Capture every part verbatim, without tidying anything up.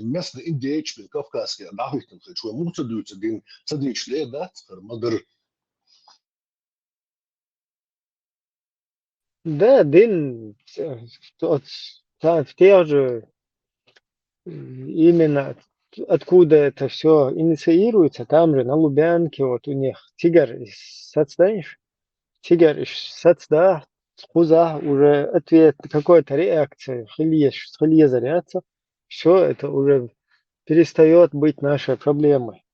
местный индеецаш, кавказский, а нахуй там хочу, ему цадуется, дин, цадуется, да, цхар, мадар. Да, дин, э, тот, та-, в тех же, м, именно от-, откуда это все инициируется, там же на Лубянке вот у них цигар из сацдаьш, цигар из сацда, хуза уже ответ, какая-то реакция, хилье, хилье зарядца, все это уже перестает быть нашей проблемой.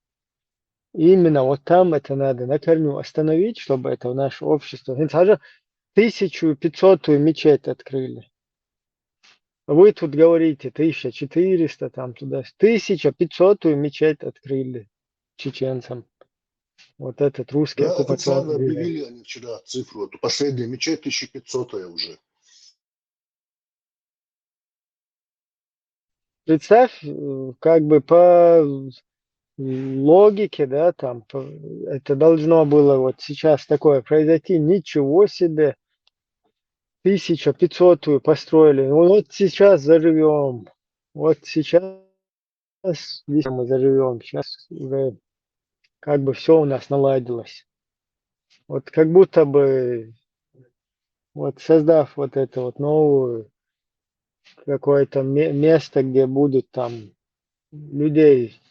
И именно вот там это надо на корню остановить, чтобы это в наше общество. Хин сажа тысячу пятисотую мечеть открыли. Вы тут говорите тысяча четыреста, там туда. Тысяча пятисотую мечеть открыли чеченцам. Вот этот русский, да, оккупационный официально режим. Объявили они вчера цифру, эту последнюю мечеть тысяча пятисотая уже. Представь, э, как бы по логике, да, там, по-, это должно было вот сейчас такое произойти. Ничего себе, тысяча пятисотую построили. Ну, вот сейчас заживем. Вот сейчас здесь мы заживем. Сейчас уже как бы все у нас наладилось. Вот как будто бы, вот создав вот это вот новую, какое-то ме-, место, где будут там людей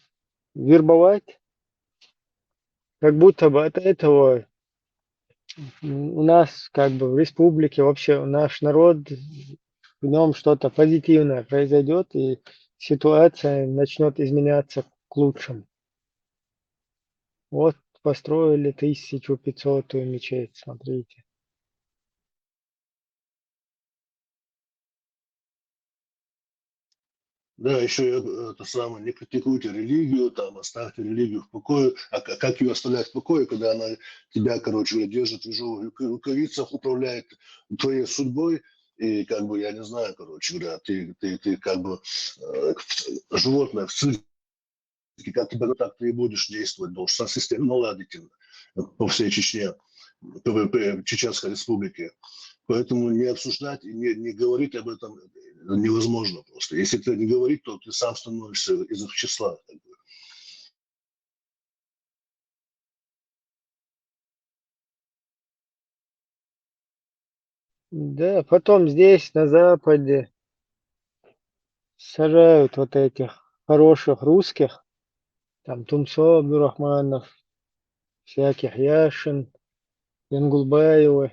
вербовать, как будто бы от этого у нас, как бы, в республике, вообще наш народ, в нем что-то позитивное произойдет, и ситуация начнет изменяться к лучшему. Вот построили тысяча пятисотую мечеть, смотрите. Да, еще это самое, не критикуйте религию, там, оставьте религию в покое. А к-, как ее оставлять в покое, когда она тебя, короче, держит в ежовых рука-, рукавицах, управляет твоей судьбой, и как бы, я не знаю, короче говоря, ты, ты, ты как бы, э, животное в цирке, как тебя, так ты и будешь действовать, потому что система наладить по всей Чечне, по, по, по Чеченской Республике. Поэтому не обсуждать и не, не говорить об этом невозможно просто. Если ты не говорить, то ты сам становишься из их числа, как бы. Да, потом здесь, на Западе, сажают вот этих хороших русских, там Тумсо Абдурахманов, всяких Яшин, Янгулбаевы.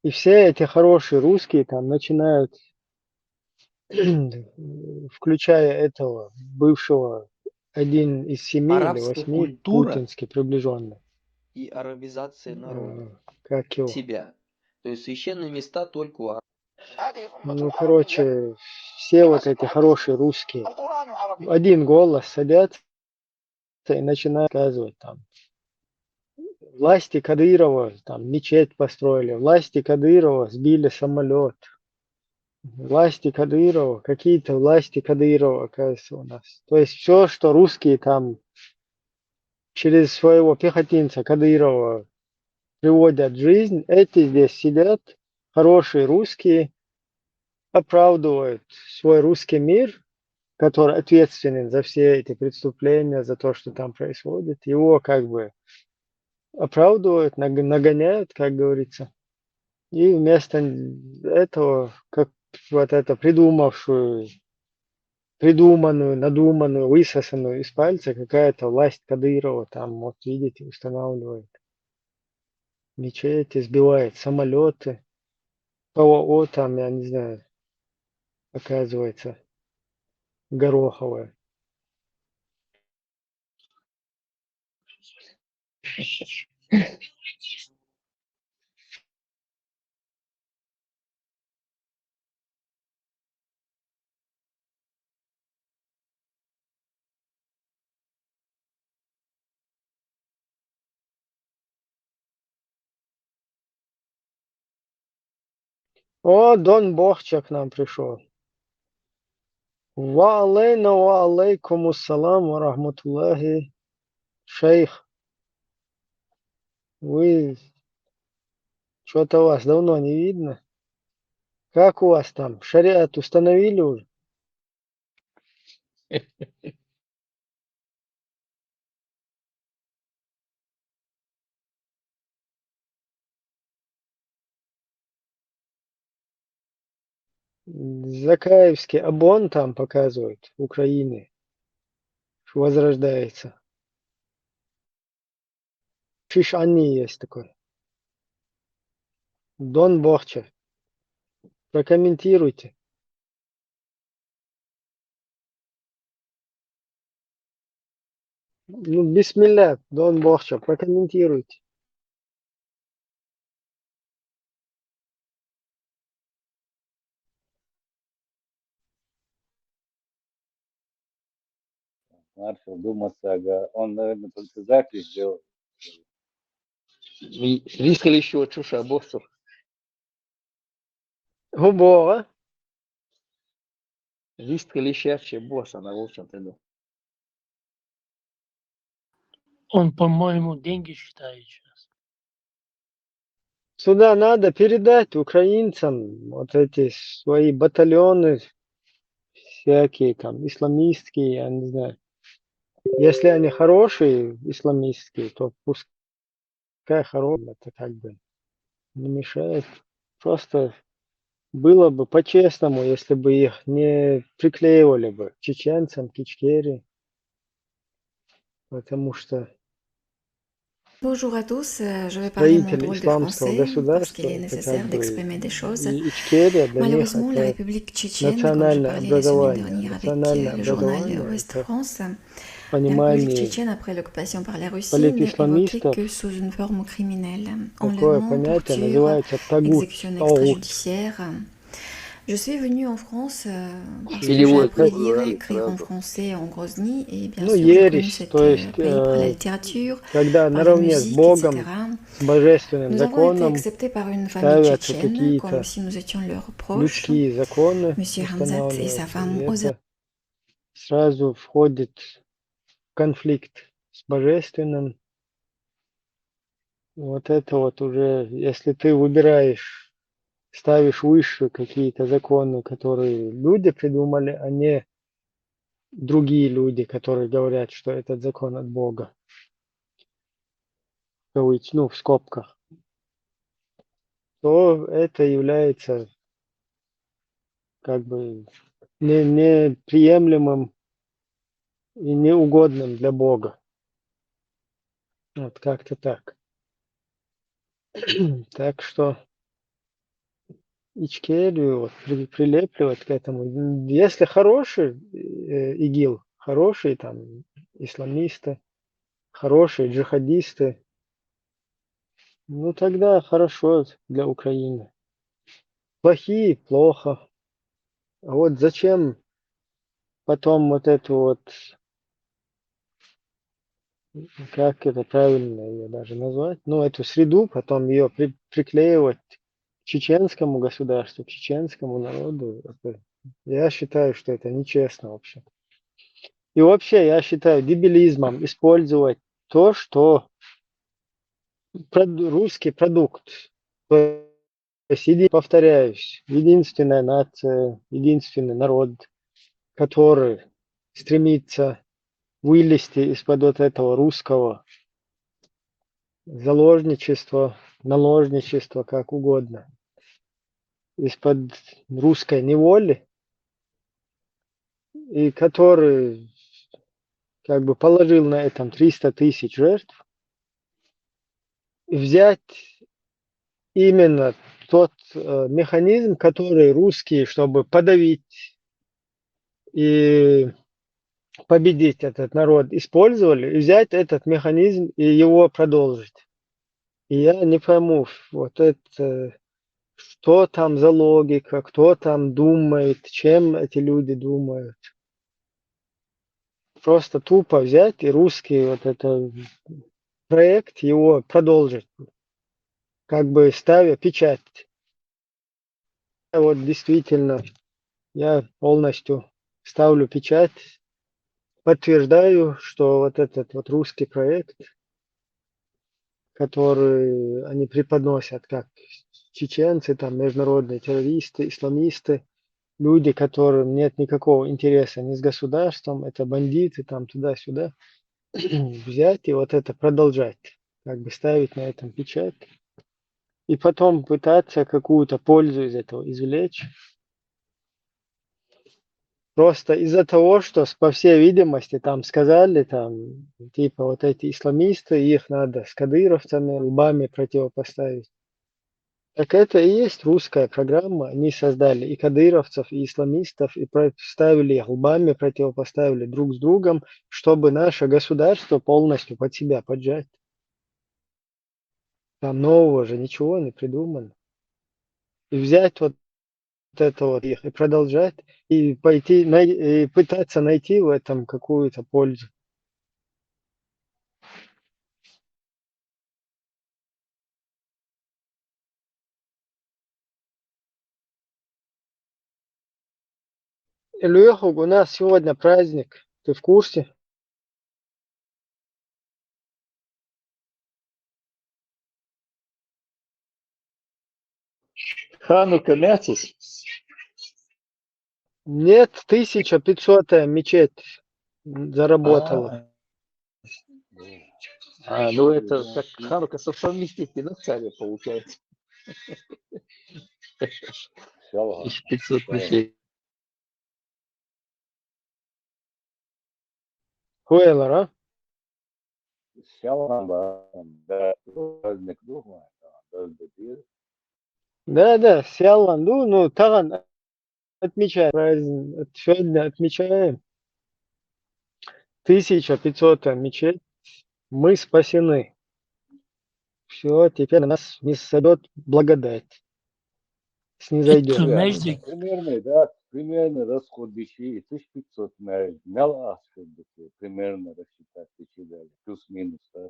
И все эти хорошие русские там начинают, включая этого бывшего, один из семи или восьми, путинский приближенный. Арабская культура и арабизация народа. Э, как его? Себя. То есть священные места только у арабов. Ну, короче, все вот эти хорошие русские в один голос садятся и начинают рассказывать там. Власти Кадырова там мечеть построили, власти Кадырова сбили самолет. Власти Кадырова, какие-то власти Кадырова, оказывается, у нас. То есть все, что русские там через своего пехотинца Кадырова приводят в жизнь, эти здесь сидят, хорошие русские, оправдывают свой русский мир, который ответственен за все эти преступления, за то, что там происходит. Его как бы оправдывают, наг-, нагоняют, как говорится. И вместо этого, как вот это придумавшую, придуманную, надуманную, высосанную из пальца какая-то власть Кадырова там, вот видите, устанавливает мечети, сбивает самолеты, П В О там, я не знаю, оказывается, гороховое. О, Дон Бохча к нам пришёл. Ва алейна ва алейкуму салам ва рахматуллахи, шейх. Вы, чё-то вас давно не видно. Как у вас там? Шариат установили уже? Закаевский обоз там показывают, Украины. Возрождается. Чишани есть такой. Дон Бохча. Прокомментируйте. Ну, бисмилля, Дон Бохча, прокомментируйте. Маршал, думаться, ага. Он, наверное, только запись сделал. Риска ли еще чуша боссов? Губора. Риска ли еще босса на волчем ты. Он, по-моему, деньги считает сейчас. Сюда надо передать украинцам вот эти свои батальоны всякие там исламистские, я не знаю. Если они хорошие исламистские, то пускай хорошие, это как бы не мешает. Просто было бы по-честному, если бы их не приклеивали бы к чеченцам, к Ичкерии. Потому что Bonjour à tous, euh, je vais parler mon drôle de français parce qu'il est nécessaire d'exprimer des choses. Malheureusement, la République tchétchène, comme je parlais la semaine dernière avec euh, le journal Ouest France, la République tchétchène, après l'occupation par la Russie, n'est évoquée que sous une forme criminelle. Enlèvement, torture, exécution extrajudiciaire. Je suis venue en France euh, parce que j'ai appris à lire et écrire en français en Grozny, et bien sûr, je connais ce pays par la littérature, par la musique, et cetera. Nous avons été acceptés par une famille tchétchène, comme si nous étions leurs proches. Monsieur Hamzat et sa femme Oza. Сразу входит в конфликт с божественным. Вот это вот уже, если ты выбираешь, ставишь выше какие-то законы, которые люди придумали, а не другие люди, которые говорят, что этот закон от Бога. В кавычках, ну, в скобках. То это является как бы не, неприемлемым и неугодным для Бога. Вот как-то так. Так что Ичкерию вот при- прилепливать к этому. Если хороший э, ИГИЛ, хорошие там исламисты, хорошие джихадисты, ну тогда хорошо для Украины. Плохие — плохо. А вот зачем потом вот эту вот, как это правильно ее даже назвать, ну, эту среду, потом ее при- приклеивать к чеченскому государству, к чеченскому народу? Это- я считаю, что это нечестно вообще. И вообще, я считаю дебилизмом использовать то, что прод- русский продукт. То есть, еди- повторяюсь, единственная нация, единственный народ, который стремится вылезти из-под вот этого русского заложничества, наложничества, как угодно, из-под русской неволи, и который как бы положил на этом триста тысяч жертв, взять именно тот э, механизм, который русские, чтобы подавить и победить этот народ, использовали, и взять этот механизм и его продолжить. И я не пойму, вот это, что там за логика, кто там думает, чем эти люди думают. Просто тупо взять и русский вот это проект, его продолжить, как бы ставя печать. Вот действительно, я полностью ставлю печать, подтверждаю, что вот этот вот русский проект, который они преподносят как чеченцы, там, международные террористы, исламисты, люди, которым нет никакого интереса ни с государством, это бандиты, там туда-сюда, взять и вот это продолжать, как бы ставить на этом печать, и потом пытаться какую-то пользу из этого извлечь. Просто из-за того, что, с- по всей видимости, там сказали, там, типа, вот эти исламисты, их надо с кадыровцами лбами противопоставить. Так это и есть русская программа. Они создали и кадыровцев, и исламистов, и поставили их лбами, противопоставили друг с другом, чтобы наше государство полностью под себя поджать. Там нового же ничего не придумано. И взять вот это вот их и продолжать, и пойти, най- и пытаться найти в этом какую-то пользу. Илюха, у нас сегодня праздник. Ты в курсе? Ханука мятис? Нет, тысяча пятьсотая мечеть заработала. А, а, ну это как Ханука со вместе финансами получается. Все, Из пятьсот мечетей. Хуэлара? Сялан ба, да, праздник духа, да, да, да. Да, да, сялан ду, ну, таган отмечаем праздник, сегодня отмечаем. Тысяча пятьсотая мечеть. Мы спасены. Все, теперь на нас не сойдет благодать. Снизойдет. Э, между- Примерный, да, примерный расход вещей, тысяча пятьсот, наверное, мало расход вещей, примерно рассчитать тысячи дали, плюс-минус, да.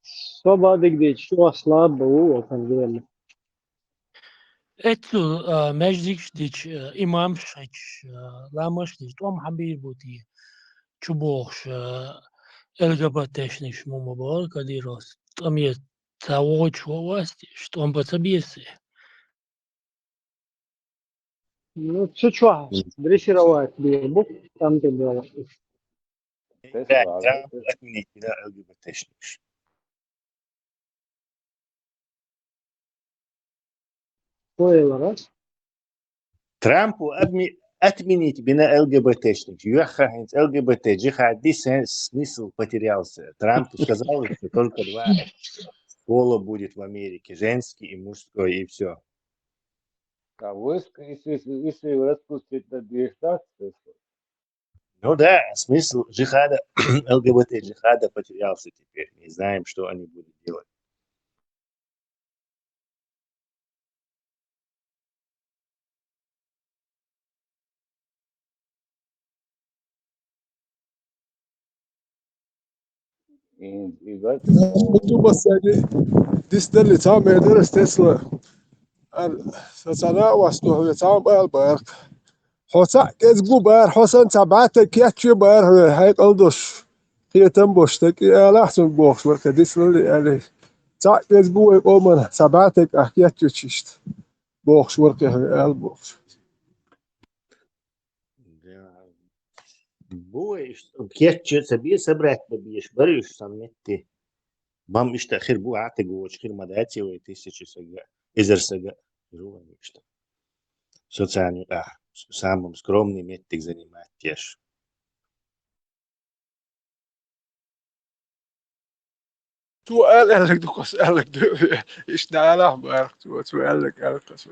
Собадыгдич, что слабо, у, вот он, верно. Эцу, а, междикш дич, а, имамш хич, а, ламаш дич, том хабир бути. Чубохш, а, Л Г Б Т-шниш мума бор, кадирос. Том е цавоч вовасти, что он поцабиесы. Ну, все что, дрессировать бирбу, там ты было. Тесла, Трамп отменить, да, Л Г Б Т-шниш. Хуэлара? Трампу отме- отменить бина Л Г Б Т-шниш. Юха хинц Л Г Б Т джихадист смысл потерялся. Трамп сказал, что только два пола будет в Америке. Женский и мужской, и все. А войско, если, если, если распустить на две штаты, то Ну да, смысл джихада, Л Г Б Т джихада потерялся теперь. Не знаем, что они будут делать. И, и дальше Тубасани дистали цам эдерес Тесла. Ар сацана васту цам бал барк. Хоца кез гу бар, хосан цабата кяче бар, хай калдош. Хетам бош, так и Аллах сон бохш, варка дислали али. Ца кез гу ой коман, цабата кяче чишт. Бохш, варка ал бохш. Да. Бу кечче сабе собрать бабеш, бариш сан метти. Бам ишта хир бу ата гоч, хир мадати ой тысячи сага, эзер сага. Жува ишта. Социальный, а, самым скромный меттик занимать теш. Цу аьлларг дукха, аьлларг ду. Ишта Аллах барх цу, цу аьлларг, аьлларг цу.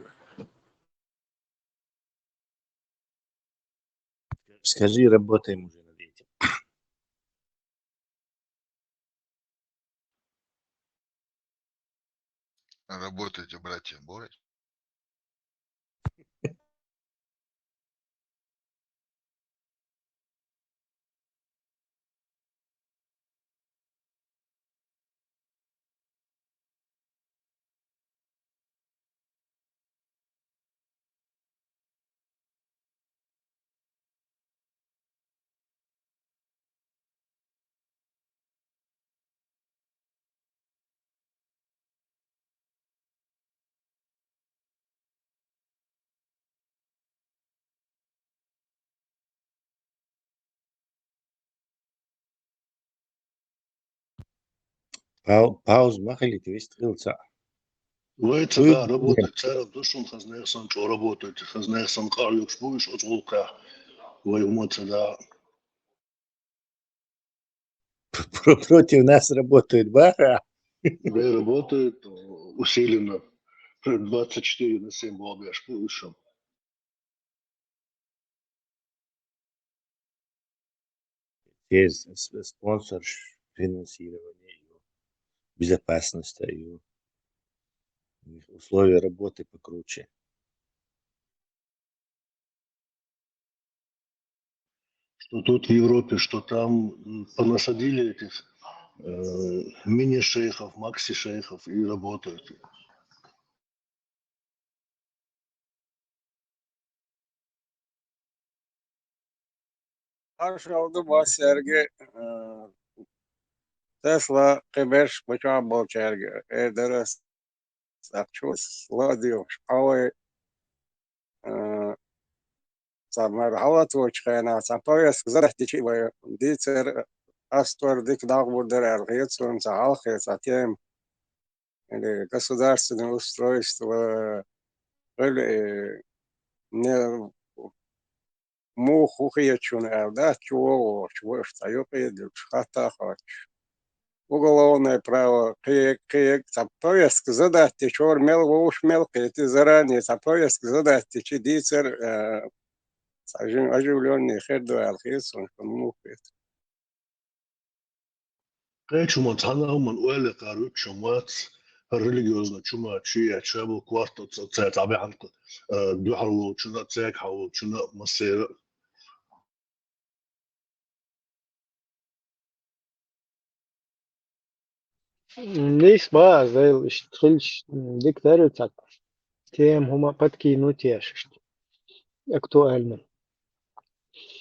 Скажи, работаем уже над этим. Работайте, братья Боры. Пау-, пауза ма хилийта, вист хилац. Вай ца да, работает, церан ду шун, хазна яхсан чӀо работает, хазна яхсан къар юкъаш бу уж оцу гӀуллакхехь. Вай хӀума ца да. Про-, против нас работают, баха? Да, работают, э, усиленно. Двадцать четыре на семь болх беш бу уж. Есть с-, спонсор, финансирование, безопасность, а, у них условия работы покруче. Что тут в Европе, что там, м, понасадили этих, э, мини-шейхов, макси-шейхов и работают. Маршалла ду массаьрга, э, тесла кхин берш бачохь болчаьрга, эр дара ас, цхьа чу ас ла а доьхуш, хьо вай, э, цхьа мара хьалаточу хенахь цхьа повестка задать дичи вай дийцар, ас тӀора дика дагӀмур дара аьлла хета суна, цхьа хьалххе цхьа тема. Или государственное устройство, или, э, не, муха хӀу хеташ ву аьлла дац, чу вогӀуш, ваша цхьа юкъе а дуьллуш, хатта а хоттуш. Уголовное право, кхин, кхин, цхьа повестка задать дичи, хӀора мел вовш мел кхетий, заранее цхьа повестка задать дичи дийцар, э, цхьа жин оживлённый хир ду аьлла хета суна, шуна муха хета. Кхечу хӀуманца, цхьана а хӀуманна ойла кхаьрвуьтуш хӀума вац, хӀара религиозный чума чу я чабал квартал ца, ца, цхьа баьхьанца, э, дуьхьал волчунна а, цаьргахьа волчунна а, массеран а. Нийса боху ас, Дела, иштта хилча, м, дика дара цхьа тема хӀума подкинуть еш иштта. Актуально.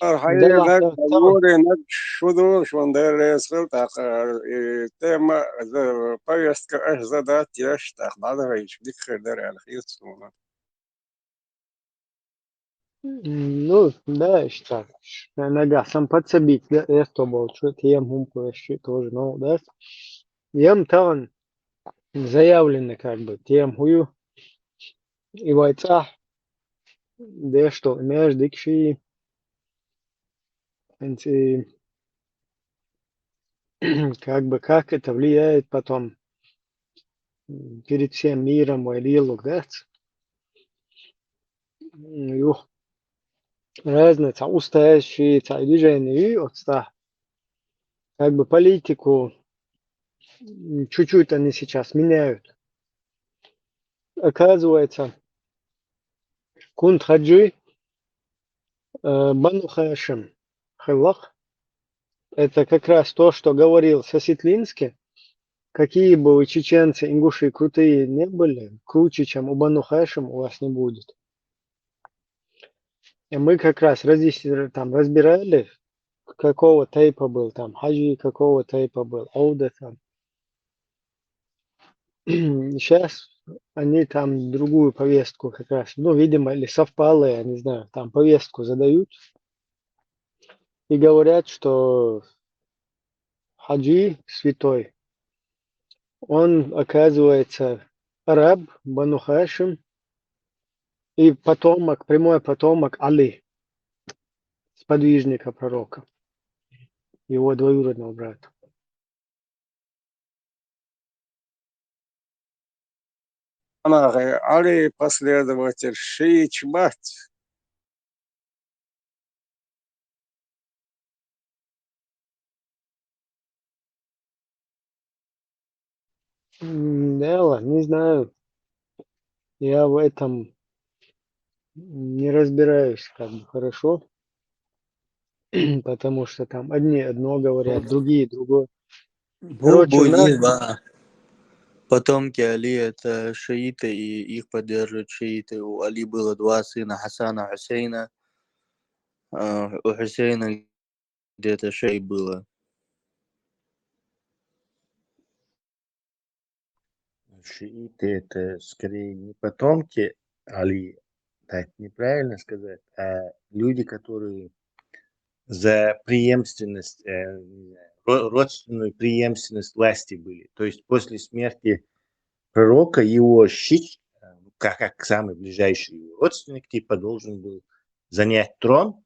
Ара хьайна Делахь наг, ца, ца. Ворий наг шу ду, шуна Дела реза хила, тӀаккха, э, и тема, э, повестка аша задать еш, тӀаккха дӀадахийтича дика хир дара аьлла хета суна. М, ну, да, иштта. Ш-, нагахь сан подсобить, да, эсто болчу, тема хӀума кхуьссуш тоже новкъа дац. Ям тахана заявлено, как бы, тема хӀу ю? И вай цӀахь деш долу меж дика ший. ХӀинца и как бы, как это влияет потом, м, перед всем миром вай лело дац? М, юха разные цхьа устаз ший, цхьа и движение ю оцу тӀехь. Как бы политику, м, чуть-чуть они сейчас меняют. Оказывается, Кунт-Хаджи, э, Бану Хашим хилла-кх. Это как раз то, что говорил Сосетлинский. Какие бы вы чеченцы, ингуши крутые не были, круче, чем у Бану Хашим, у вас не будет. И мы как раз разъясни-, там, разбирали, какого тейпа был там Хаджи, какого тейпа был Оуда там. Щас они там другую повестку как раз, ну, видимо, или совпало, я не знаю, там повестку задают и говорят, что Хаджи святой, он, оказывается, араб, Бану Хашим, и потомок, прямой потомок Али, сподвижника пророка, его двоюродного брата. Али последователь шииташ бац. М, Дела, не знаю. Я в этом не разбираюсь, как бы, хорошо. Потому что там одни одно говорят, другие другое. Бу, короче, бу, у нас есть, да. Потомки Али — это шииты, и их поддерживают шииты. У Али было два сына, Хасана, Хусейна. А, у Хусейна где-то шесть было. Шииты — это скорее не потомки Али, так неправильно сказать, а люди, которые за преемственность, э, не знаю, ро-, родственную преемственность власти были. То есть после смерти пророка его шич, э, как, как самый ближайший его родственник, типа, должен был занять трон,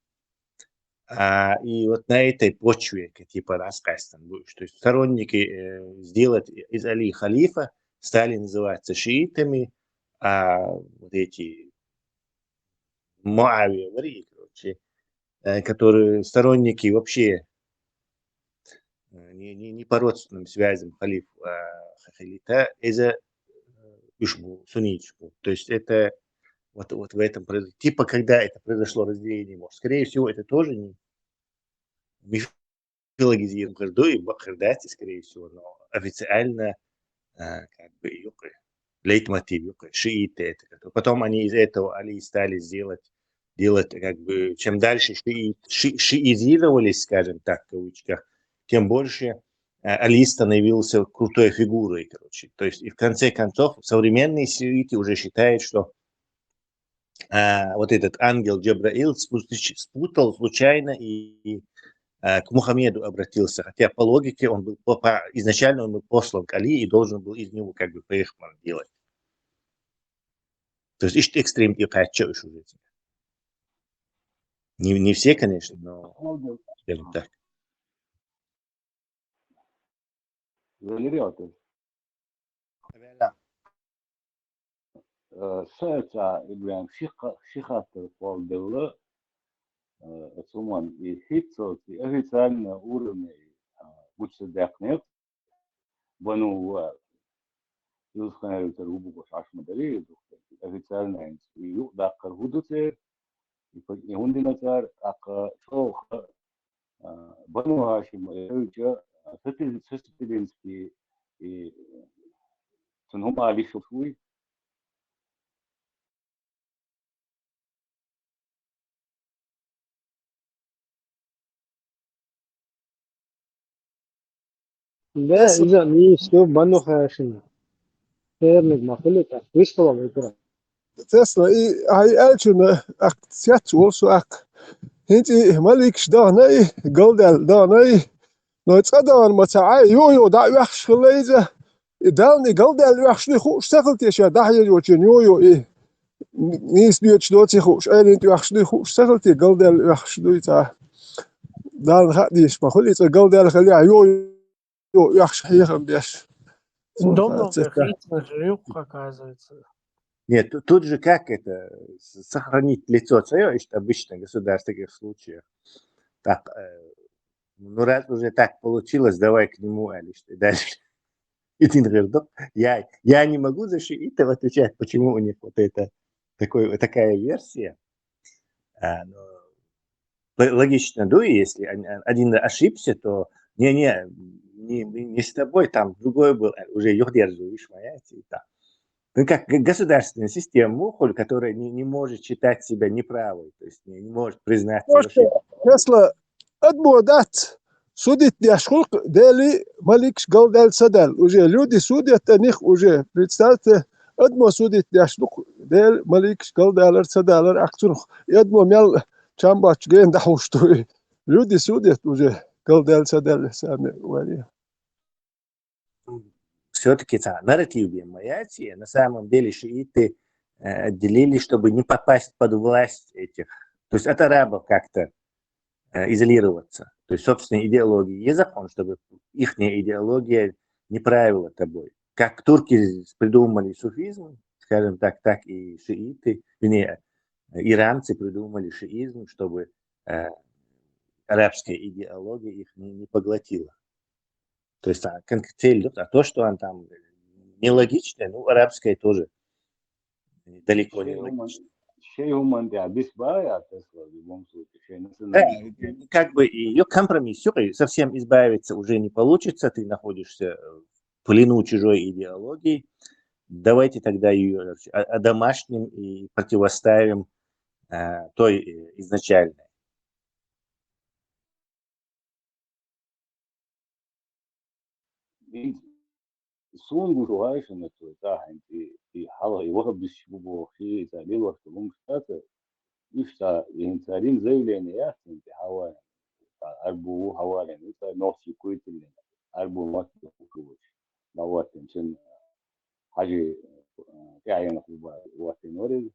а, и вот на этой почве, к-, типа, раскастан будешь. То есть сторонники, э, сделать из Али халифа стали называться шиитами, а вот эти Муавия, вари, короче, э, которые сторонники вообще, э, не, не, не по родственным связям халиф, а, халифа, это, э, ишбу, суннитишбу. То есть это вот, вот в этом произ-, типа, когда это произошло разделение, может, скорее всего, это тоже не мифологизировано, и бакырдати, скорее всего, но официально, э, как бы, юкъе, лейтмотив, юкъе, шииты это. Потом они из этого Али стали сделать, делать, как бы, чем дальше шиит-, ши-, шиизировались, скажем так, в кавычках, тем больше, э, Али становился крутой фигурой, короче. То есть, и в конце концов, современные шииты уже считают, что, э, вот этот ангел Джабраил спу-, спутал случайно и, и, э, к Мухаммеду обратился. Хотя по логике он был, по, по, изначально он был послан к Али и должен был из него как бы пайхамар делать. То есть ишта экстрим и кача уж уже. Не, не все, конечно, но, скажем так. Валерий Отович. Э, саца Ибрагим шиха-, шихаттар къолдала, э, цуман и хитцалти официально уровне, э, гуччи дякнет. Бану ва Юсханаритар губугуш ашма дари, официально инс, и ю даккар худуце, и по-, и хундина цар, ака шоха, а, Бану Хашим, э, ча, а, Сатил-, Сатилинский, и цун хум али шуфуй. Да, иза нийса ду Бану Хашим. Фермиг ма хули тӀаккха, виштӀалла вай кура. Тесла, и, хьай аьлчунна, акх, цец волу со акх. ХӀинца и маликаш дахана и, галдаьлла дахана и, но цкъа дахана ма ца Ӏай, йо-йо, дӀа а оьхуш хилла иза. И Далла и галдаьлла оьхуш дуй хууш ца хила те ша, дӀахьежочун йо-йо и. Нийса доьчуш доций хууш, Ӏелин тӀе оьхуш дуй хууш ца хила те, галдаьлла оьхуш дуй цхьа. Далла хаа дезаш ма хуьлу, и цкъа галдаьлла хилахь, йо-йо, оьхуш хьехам беш. ДомногӀе хийцина же юккъа, оказывается. Нет, ту-, тут же как это, с-, сохранить лицо своё, ишт обычно государство в таких случаях. Так, э, ну, раз уже так получилось, давай к нему, а лишь ты дальше. И ты говоришь: «Ну, я, я не могу за шиитов отвечать, почему у них вот это, такой, вот такая версия». А, но л-, логично, да, и если он, он один ошибся, то не, не, не, не с тобой, там другой был, э, уже юхдерзу, видишь, моя, и так. Ну, как г-, государственная система, мухуль, которая не, не может считать себя неправой, то есть не, не может признать Просто, ошибку. Если адамо дац, судить деш хӀулкъ Дели маликаш галдаьлла ца даьлла. Уже люди судят о них уже. Представьте, адамо судить деш хӀулкъ Дели маликаш галдаьллар ца даьллар акцунах. И адамо мел чам бачу гена дӀахьуш ду и. Люди судят уже галдаьлла ца даьлла сами варе. Всё-таки цхьа нарратив бен ма яц, и на самом деле шииты, э, отделили, чтобы не попасть под власть этих. То есть от арабов как-то, э, изолироваться. То есть собственной идеологии. Есть закон, чтобы ихняя идеология не правила тобой. Как турки придумали суфизм, скажем так, так и шииты, вернее, иранцы придумали шиизм, чтобы, э, арабская идеология их не, не поглотила. То есть, а, кон-, цель, а то, что он там нелогичный, ну, арабская тоже далеко не логичная. Шей хӀуман, шей хӀуман де, бис бая, так сказать, в любом случае, шей национальный. Да, как бы её компромисс, всё, и совсем избавиться уже не получится, ты находишься в плену чужой идеологии. Давайте тогда её, а, одомашним и противоставим, а, той, э, изначальной. Суна гуш ву хьаьшана цо, цхьа хӀинца и, и хьалха и вахабисташ бу бохуш, и цхьа лелош ду лунгаш дац, иштта, и хӀинца цара йина заявление яц хӀинца хьаваьлла. арбу хьаварен, ца нохчи куйтиллина, арбу мат хушуш. Даваттин чин хажи, э, тяйна хуба, ваттин орил.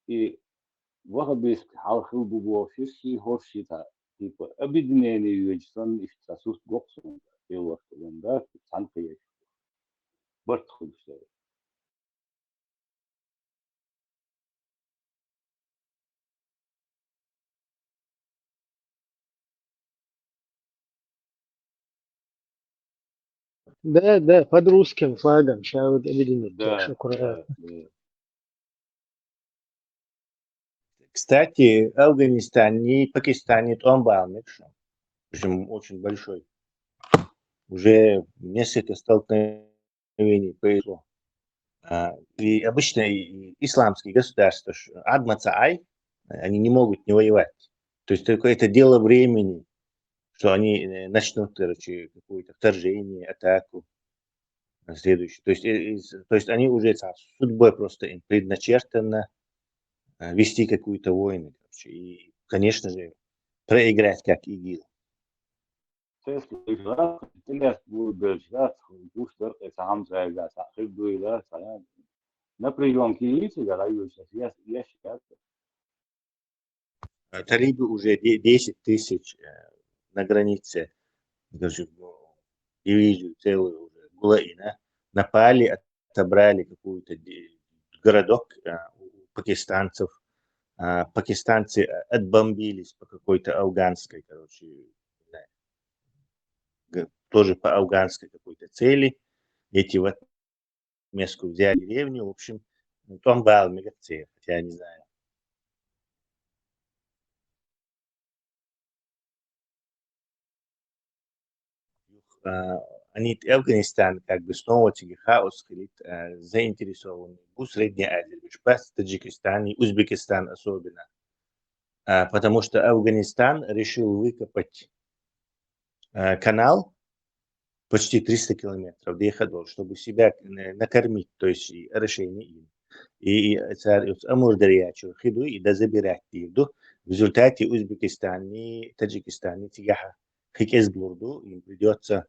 И вахабиск хьал хил бубо шиши хорши та, типа, объединение юджсан, ишта сус гоксун, и вахтунда, цан кыеш. Барт хулштай. Да, да, под русским флагом. Ща вот объединить. Да, так что аккуратно. Да, да. Кстати, Афганистан и Пакистан не томбал, в общем, очень большой. Уже несколько столкновений произошло. А, и обычно и- и исламские государства, ш- адмаца ай, они не могут не воевать. То есть только это дело времени, что они э, начнут, короче, какое-то вторжение, атаку, а, следующее. То есть, э, из- то есть они уже ца- судьбой просто им предначертано э, вести какую-то войну, короче, и, конечно же, проиграть, как ИГИЛ. Цес лыжа, телес бу бержат, гуш дыр, э, сам зайга, са хыр дуйла, са. На приём кииси, да, район сейчас, я, я сейчас. А талибы уже де- десять тысяч э, на границе, даже, ну, дивизию целую уже, Гулаина, напали, отобрали какой-то де- городок, э, у пакистанцев. А, пакистанцы э, отбомбились по какой-то афганской, короче, не знаю, г- тоже по афганской какой-то цели. Эти вот местку взяли деревню, в общем, томбал мегацея, хотя я не знаю. Юх, а, они, Афганистан, как бы снова тебе хаос хилит, а, заинтересованы. Бу Средняя Азия, бишь, бац, Таджикистан и Узбекистан особенно. А, потому что Афганистан решил выкопать а, канал почти триста километров доехать, чтобы себя э, накормить, то есть и решение им. И, и цар Амур дарьячу хиду и дозабирать дирду. В результате Узбекистан и Таджикистан и тигаха хикез блурду, им придется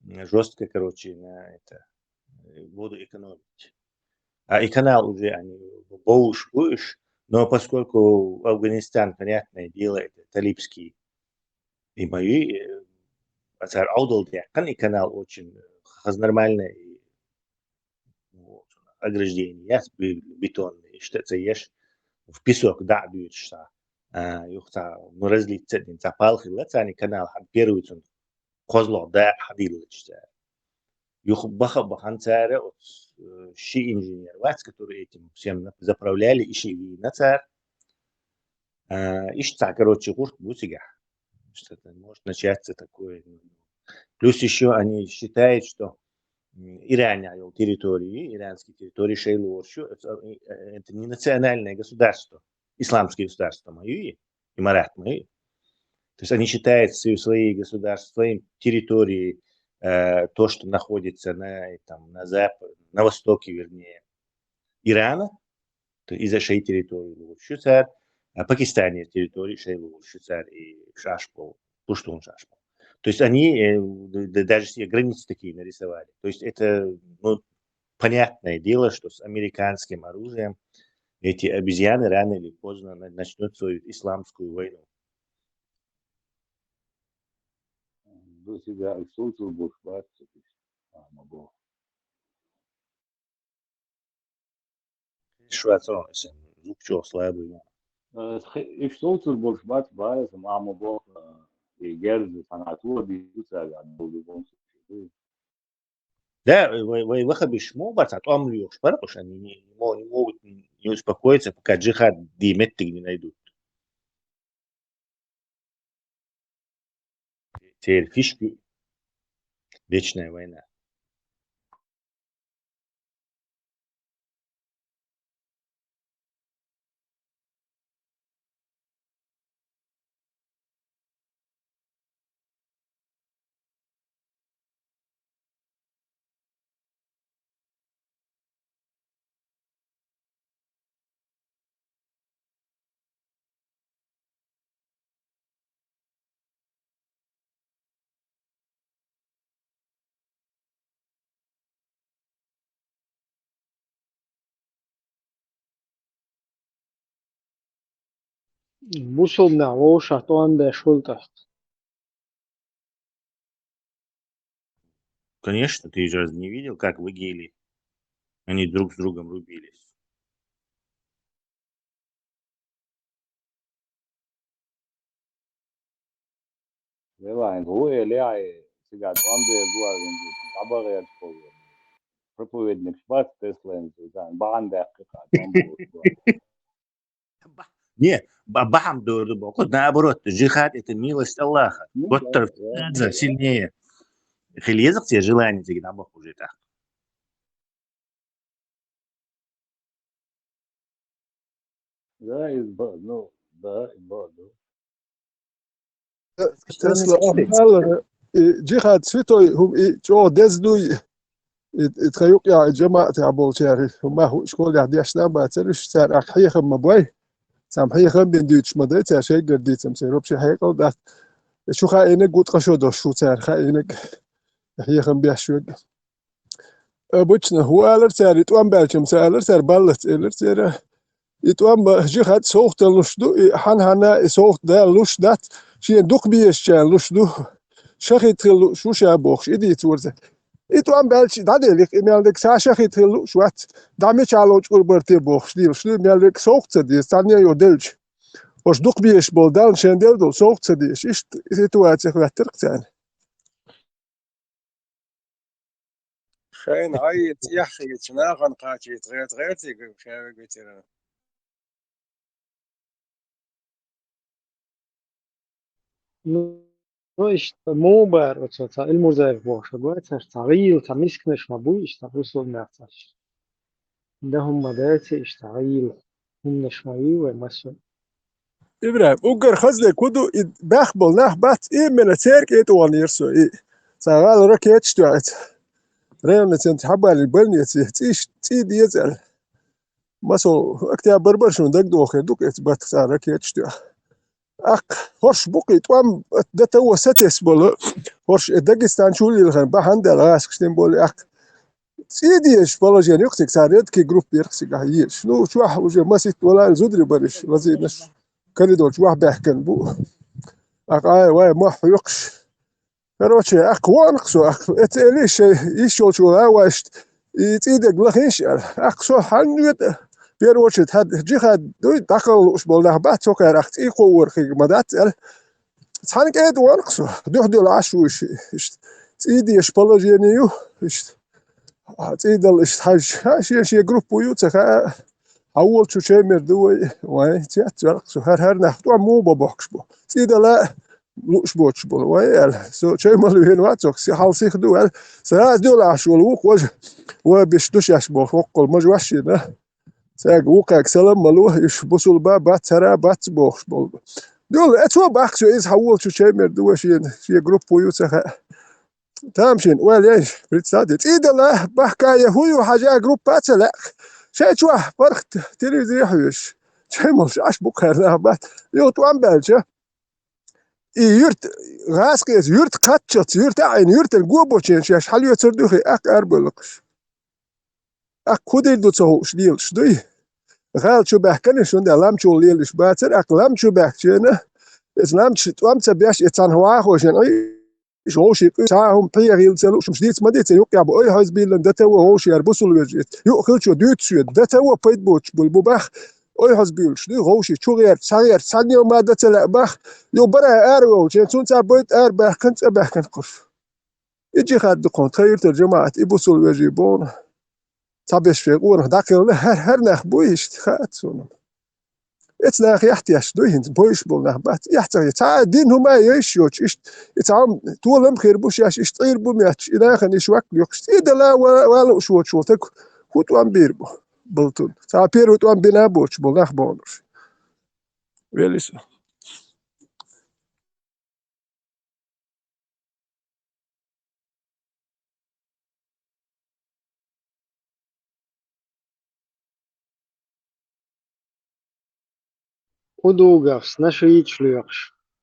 жестко, короче, на это э, воду экономить. А и канал уже они боуш будешь, но поскольку Афганистан, понятное дело, это талибский и мои, э, а цар аудал дякан и канал очень э, хаз нормальный и вот, ограждение, я бетонный, что это ешь в песок, да, бьешь, а, юхта, ну, разлиться, дин, цапал хилла, цани канал хад первый цун козло да хадилла чта. Юх баха бахан цара, вот, э, ши инженер вац, который этим всем нап- заправляли, и ши вина цар. А, ишца, короче, гурт бусига. Что-то может начаться такое. Плюс еще они считают, что м, Иране, а, территории, иранские территории, шейлу оршу, это, э, это не национальное государство, исламское государство мои, имарат мои. То есть они считают свои, свои государства, свои территории, э, то, что находится на, э, там, на запад, на востоке, вернее, Ирана, то есть из-за шей территории лучше царь, а Пакистане территории шей лучше царь и шашпол, пуштун шашпол. То есть они э, д- д- даже себе границы такие нарисовали. То есть это, ну, понятное дело, что с американским оружием эти обезьяны рано или поздно на- начнут свою исламскую войну. До себя и слушал больше бабки. А, могу. Швацо, звук чё слабый. Э, сх- и что тут больше бабки, мама бог, э, и герзы, санатур, бьются, а, был в любом случае. Да, вай вай вахабиш мо барца, а то амлюш, баракуш, они не, не мо- не могут не успокоиться, пока джихад диметтик не найдут. Теперь фишки вечная война. Бусалба нах вовшах тӀом беш хуьлу тӀаккха. Конечно, ты же не видел, как в ИГИЛе они друг с другом рубились. Лелайн, ву э, леай, цигахь тӀом бер гуарган, дӀабахьа гӀерташ болу. Проповедник бац Теслайн, цигахь бахьана даьккхи хаа, тӀом бер гуарган. Не, ба-, бахьана дора ду боху, наоборот, джихад — это милость Аллаха. Ну, вот да, да, да. Сильнее. Хила еза-кх те желание цига дӀабаха уже тӀаккха. Да, и ба-, ну, да, и ба-, ну. Тесла ахь аьллера, и джихад святой хӀума, и чӀогӀа деза дуй, и, и тхан юкъахь, и жамаӀатехь болчара, хӀума хӀу школехь дешна а бацара, уьш цара ахь хьехам ма бой, цхьамма хьехам бина дуьйцуш ма дай цара шайгара дийцам, церан вообще хьекъал дац. И шу хаийнарг ву ткъа шо долуш, шу цара хаийнарг, хьехам беш верг. Обычно, хӀун алара цара, и тӀом баьлча-м ца алара цара, баллац элира цара. И тӀом ба-, джихад совгӀаталла луш ду, и хьан-хьанна и совгӀат Дала луш дац, шена дукха безачарна луш ду. Шахид хила лууш ву ша бохуш, и дийца вара цара. И тӀом баьлча дӀаделира, и мел дерг ша шахид хила лууш вац, дӀа мичахь лоцуш чкъур бара те бохуш, дийлаш ду, и мел дерг совгӀат ца деза, цхьанне а йо делча. Ош дукха безаш болу Далла шен делла долу совгӀат ца дезаш, иштта ситуаци хӀоьттира-кх царна. Шайна гӀайгӀа цӀеххьа хетачу нахана кхачийта гӀерта гӀертий ша вегатера? Ну, ну, иштта муха бара оцо цхьа Илмурзаев бохуш вай, цара цхьа гӀийла, цхьа мисканаш ма буй, иштта бусалба нах цхьа. Дан хӀума ма дац, иштта гӀийла хӀуманаш ма юй вай массо. Ибрахим, уггар хаза дерг хӀун ду, и баьхна болу нах бац, именно церан кӀетӀонера со, и цхьа гӀала ракеташ тоьхна, районный центр хьабалийна больнице, цӀий, цӀий деза аьлла. Масал, октябрь бара, шуна дагадогӀу хир ду-кх, эца батта цхьа ракеташ тоьхна. ТӀаккха хӀорш бу-кх и тӀом, ДТО сатесна болу, хӀорш и Дагестан чу лилхина бахьана даьлла гӀазкхашна болу, тӀаккха цӀий дезаш положение ю-кх цига, цара редкий группа яра-кх цигахь езаш. Ну, чохь уже масийтта вала аьлла зударий бара уьш, лазийнарш, коридор чохь баьхкина бу. ТӀаккха ай, вай, мохь хьоькхуш. Короче, тӀаккха вахана-кх со, тӀаккха эца элира шайн йиш йолчу гӀа вайшта, и цӀий дерг лахийша аьлла. ТӀаккха со хьанна вета, первую очередь, хьан джихад дуй, дӀакхалха лууш болу нах бац, цо кхара тӀаккха цӀий кхоорхьа хир ма дац аьлла. Цхьана кӀеда вахана-кх со, дуьхьа-дуьла Ӏаш вуьйш, иштта. ЦӀий дезаш положение ю, иштта. А, цӀий дала иштта хьаьжча, а, шен-шен группа ю ца хаьа. Хьан волчу чемер ду вай, вай, цец ваьлла-кх со, хӀара-хӀара нах тӀом муха бан бохкуш бу. ЦӀий дала лууш боцуш болу, вай, аьлла. Со чаймал веана вац, со хьал сиха ду, аьлла. Сразу дуьла Ӏаш волу ву-кх важа, вай биш ду шаьш бохуш, воккхал мажа ваш шена. Цаьрга вукхаьрга салам ма ло, уьш бусулба бац, хӀара бац бохуш болу. Дуьла, э, цо баьхкича иза хьан волчу чаймер ду вай шена, шен группа ю ца хаьа. Тамашийна ойла яй, представьте, цӀий дала бахка я хӀун ю хьажа группа а ца лаьа. Шайн чохь паргӀат телевизоре хьоьжуш. Чаймалш Ӏаш бу-кх хӀара нах бац. Юха тӀом баьлча, и юьрт, гӀазкхи эца юьрт кхаччалц, юьрт а Ӏийна, юьртан го бочен шаьш хьалоьцур ду хи, тӀаккха арабевлла-кх уьш. ТӀаккха хӀун дийр ду ца хууш лелаш дуй? ГӀала чу баьхкина, шуна лам чул лелаш бацара, тӀаккха лам чу баьхкича, иза лам чу тӀом ца беш, и цхьана вахошна Ӏийна, вовшийн къуьйсу, цхьа а хӀума пхьегӀа хилла ца лууш, хӀумаш дийца ма дийца, юккъехь бу ойхьазбийлла ДТО вовшийн яра бусулба вежарий. Юкъа хилчо дуьйцуш веза, ДТО пайда боцуш болу бу бах, ойхьазбуьйлуш дуй, вовшийн чу гӀерта, схьагӀерта, цхьанне а ма дан ца лаьа бах, юха бара араволчу, цунна цхьа байта арабаьхкина, цӀа баьхкина кхуш. И джихад ду кхунна, тхан юьртара жамаӀат, и бусулба вежарий боху. Цхьаберш шайн къонах дӀакхелхина, хӀара, хӀара нах буй иштта, хаьа суна. Эца нахехь тешна дуй хӀинца, бойуш болу нах бац. Эхь ца хи, цхьа а дин хӀума а йойуш йоцуш, иштта, и цхьа хӀума толам а хир бу шаьш, иштта Ӏийр бу моьттуш, и нахана и шок лоькхуш. ЦӀий дала ва-, ван лууш воцуш волу стаг хӀун тӀом бийр бу, балтун? Цхьа а первый тӀом бина а боцуш болу нах бохурш. Велиса. Удугов, снашийча лоькхуш,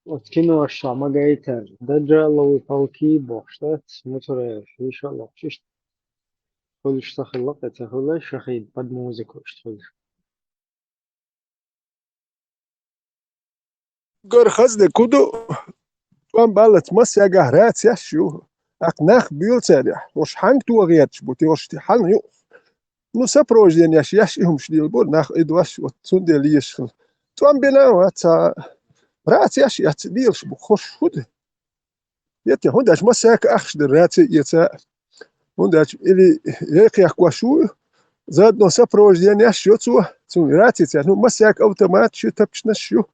оцу киношца ма гайтара, Даджаловы полки бохуш дац, Муцураев, иштта лоькхуш, иштта хуьлуш ца хилла, кхин ца хуьлу, шахид под музыку иштта хуьлуш. Гар хазде куду, тӀом баллац массаьгахь рацеш ю. ТӀаккха нах буьйлу цаьргахь. Уьш хьанга тохеташ бу, те уьш те хьан ю? Ну, сопровождение еш, еш и хӀумаш дийла бу, нах и дош, вот, цундела еш хила. ТӀом бина а вац, ца рацеш а яц, дийлаш бу, хӀорш хӀу ду? Я те, хӀунда аьлча массаьрга ахча дара, раци эца. ХӀунда аьлча или яй кхехкош ву, заодно сопровождение еш йо цо, цунна раци цаьрна, ну, массаьрга автоматаш ю, тапчанаш ю.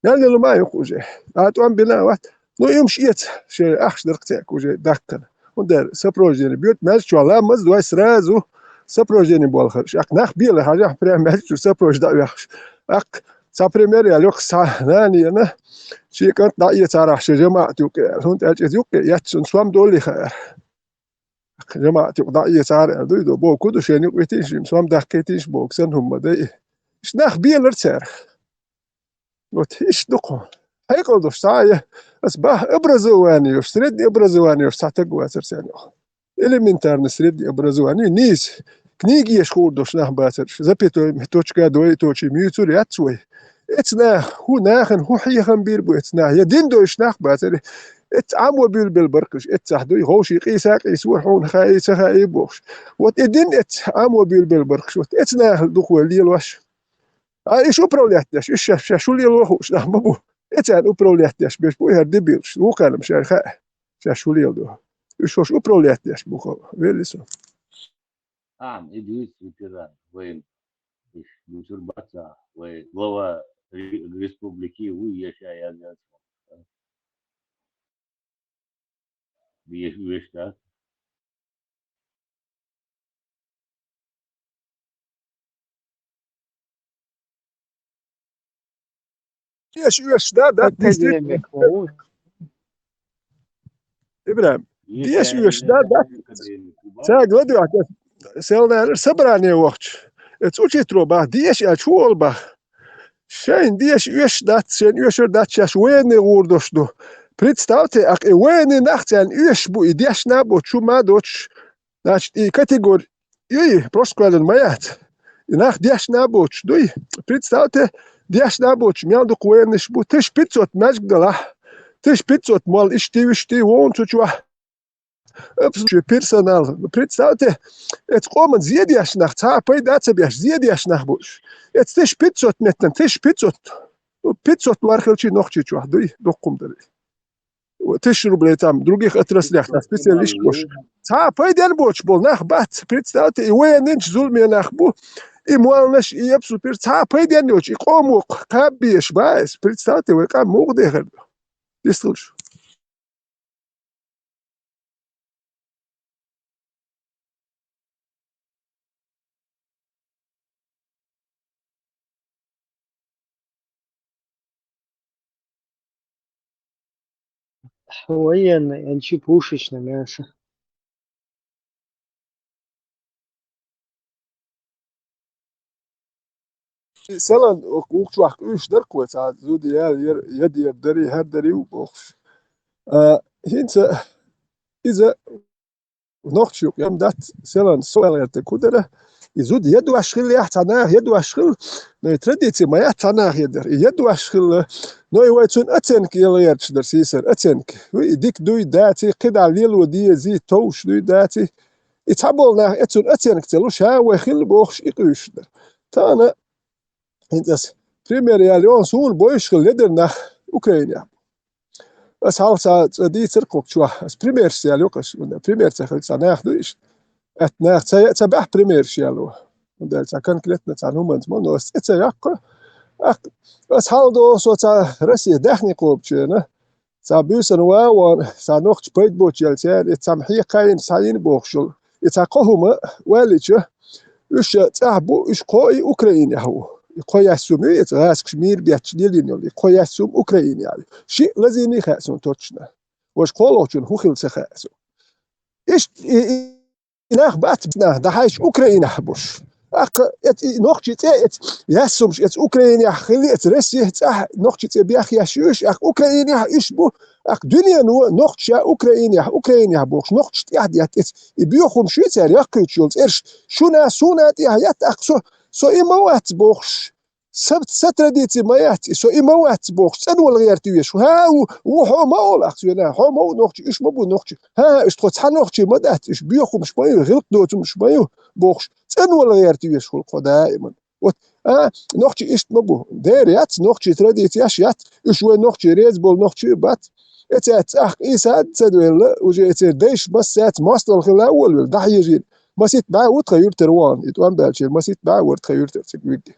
Мел лела ма а юкъ уже. А тӀом бина а вац. Ну, и хӀумаш эца, шайн ахча дара-кх цаьрга уже даккхана. ХӀунда аьлча сопровождение бьют, маьждиг чохь ламаз дой сразу сопровождение болхар. ТӀаккха нах бела хьажахь, прям маьждиг чу сопровождать дӀа а вехаш. ТӀаккха цхьа пример яьлла, юкъа цхьа нана еана, шен кӀант дӀаэцарахь шен жамаӀат юккъе аьлла. ХӀунда аьлча иза юккъе эцна сом доллий хаьара. ТӀаккха жамаӀат юккъе дӀаэцара аьлла дуй до, боху ду, шен юкъе витийша, сом даккхийтийша боху, сан хӀума ма дай. Иштта нах белара цаьрга. Вот иштта ду-кх. Хьекъал долуш цхьа а я, аса бахьа образование йолуш, среднее образование йолуш цхьа таг вацара царна. Элементарно среднее образование, нийса. Книга еш хуур долуш нах бацара. Запятой, точка, двоеточие муьйцур яц вай. Эцу нах, хӀу нахана, хӀу хьехам бийр бу эцу нах? Я дин дойуш нах бацара. Эцу Ӏамо буьйлабелла баркхаш, эццахь дуй, ховший къийса а къийсора, хьуна хаий, ца хаий бохуш. Вот и дин эцу Ӏамо буьйлабелла баркхаш, вот эцу нахал ду-кх вай лелош. А иша управлять деш, иша шаьш, шаьш хӀу лело хууш нах ма бу. Эцарна управлять деш берш бу, и хӀара дебилаш. Вукхарна-м шаьш хаьа, шаьш хӀу леладо. Уьш хӀорш управлять деш бу-кх, велли со. Ам, и дуьйцу ветеран вайн. Иш дуьйцур бац а, вай глава ре-, республики ву, я ша язъяц. Деш оьшуш дац? Деш оьшуш да, да, академик ву. ИбрахӀим, деш оьшуш да, да. Ца гладуьйхьа, селнара собрание вахча. Эца учитело баха, деша аьлча, хӀу олу баха? Шайна деша оьшуш дац, шайна оьшур дац, шаьш военный гӀур долуш ду. Представьте, аккха и военный нах царна оьшуш бу, и дешна а боцуш, хӀума а доцуш, значит, и категори, и прошлый ма яц. И нах дешна а боцуш дуй. Представьте, дешна а боцуш, мел дукха военныйш бу, тысяча пятьсот маьждиг далахь, тысяча пятьсот молла, иштта, иштта, вон цу чохь. Обслуживающий персонал. Представьте, эцу къоман зен деш нах, цхьа а пайда а ца беш, зен деш нах бу уьш. Эцу тысяча пятьсот меттан, тысяча пятьсот, ну, пятьсот мара хилчий Нохчийчохь дуй, дуккха хӀума дара. Тысяча рублей там, других отраслях, там специалист бу уьш. Цхьа а пайденна боцуш болу нах бац, представьте, и военныйчу зуламе нах бу, и молланаш, и обслуживающий, цхьа а пайденна йоцуш, и къомо кхаба безаш бац, представьте, вай къам муха дехар ду. Дистхуьлуш. Военный, а не пушечное мясо. Селан вукху чохь къуьйсуш дара-кх вай, цхьа зуда ял яр, ядер дарий, хӀара дарий ву бохуш. А, хӀинца иза нохчий юкъа ям дац, селан со аьлла гӀерта кху дара. И зуда ядош хиллехь, цхьа наха ядош хилла, но и традици ма яц цхьа наха ядар. И ядош хилла, но и вай цунна оценка яла гӀерташ дара сийсара, оценка. Вуй, и дика дуй, даций, кхидӀа лело дезий, товш дуй, даций. И цхьаболу нах эцунна оценка ца луш, ша вай хилла бохуш, и къуьйсуш дара. Тахана, хӀинца ас пример яьлла, йо, суна бовзуш хилла ледара нах Украинехь. Ас хьалха цхьа цӀа дийцар кху чохь, ас примерш яьлла юкъа, ас пример ца хилча, цхьа нах ду иштта. Атта нах ца, ца баьхьа примерш яьлла. ХӀунда аьлча цхьа конкретно цхьа хӀуманца ма, но ас цӀе ца йоккху. Ах, ас хьалха догӀу со цхьа Россия даьхни кхобучу вена. Цхьа буьйсанна ван а вон, цхьа нохча пайда боцуш яьлла церан, и цхьамма хьекхайина, схьайина бохуш йолу. И цхьа кхо хӀума ваьллича, уьш цӀахь бу, уьш кхо и Украинехь ву. И кхо яьссум ю, и гӀазкхаша мийра бетташ лелийна йолу, и кхо яьссум Украинехь ю. Шиъ лазийний хаьа суна точно. Важа кхоалгӀачунна хӀун хилла ца хаьа суна. Иштта и, и, и нах бац, нах, дӀахьаьжча Украинехь болуш. ТӀаккха эц-, и нохчий цӀе эц-, яьссумаш эц Украинехь хилла, эц Россехь цӀахь нохчий цӀе бехъеш ю уьш, тӀаккха Украинехь уьш бу, тӀаккха дуьнено нохча Украинехь, Украинехь бохуш, нохча тӀехь детта эц, и боьха хӀумаш ю цара яккхийчу йолу цӀераш, шуна, суна тӀехь етта, тӀаккха со, со и ма вац бохуш, Са, са традици ма яц, со и ма вац бохуш, цӀанвала гӀерта веш. ХӀа, ву, ву хьо ма олу ахь соьга, хьо ма ву нохчи, уьш ма бу нохчи. ХӀа, уьш тхо цхьа нохчи ма дац, уьш боьхамаш ма ю, гӀиллакх доцурш ма ю бохуш, цӀанвала гӀерта веш хуьлу кхо даиман. Вот, а, нохчи иштта ма бу. Дера яц, нохчи традицияш яц, уьш вай нохчи реза болу нохчи бац. Эцаьца ахь къийса а ца девлла, уже эцеран дайша массаьца мостагӀа хилла а волавелла, дӀахьежийна. Маситта бӀе ву тхан юьртара вахана, и тӀом баьллачеран маситта бӀе вара тхан юьртара цига вигга.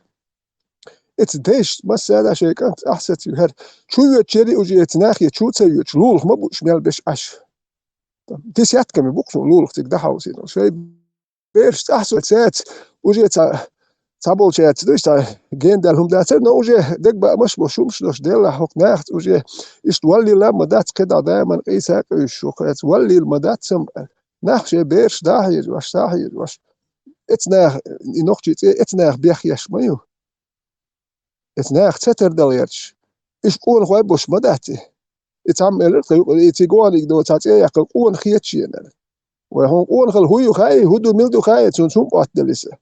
Эца дайша массаьца шайн кӀант ахь сацийна хӀара. Чу воьдучерий уже эца нахе чу ца воьдуш, лулах ма бу уьш мел беш Ӏаш. Десятками бу-кх суна лулах цига дӀахьовсийна. Шайн бераш цӀахь со цаьрца, уже ца, цхьаболчаьрца дуьйш, цхьа генадаьлла хӀума дацара, но уже дагабаамаш бо, шумаш дош деллахь хӀокху нахаца уже иштта валлийла а ма дац, кхидӀа даиман къийса а къуьйсуш ву кхаьца, валлийла ма дац амма. Нах шайн бераш дӀа а хьежош, схьа а хьежош. Эца наха, и нохчий цӀе эца наха бехъеш ма ю. Эца наха ца тардала гӀерташ. Уьш къонахой болуш ма дац и. И цхьамма элира тхан юкъа, и цига ваханиг до цхьа цӀе а яьккхина къонах хета шена. Вай хьуна къонахалла хӀун ю хаьий, хӀун ду, мила ду хаьий, цунна хӀун моттадала иза.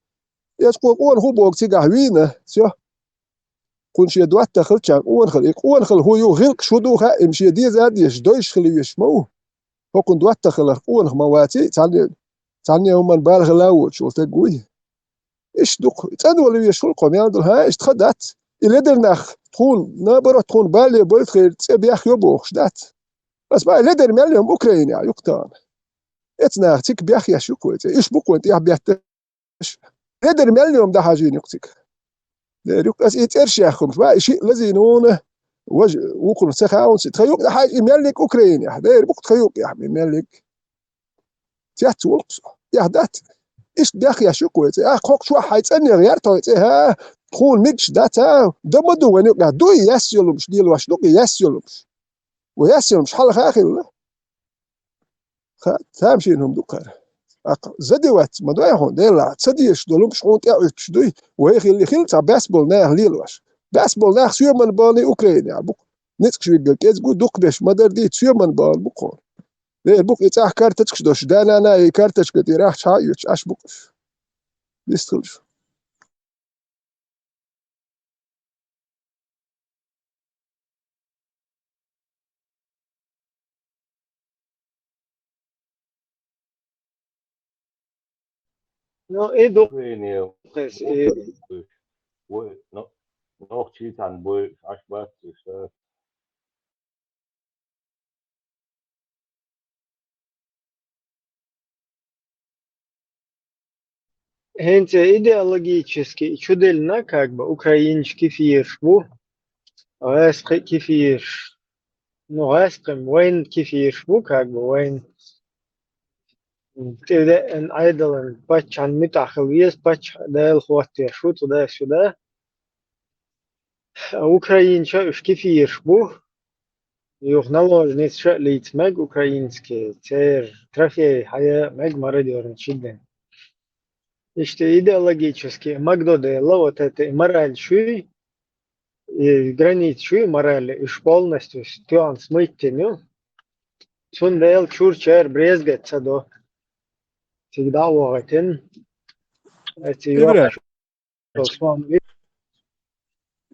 Эца кхо къонах ву боху цигахь вийна, всё. Кхунна шен доттагӀа хилчарна къонахалла. И къонахалла хӀун ю, гӀиллакхаш хӀун ду хаьа, и шен деза а дезаш, дойуш хила везаш ма ву. ХӀокхунна доттагӀа хиларх къонах ма ваций, цхьанне, цхьанне хӀуманна бала хила а воцуш волу стаг вуй. Иштта ду-кх, цӀанвала везаш хуьлу кхо мел долу, хӀа, иштта ха дац. И ледара нах тхуна, наоборот, тхуна бале бойта хир, цӀе бехйо бохуш дац. Аса боху, ледара мел йо Украинехь ю-кх тахана. Эца наха цига бехъеш ю-кх вай цӀе. Уьш бу-кх вайн тӀехь бетташ. Ледара мел йо дӀахьажийна ю-кх цига. Дера ю-кх, аса и цӀераш яьхна хӀумаш бу, и шиъ лазийна вуна, важа вукхунах ца хаьа хӀунда, тхан юкъа дӀахьажа и меллиг Украинехь. Дера бу-кх тхан юкъехь и меллиг. Цец волу-кх со. Эхь дац. Иштта бехъеш ю-кх вай цӀе. Ахь кхокху чохь хьайн цӀанъян гӀерта хьо и цӀе, хӀа? Тхуна мегаш дац, хӀа? Дан ма ду вайна юкъахь. Дуй яьсса йолу хӀумаш лелош ду-кх, яьсса йолу хӀумаш. Вай яьсса йолу хӀумаш хьалха а хилла. Ха, тамашийна хӀума ду-кх хӀара. Аккха задевать ма дой хьуна, делахь, ца дезаш долу хӀумаш хьуна тӀеӀуьттуш дуй. Вай хилла, хилла цхьа баьсса болу наха лелош. Баьсса болу нах соьман бахана Украинехь бу-кх. Ницкъаш вигга кӀезиг ву, дукха беш ма-дарра дийца, соьман бахана бу-кх хьуна. Вер бу-кх и цӀахь карточкаш долуш, да-нана и карточка тӀера ахча хьа а оьцуш, Ӏаш бу-кх уьш. Вистхуьлуш. Ну, и ду-, Вене. Хес, и. Вой, но, нохчий цхьаьна бой, аш бац, иш, э. ХӀинца идеологически чу делла, как бы, украинчу кефирш бу, гӀаскхи кефирш, ну, гӀаскхи вайн кефирш бу, как бы, вайн тӀедеъна Ӏедалан паччахьан муьтӀахь хила веза, паччахь Дала хӀоттош ву туда-сюда. Украинча уьш кефирш бу, юха наложница ша а лийца мег украинский, церан трофей хьая мег мародёрничий ден. Иштта идеологически магдо делла, вот это и мораль шуй, и граница шуй мораль, уьш полностью стоьгӀна смыттина ю. Цундела чуьрчара брезгать ца до. Цига дӀа а вогӀийтина. Эци Ибраш. Йоккхуш. Сон ви-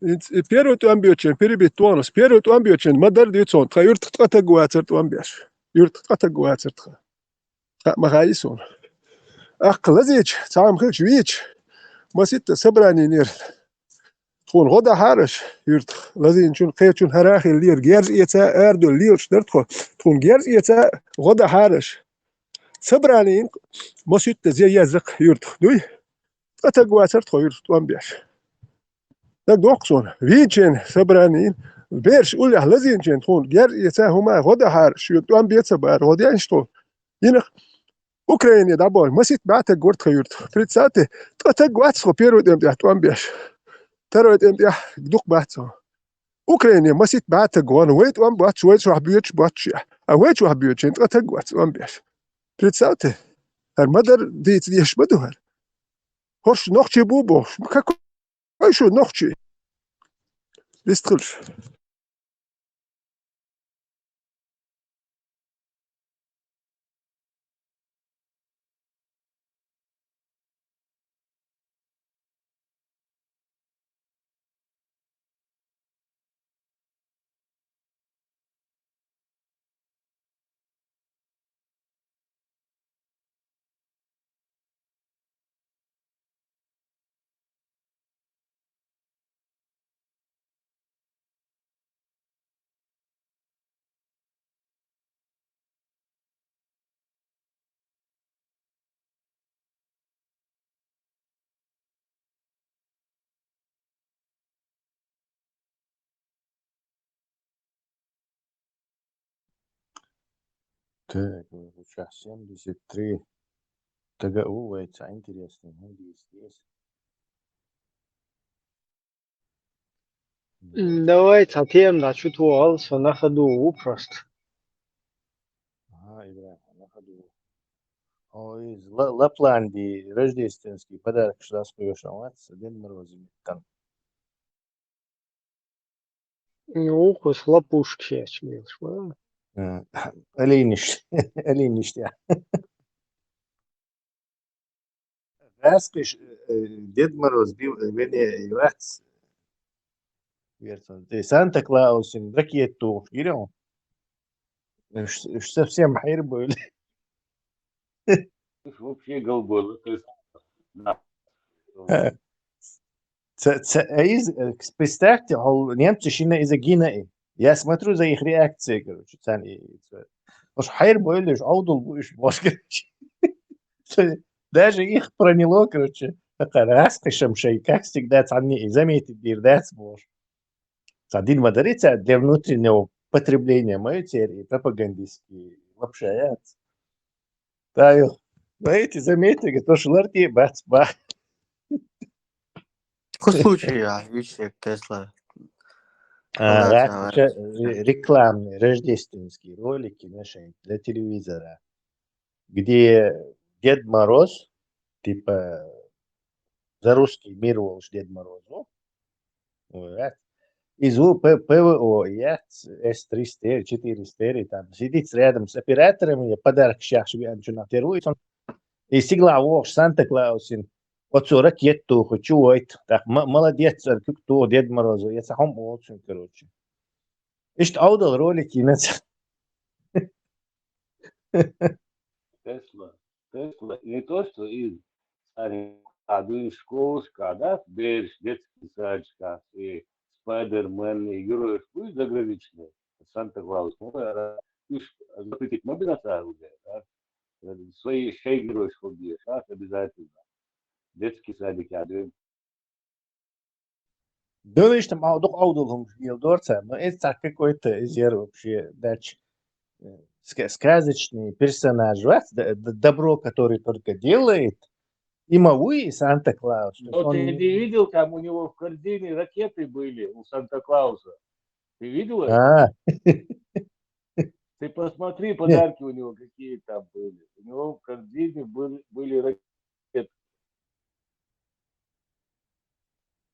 Инц-, и первый тӀом боьдучун, перебить тонус. Первый тӀом боьдучун, ма-дарра дуьйцу хьуна, тхан юьртах ткъа таг вацара тӀом беш. Юьртах ткъа таг вацара тхан. Хаа ма хаьий суна. Аккха лазийча, цхьа хӀума хилча вийча, маситта собрани йинера. Тхуна гӀо дахьара аша, юьртах, лазийначун, кхечун хӀара а хилла лера, герз эца, арадевлла лелаш дара тхо. Тхуна герз эца, гӀо дахьара аша. Собрани йина, маситта зе еза-кх юьртах, дуй? Ткъа таг вацара тхо юьртах тӀом беш. Дагадоккху суна, вийначеран собрани йина, бераш уллехь лазийначеран тхуна герз эца, хӀума гӀо дахьара, шуьга тӀом бе ца бара, гӀо деш тхо. Йина-кх Украине дӀабохуш, маситта бӀе таг вара тхан юьртах. Представьте, ткъа таг вац тхо первый тӀеман тӀехь тӀом беш. Второй тӀеман тӀехь дукха бац тхо. Украине маситта бӀе таг вахана, вай тӀом боцуш, вай чохь боьдуш боцуш а. А вай чохь боьдучеран ткъа таг вац тӀом беш. Представьте, хӀара ма-дарра дийца дезаш ма ду хӀара. ХӀорш нохчий бу бохуш. Какой шу нохчий? Вистхуьлуш. Так, вот сейчас семьдесят три. Тага у вайца интересный, ну, здесь, здесь. М, Давай цхьа тема дӀачутоха, со на ходу ву просто. Ага, игра, на ходу. О, из Ла- Лапландии рождественский подарок что стоишь, а вот Дед Мороз там. Ну, кус лапушки сейчас мелочь, ладно? Э, Алиниш, Алиниш, я. Раскиш, э, Дед Мороз бил, э, вене и вац. Версон. Ты Санта Клаусин ракету, гирем? Уж, уж совсем хайр был. Уж вообще голубой, то есть, да. Ца, ца, а из, э, кс- представьте, ол немцы шина из Гинаи. Я смотрю за их реакцией, короче, цан и, и ца. Уж хайр бойлы, уж аудул бу, уж бош, короче. Даже их проняло, короче. Такая раскишем шей, как всегда, цан и заметить дир, да, бош. Ца дин мадарица для внутреннего потребления мою теперь и пропагандистский вообще, я. Да, ё. Знаете, заметили, то, что ларти, бац, ба. Кус случай, а, вичек Тесла. А, Ага, да, ага. сейчас ре- рекламные, рождественские ролики наши для телевизора, где Дед Мороз, типа, за русский мир волш Дед Мороз, ну, вот, да. Из у П- ПВО, я, С триста, четыреста, там, сидит рядом с операторами, я подарок сейчас себе анчу на первую, и сигла волш Санта Клаусин, вот сорок лет туху, чуойт, так, м- молодец, сорок то Дед Мороз, я сахом очень, короче. Ишт аудал ролики, на Тесла. Тесла. Не то, что из, а, один школушка, да, берш, детский садчика, и Спайдермен, и герои школы заграничные, Санта Клаус, ну, а, уж запретить мобина уже, да? Э, свои шей герои школы, а, обязательно. Детский садик, один. Дылыштым аудук аудулум ел дорца, но это так какой-то из ер вообще, дач, э, ска- сказочный персонаж, вот, д- д- добро, который только делает, и Мауи, и Санта Клаус. То есть Но ты он- не видел, там у него в корзине ракеты были у Санта Клауса. Ты видел это? А, Ты посмотри, подарки у него какие там были. У него в корзине были, были ракеты.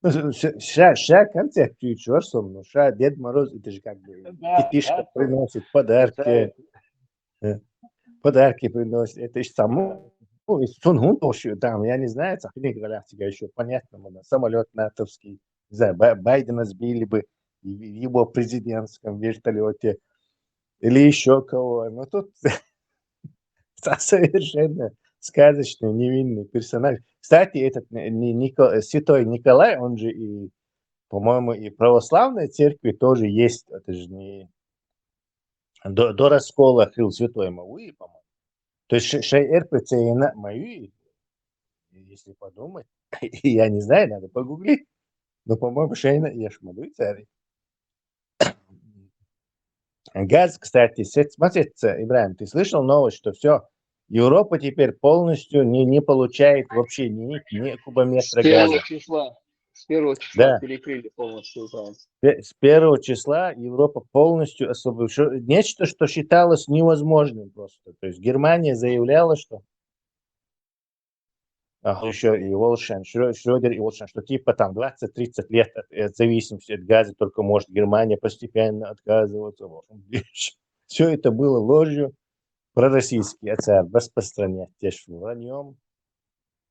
Ну, ш- ш- ща, ща концепцию чёрсом, но ща Дед Мороз, это же как бы Да, детишка да, приносит подарки, Представь, э, подарки приносит, это же само, ну, и Сун Хун тоже там, я не знаю, цахник галактика еще, понятно, можно, самолет натовский, не знаю, Бай- Байдена сбили бы в его президентском вертолете, или еще кого, но тут совершенно сказочный, невинный персонаж. Кстати, этот Ни- Ни- Нико- святой Николай, он же и, по-моему, и православной церкви тоже есть, это же не до, до раскола хил святой Мауи, по-моему. То есть ше- шей РПЦ и на Мауи, если подумать, я не знаю, надо погуглить, но, по-моему, шейна еш Мауи цари. Газ, кстати, сет- смотрится, Ибраим, ты слышал новость, что все, Европа теперь полностью не, не получает вообще ни, ни кубометра газа. С первого числа. С первого числа Да. перекрыли полностью там. Пе- С первого числа Европа полностью освобождена. Нечто, что считалось невозможным просто. То есть Германия заявляла, что а, еще и Волшен, Шрё- Шрёдер и Волшен, что типа там двадцать-тридцать лет от, от зависимости от газа только может Германия постепенно отказываться. Все это было ложью. Пророссийский ацар распространять те ж враньем.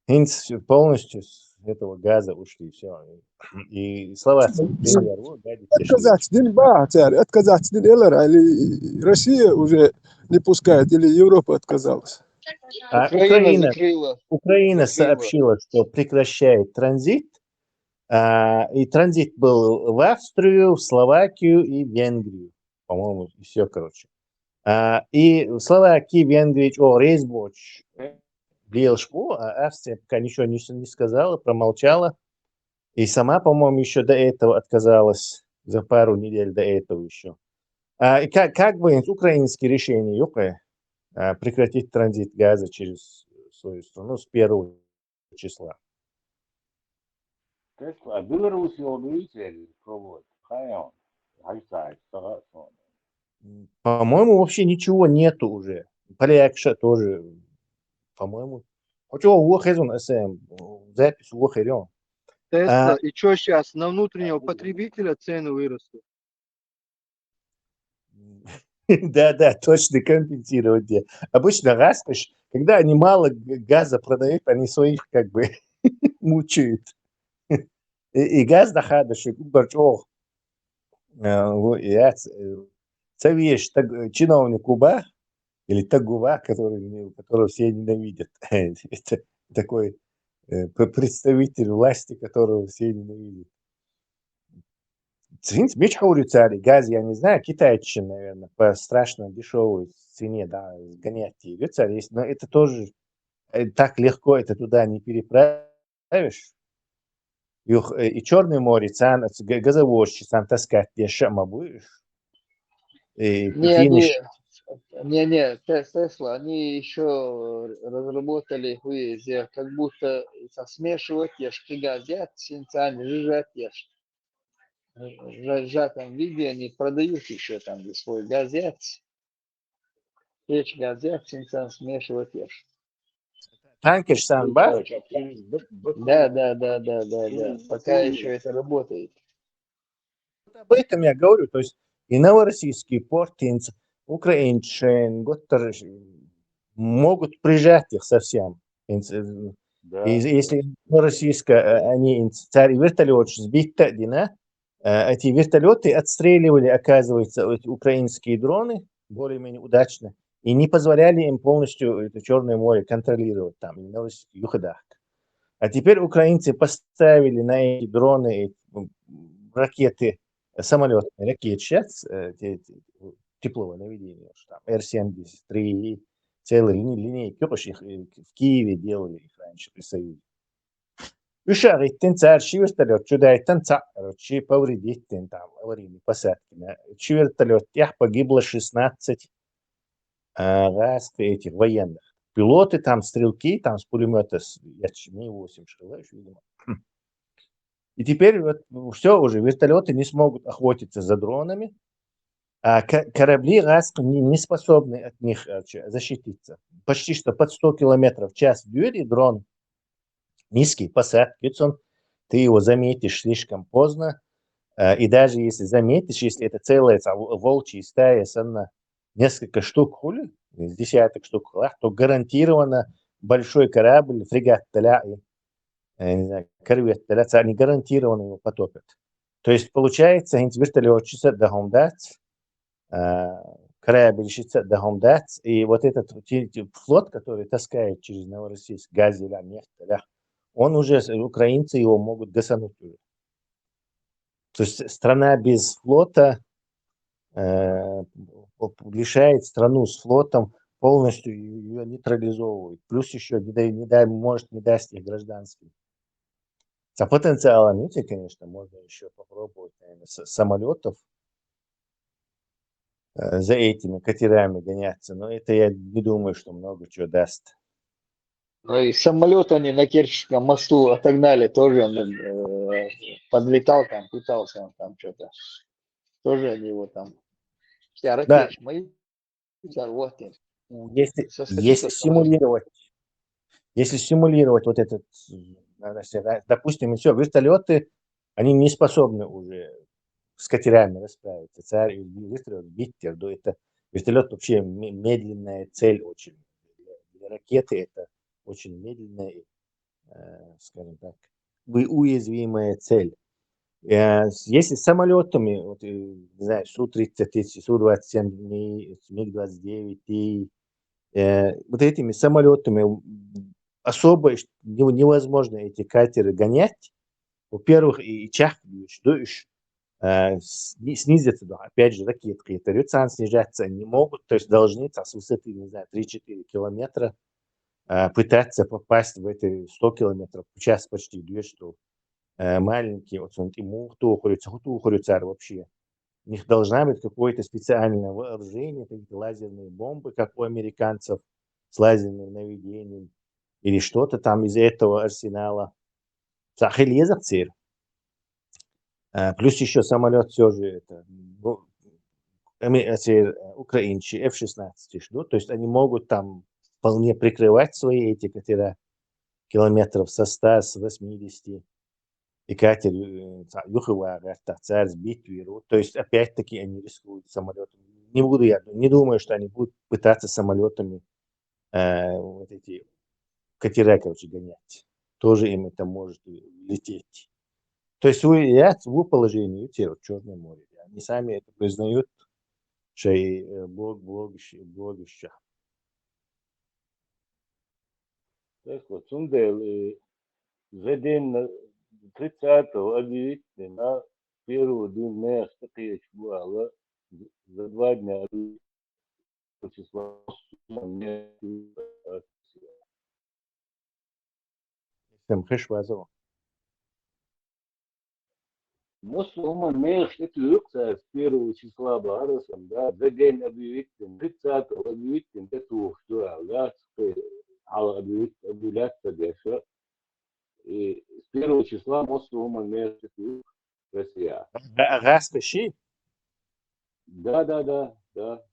Хинц полностью с этого газа ушли, все. И словацкий премьер, вот, гадит, те ж Отказаться дин ба, царь, отказаться дин элер, или Россия уже не пускает, или Европа отказалась. А Украина Украина, закрыла. Украина Закрыла. сообщила, что прекращает транзит. А, и транзит был в Австрию, в Словакию и в Венгрию. По-моему, и все, короче. А, и в Словакии, в Венгрии, о, рейс боч. Лиел шпу, а Австрия пока ничего не, с- не сказала, промолчала. И сама, по-моему, еще до этого отказалась, за пару недель до этого еще. А, и как, как бы украинские решения, юкая? а, прекратить транзит газа через свою страну с первого числа. Тесла, а Беларусь его видите, пробовать? Хайон. Хайсай, сага сон. М, По-моему, вообще ничего нету уже. Полякша тоже, по-моему. Хотя у Хезун СМ запись у Херен. Тесла, А- и что сейчас, на внутреннего потребителя цены выросли? Да, да, точно компенсировать. Где. Обычно газ, когда они мало г- газа продают, они своих как бы мучают. И, и газ доходит, что горчох. Цавьеш чиновник Куба или Тагува, который, не- которого все ненавидят. Это такой э, п- представитель власти, которого все ненавидят. Цинц меч хаурицари, газ, я не знаю, китайцы, наверное, по страшно дешевой цене, да, сгонять и рицари есть, но это тоже э, так легко это туда не переправишь. Юх, э, и Черное море, цан, г- газовозчи, цан таскать, дешама будешь. И Не, финиш. они, не, не, Те- Тесла, они еще разработали хуезия, как будто со смешивать ешь, ты газет, синцан, жижат ешь. В сжатом виде они продают еще там свой газет. Печь газет, синцан, смешивать ешь. Танкер санба. Да, да, да, да, да, да. Пока еще это работает. Вот об этом я говорю. То есть и Новороссийский порт, и инц- Украинцы, Готтер могут прижать их совсем. Инц- э, Да. И если Новороссийска, э, они инц- царь вертолет сбить дина, э, эти вертолеты отстреливали, оказывается, эти украинские дроны более-менее удачно и не позволяли им полностью это Черное море контролировать там, и Новороссийск юхадахк. А теперь украинцы поставили на эти дроны, э, м, ракеты, э, самолетные ракеты сейчас, э, те- те- теплового наведения, что там Р-73, целые линейки, их э, в Киеве делали их раньше при Союзе. Уьш агӀиттина цара ши вертолет чудайтина цхьаъ, короче, повредить дина там, аварийный посадкина. Ши вертолет тӀехь погибло шестнадцать а, гӀаскхи этих военных. Пилоты там, стрелки там с пулемета, с, я ч- Ми-восемь шкала, видимо. И теперь вот все уже, вертолеты не смогут охотиться за дронами, а ка- корабли гӀаскхи не, не способны от них э, ч- защититься. Почти что под сто километров в час дует и дрон, низкий посадки, он, ты его заметишь слишком поздно, э, и даже если заметишь, если это целая ца- волчья стая, санна несколько штук хули, из десяток штук хула, то гарантированно большой корабль, фрегат таля, и, э, не знаю, корвет таля, они гарантированно его потопят. То есть получается, эти вертолетчица дахом дац, а, корабльщица дахом дац, и вот этот те- те- флот, который таскает через Новороссийск газ или нефть, да, он уже, с- украинцы его могут гасануть уже. То есть страна без флота э, п- лишает страну с флотом полностью, ее нейтрализовывает. Плюс еще не дай, не дай, может не даст их гражданским. Со потенциалом, видите, конечно, можно еще попробовать, наверное, с самолетов э, за этими катерами гоняться, но это я не думаю, что много чего даст. Ну и самолет они на Керченском мосту отогнали, тоже он э, подлетал там, пытался он там что-то. Тоже они его там. Все Да. ракеты мои взорвали. Если, Со если статистикой симулировать, если симулировать вот этот, э, допустим, все вертолеты, они не способны уже с катерами расправиться. Царь вертолет Биттер, да, это вертолет вообще ме- медленная цель очень. Для, для ракеты это очень медленная, э, скажем так, вы- уязвимая цель. Э, с- Если с самолетами, вот, э, не знаю, Су-тридцать, Су-двадцать семь, Ми- МиГ-двадцать девять, и э, вот этими самолетами особо ш- не- невозможно эти катеры гонять. Во-первых, и, и чах, что снизится, да, опять же, ракеты, которые сам снижаться не могут, то есть должны там, с высоты, не знаю, три-четыре километра э, пытаться попасть в эти сто километров в час почти, две, что э, маленькие, вот он и мух тухурится, хутухурится вообще. У них должна быть какое-то специальное вооружение, какие-то лазерные бомбы, как у американцев, с лазерным наведением, или что-то там из этого арсенала. Цхьа хила еза-кх церан. А, плюс ещё самолёт всё же это, ну, ами-, эти, э, украинцы F шестнадцать ждут, то есть они могут там вполне прикрывать свои эти катера километров со ста, с восьмидесяти. И катер, э, ца-, юхавар, так, царь сбит виру. То есть, опять-таки, они рискуют самолётом. Не буду я, не думаю, что они будут пытаться самолётами, э, вот эти катера, короче, гонять. Тоже им это может лететь. То есть, вы, я, вы положение, видите, вот Чёрное море. Они сами это признают, что и, э, блог, блогища, блогища. Так вот, цундела, э, за день на тридцатого объявить на первого день мех такие чувала, за два дня объявить числа. Всем хеш вазо. Массо а хӀуманна мехаш тӀетуьйху цара с первого числа бахьара сан, да, за день объявить дина, тридцатого объявить дина тӀетухуш ду аьлла, да, цкъа хьалха объявить, объявлять ца деш. И с первого числа массо а хӀуманна мехаш тӀетуьйху Россия. Га-, гӀаскхи ши? Да, да, да, да.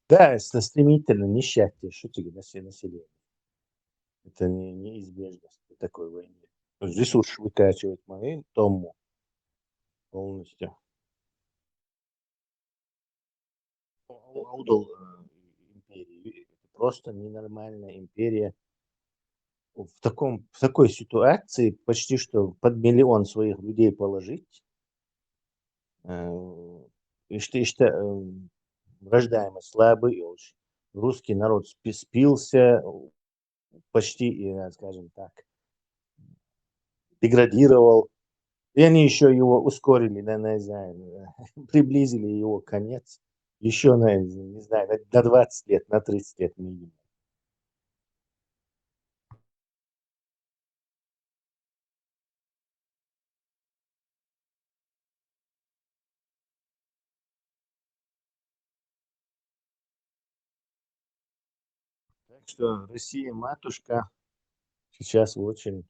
Да, это стремительно нищать, что тебе насе-, население. Это не, неизбежность при такой войне. То есть ресурс выкачивать мы тому полностью. Ау-, аудал, э, империи. Это просто ненормальная империя. В таком, в такой ситуации почти что под миллион своих людей положить. Э, ишта, ишта, э, рождаемость слабый, и уж русский народ спи-, спился, почти, э, скажем так, деградировал. И они ещё его ускорили, на, не знаю, приблизили его конец. Ещё на, не знаю, на, на двадцать лет, на тридцать лет минимум. Так что Россия матушка сейчас в очень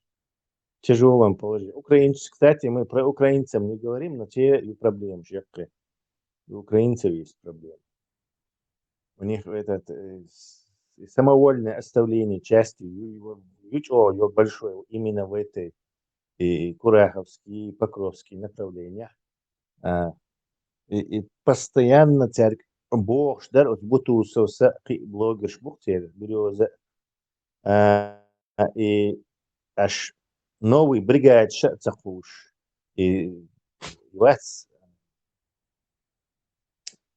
тяжёлом положении. Украинцы, кстати, мы про украинцев не говорим, но те и проблемы, же. И у украинцев есть проблемы. У них этот, э, с-, самовольное оставление части ю-, его, ю-, о, его большое именно в этой и Кураховский, и Покровский направлениях. А, и, и постоянно церковь бохуш дар, вот Бутусов са, кхи блогерш бу церковь, Берёза. А, и аш новый бригад ша ца кхуш. И вац,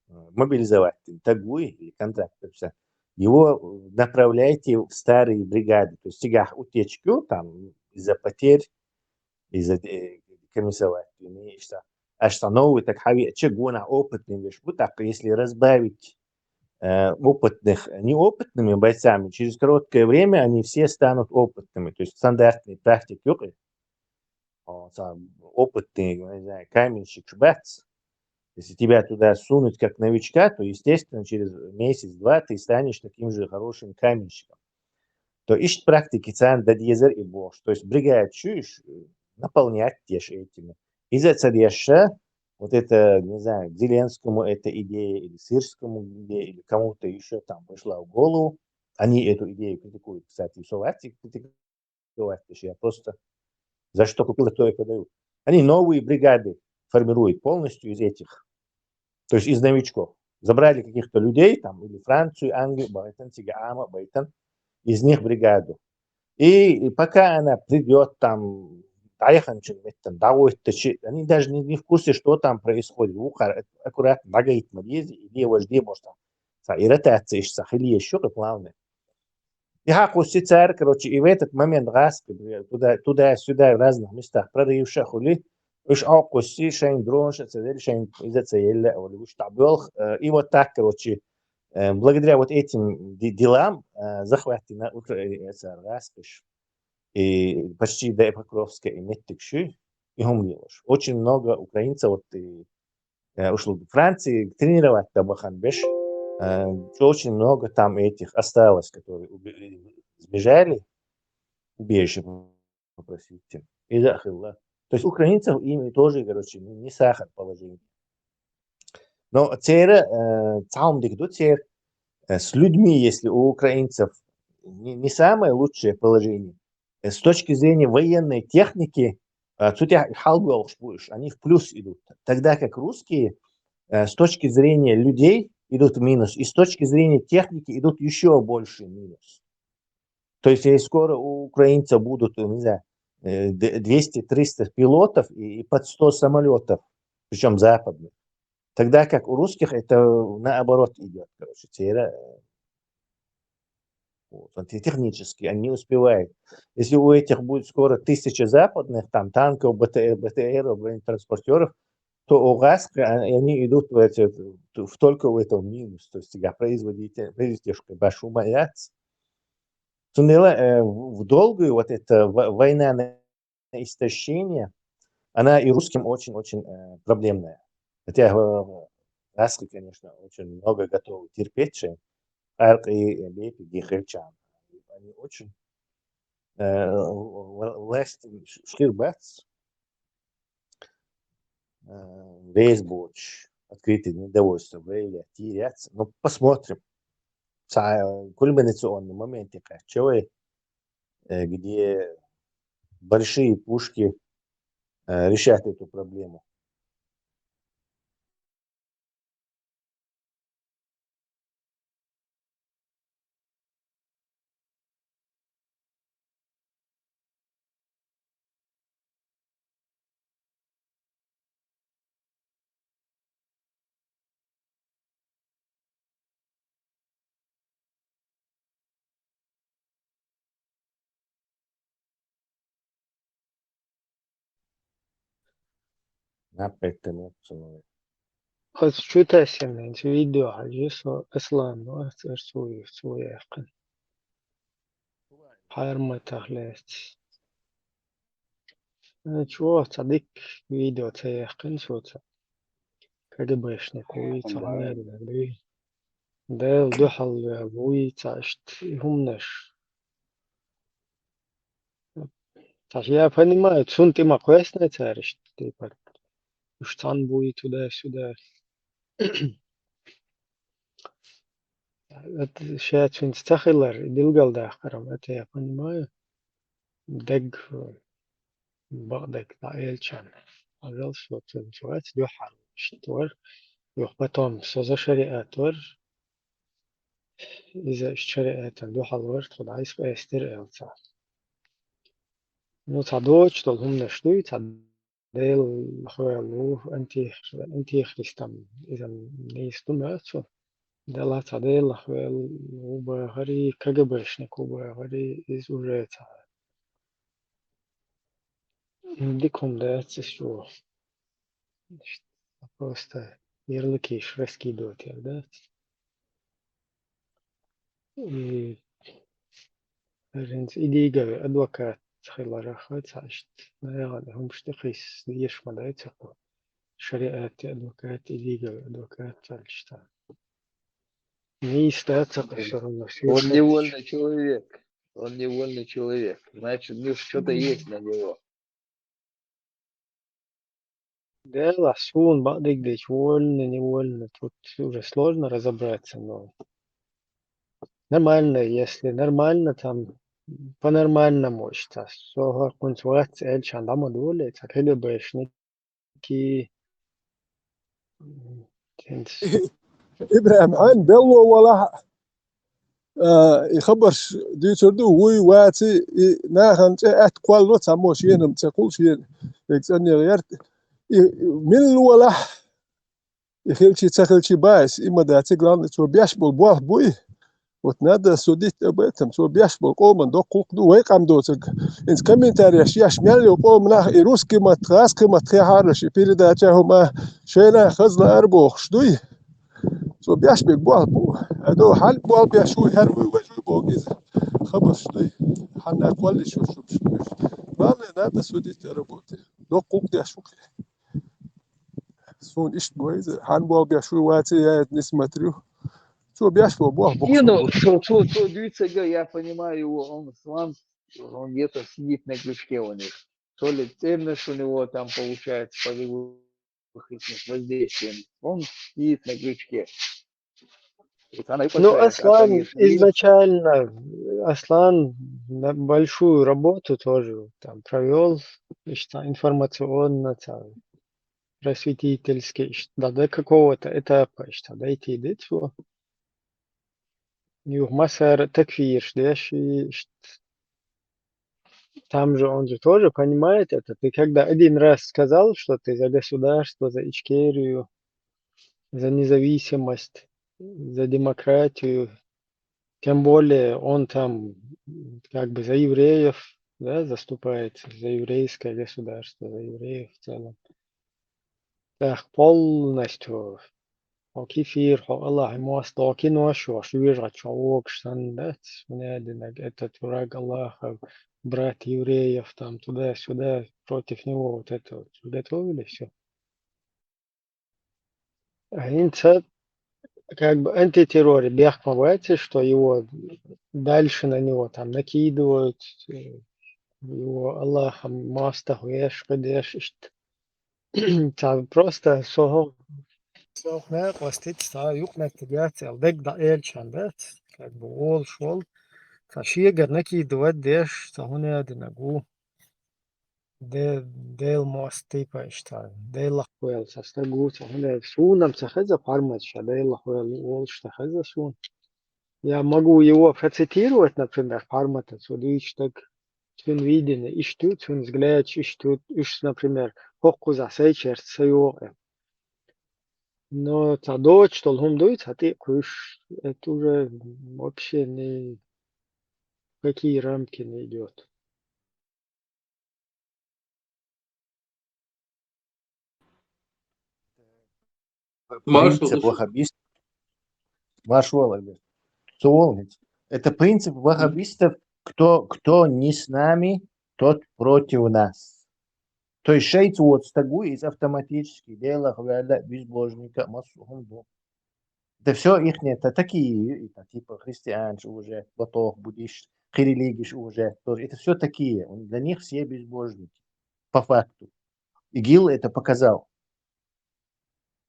э, мобилизовать, таг вуй, или контракт подписать. Его направляйте в старые бригады. То есть цигахь утечка, там, из-за потерь, из-за, э, комиссовать, и ишта. Аш са новый, так хави, че гона опытный веш. Вот так, если разбавить, э, опытных неопытными бойцами, через короткое время они все станут опытными. То есть стандартный тактик юкъе. О, сам опытный, не знаю, каменщик шбац. Если тебя туда сунуть как новичка, то, естественно, через месяц-два ты станешь таким же хорошим каменщиком. То есть практики цан дадьезер и бохуш. То есть бригад чуешь, э, наполнять деш этими. Из-за цадьеша, вот это, не знаю, Зеленскому эта идея или Сирскому идея, или кому-то ещё там пришла в голову. Они эту идею критикуют, кстати, и Словакия критикует. Я просто за что купил, то и продаю. Они новые бригады формируют полностью из этих, то есть из новичков. Забрали каких-то людей, там, или Францию, Англию, байтан, цига ама, байтан, из них бригаду. И, и пока она придёт, там, даяханчин меттан, дагойтачи, они даже не, не в курсе, что там происходит. Ухар, аккуратно, дагайт ма дези, или вожди, может, там, са, и ротация, иш са, хили ещё, главное. И хьакхуссу цара, короче, и в этот момент гӀаскхи туда, туда-сюда в разных местах прорывша хули, уж хьакхуссу шайн дронаш а ца делла, шайн иза ца елла а вали, уж тӀабоьлху, э, и вот так, короче, э, благодаря вот этим де-, делам, э, захватили Укра-, э, цара гӀаскхаш. И почти до Покровска и меттиг шу, и хӀума лелаш. Очень много украинцев, вот, и э, ушла Франция тренировать-то бахан беш. Э, очень много там этих осталось, которые уби-, сбежали, убежище попросить. И да, хилла. То есть украинцев им тоже, короче, не, не сахар положение. Но цера, э, цаум дик ду цер, э, с людьми, если у украинцев не, не самое лучшее положение, э, с точки зрения военной техники, э, цутя халбуш будешь, они в плюс идут. Тогда как русские, э, с точки зрения людей идут в минус, и с точки зрения техники идут еще больше минус. То есть, если скоро у украинцев будут, не знаю, э, д-, двести-триста пилотов и, и под сто самолетов, причем западных, тогда как у русских это наоборот идет, короче, цера, э, вот, вот, и технически они не успевают. Если у этих будет скоро тысяча западных, там, танков, Б Т Р, Б Т Р, бронетранспортеров, то у вас, а, они идут в эти, в, только в этом минус. То есть, я производитель, производитель башу маяц. Цундела, э, в, в долгую вот эта во-, война на истощение, она и русским очень-очень, э, проблемная. Хотя, э, раски, конечно, очень много готовы терпеть, чем арк и, э, лепи, гихельчан. Они очень, э, в-, в-, власть ш-, шхирбац, э, весь борщ, открытое недовольство, вейля, тиряц. Ну, посмотрим. Са-, кульминационный момент, и как, чего, э, где большие пушки, э, решат эту проблему. Например, ну, Аз чу тесен, ин цу видео хьажи со Аслан, ну, ас эр цу, цу яхкын. Хьарма тахлест. Э, чу цадик видео ца яхкын со ца. Как обычно, куй ца хьанадали. Дел духьал вуй ца ишт и хумнаш. Ца я понимаю, цун тима квестная царишт, типа, уж цан буй туда-сюда. Это ща цун цахилар, и дилгал дахарам, это я понимаю. Дег, бакъ дег, да элчан. Ажал шо цун цуац, духьал, штор, юх потом, со за шариат вар, иза шариатан духьал вар, тхуд айс эстер элца. Ну, ца доч, тол хумнаш дуй, ца Дел хвел у антих-, антихристам, изан нейсту мацу. Дела ца Дел хвел у багари, К Г Б-шник у багари, из уже ца. Дикум да цису. Просто ярлыки раскидывать, да? И ринц идигави адвокат хилараха цаишт. Наягъа хумшти хис деш ма дай цаку. Шариат адвокат, идигави адвокат цалишта. Нейста цаку всё равно. Он невольный человек. Он невольный человек. Значит, ну, что-то есть на него. Дела сун бакъ дег дечь, вольно, невольно. Тут уже сложно разобраться, но нормально, если нормально, там, по-нормальному считать. Со хакун сват эль чандама доле, так или бэшники. Ибрахим, хьан белло валахь, а, и хабарш дуьйцур ду, вуй, ваци, и нахана цӀе атта кхолло, цхьаммо шена-м ца кхул, шена вега цӀаннега ярт. И, и милла валахь, и хилчи, ца хилчи баьс, и ма дац, главное, цо беш болу болх буй. Вот надо судить об этом. Цо беш болу къоман доккхулкх ду, вай къам доцург. Инца комментарияш еш мел йолу къоман нах и русский матта, гӀазкхи матта хьехьара ши передача хӀума, шайна хаза лаар бохуш дуй. Цо беш берг болх бу. Ado хьан болх беш ву, хӀара вуй, важа вуй боху иза. Хабарш дуй. Хьанна кхоллиш ву шуьга. Главное, надо судить о работе. Доккхулкх деш ву кхин. сун ишт гойза, хан бол беш ву ваци, я это не смотрю. Цо беш ву бох бох. Не, ну, цо, цо, цо дуйцага, я понимаю его, он слан, он где-то сидит на крючке у них. То ли ценность у него там получается по его их воздействием. Он сидит на крючке. Вот она и Ну, получается, а Аслан там есть мир. Изначально, Аслан на- большую работу тоже там провел, что информационно, там, просветительский, что до какого-то этапа, что дойти до этого. Юх масар такфир, что я щи- что там же он же тоже понимает это. Ты когда один раз сказал, что ты за государство, за Ичкерию, за независимость, за демократию, тем более он там как бы за евреев, да, заступается, за еврейское государство, за евреев в целом. Так, полностью. Хо кефир, хо Аллах, ему астаки ношо, швежа чавок, шандац, мне динаг, это тураг Аллаха, брат евреев, там туда-сюда, против него вот это вот готовили все. А инца, как бы антитеррор, бяхма вайцы, что его дальше на него там накидывают, э, его Аллахом маста хуеш, кадеш, ишт. Там просто сохо. Сохне, пластит, ста, юкне, тегяц, эл дег да эльчан, да? Как бы ол, шол. Та шиегар накидывать деш, та хуне динагу. Де, дел мост типа ишта, дел лахуэл, са стагу, та хуне сунам, са хеза пармат, ша дел лахуэл, ол шта хеза сун. Я могу его процитировать, например, пармата, цо дуйч так, цун видение, ишту, цун взгляд, ишту, иш, например, хоккуза сей черт, сей огэ. Но та дочь, что лхум дуйц, а ты куш, это уже вообще ни в какие рамки не идет. Маршал, Принцип слушай. Ваххабист. Маршал, Альберт. Суол ведь. Это принцип ваххабистов, кто, кто не с нами, тот против нас. То есть шейц вот стагу из автоматически делах вяля безбожника масухум. Это все их, это такие, это типа христианцы уже, латох, буддист, хирилигиш уже тоже. Это все такие. Для них все безбожники, по факту. ИГИЛ это показал.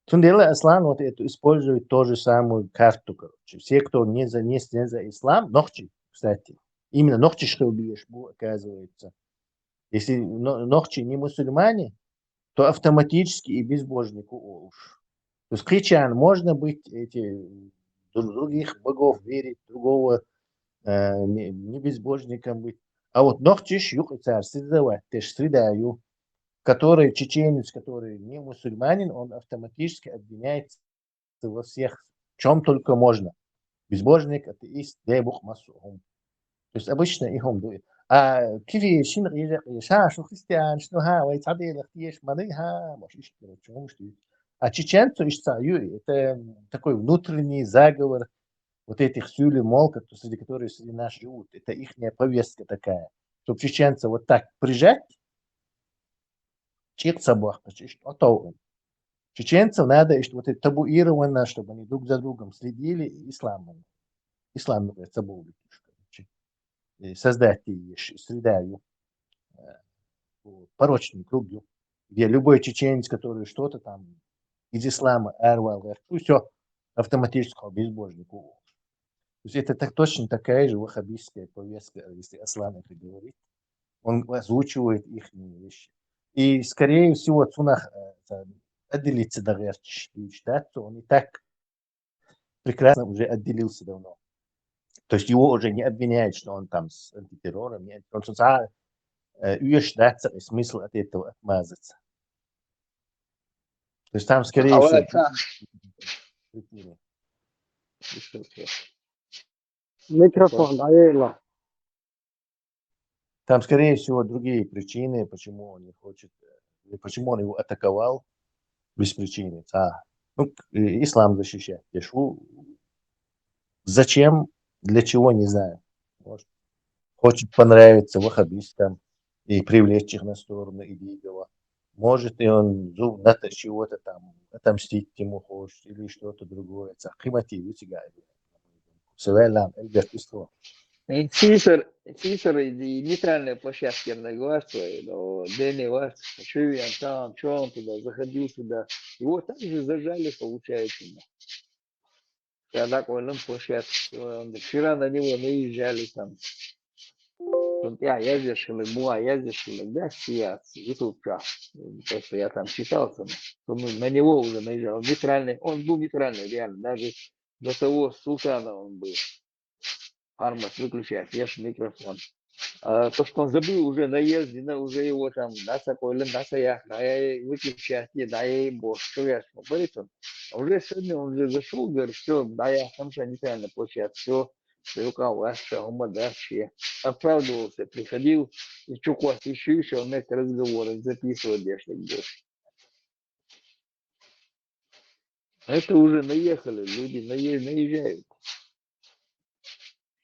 Цундела Аслан вот это использует ту же самую карту, короче. Все, кто не за, не, не за ислам, нохчи, кстати, именно нохчи шхилбиеш бу, оказывается. Если но- нохчи не мусульмане, то автоматически и безбожнику уж. То есть кхычан можно быть, эти, друг- других богов верить, другого э, не, не безбожником быть. А вот нохчиш юкъицар среда, теж среда ю, который чеченец, который не мусульманин, он автоматически обвиняется во всех, чем только можно. Безбожник, атеист, дебух масухум. То есть обычно их он дует. А киви шин ша, что христиан, что ха, вай цаделах тиеш маны, ха, может, ишь, короче, может, и- А чеченцу ишь ца ю, это такой внутренний заговор вот этих сюли, мол, как, среди которых среди нас живут. Это ихняя повестка такая. Чтобы чеченцев вот так прижать, чик сабах, чеченцев надо, и что вот это табуировано, чтобы они друг за другом следили, исламом. Ислам, говорит, забыл, короче. И создать и ш- среда, ю, э, вот, порочный круг, ю, где любой чеченец, который что-то там из ислама арвал, говорит, ну все, автоматически безбожнику. То есть это так, точно такая же ваххабистская повестка, если Аслан это говорит. Он озвучивает их вещи. И, скорее всего, цунах э, это отделиться, да, да, то он и так прекрасно уже отделился давно. То есть его уже не обвиняют, что он там с антитеррором, нет. Он что, а, э, уж даться и смысл от этого отмазаться. То есть там, скорее А всего, вот, а, причины. Микрофон, Аэла. Там, скорее всего, другие причины, почему он не хочет, э, почему он его атаковал без причины. А, ну, к- э, ислам защищать. Я ж у- зачем, для чего, не знаю. Может, хочет понравиться ваххабистам и привлечь их на сторону ИГИЛа. может, и он зуб наточит, чего-то там, отомстить ему хочет или что-то другое. Ца химати вытягивает. Савелам, Эльберт Истро. Сисер, Сисер и нейтральная площадка, я говорю, но Дэнни Варц, Шиви Антон, что он туда заходил сюда. Его также зажали, получается. Когда Койлен площадка, вчера на него наезжали там. Там я ездишь или была, ездишь или да, сият, YouTube-ка. То, что я там читал, там, что, ну, на него уже наезжал. Нейтральный, он был нейтральный, реально. Даже до того султана он был. Армас выключает, ешь микрофон. А то, что он забыл уже наезде, на, уже его там, наса Койлен, наса я, да, я выключать, не, да, я ему, что я, что, говорит он. А уже сегодня он уже зашел, говорит, все, да, я там же нейтральная площадка, все, все, у вас, все, ума, да, все. Оправдывался, приходил, и что, Костя, еще, еще, он это разговоры записывает, я так говорю. Это уже наехали, люди нае- наезжают.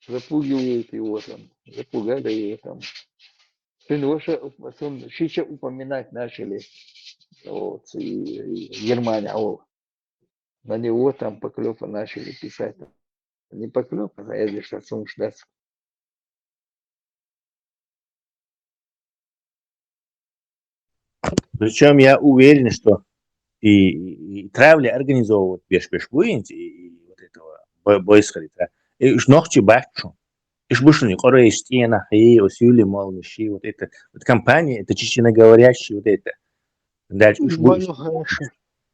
Запугивают его там, запугали его там. Сын ваша, сын Шича упоминать начали. Вот, и, и Германия, о. На него там поклёпа начали писать. Не поклёпа, а я здесь отцом ждать. Причем я уверен, что и, и, и травли организовывать беш беш буинц, и, и вот этого бо- бойсхали тра. И уж ногчи бачу. Иш бушни корейш тена, и осюли молниши, вот это, вот компания, это чеченоговорящие, вот это. Дальше уж бу- Больно хорошо.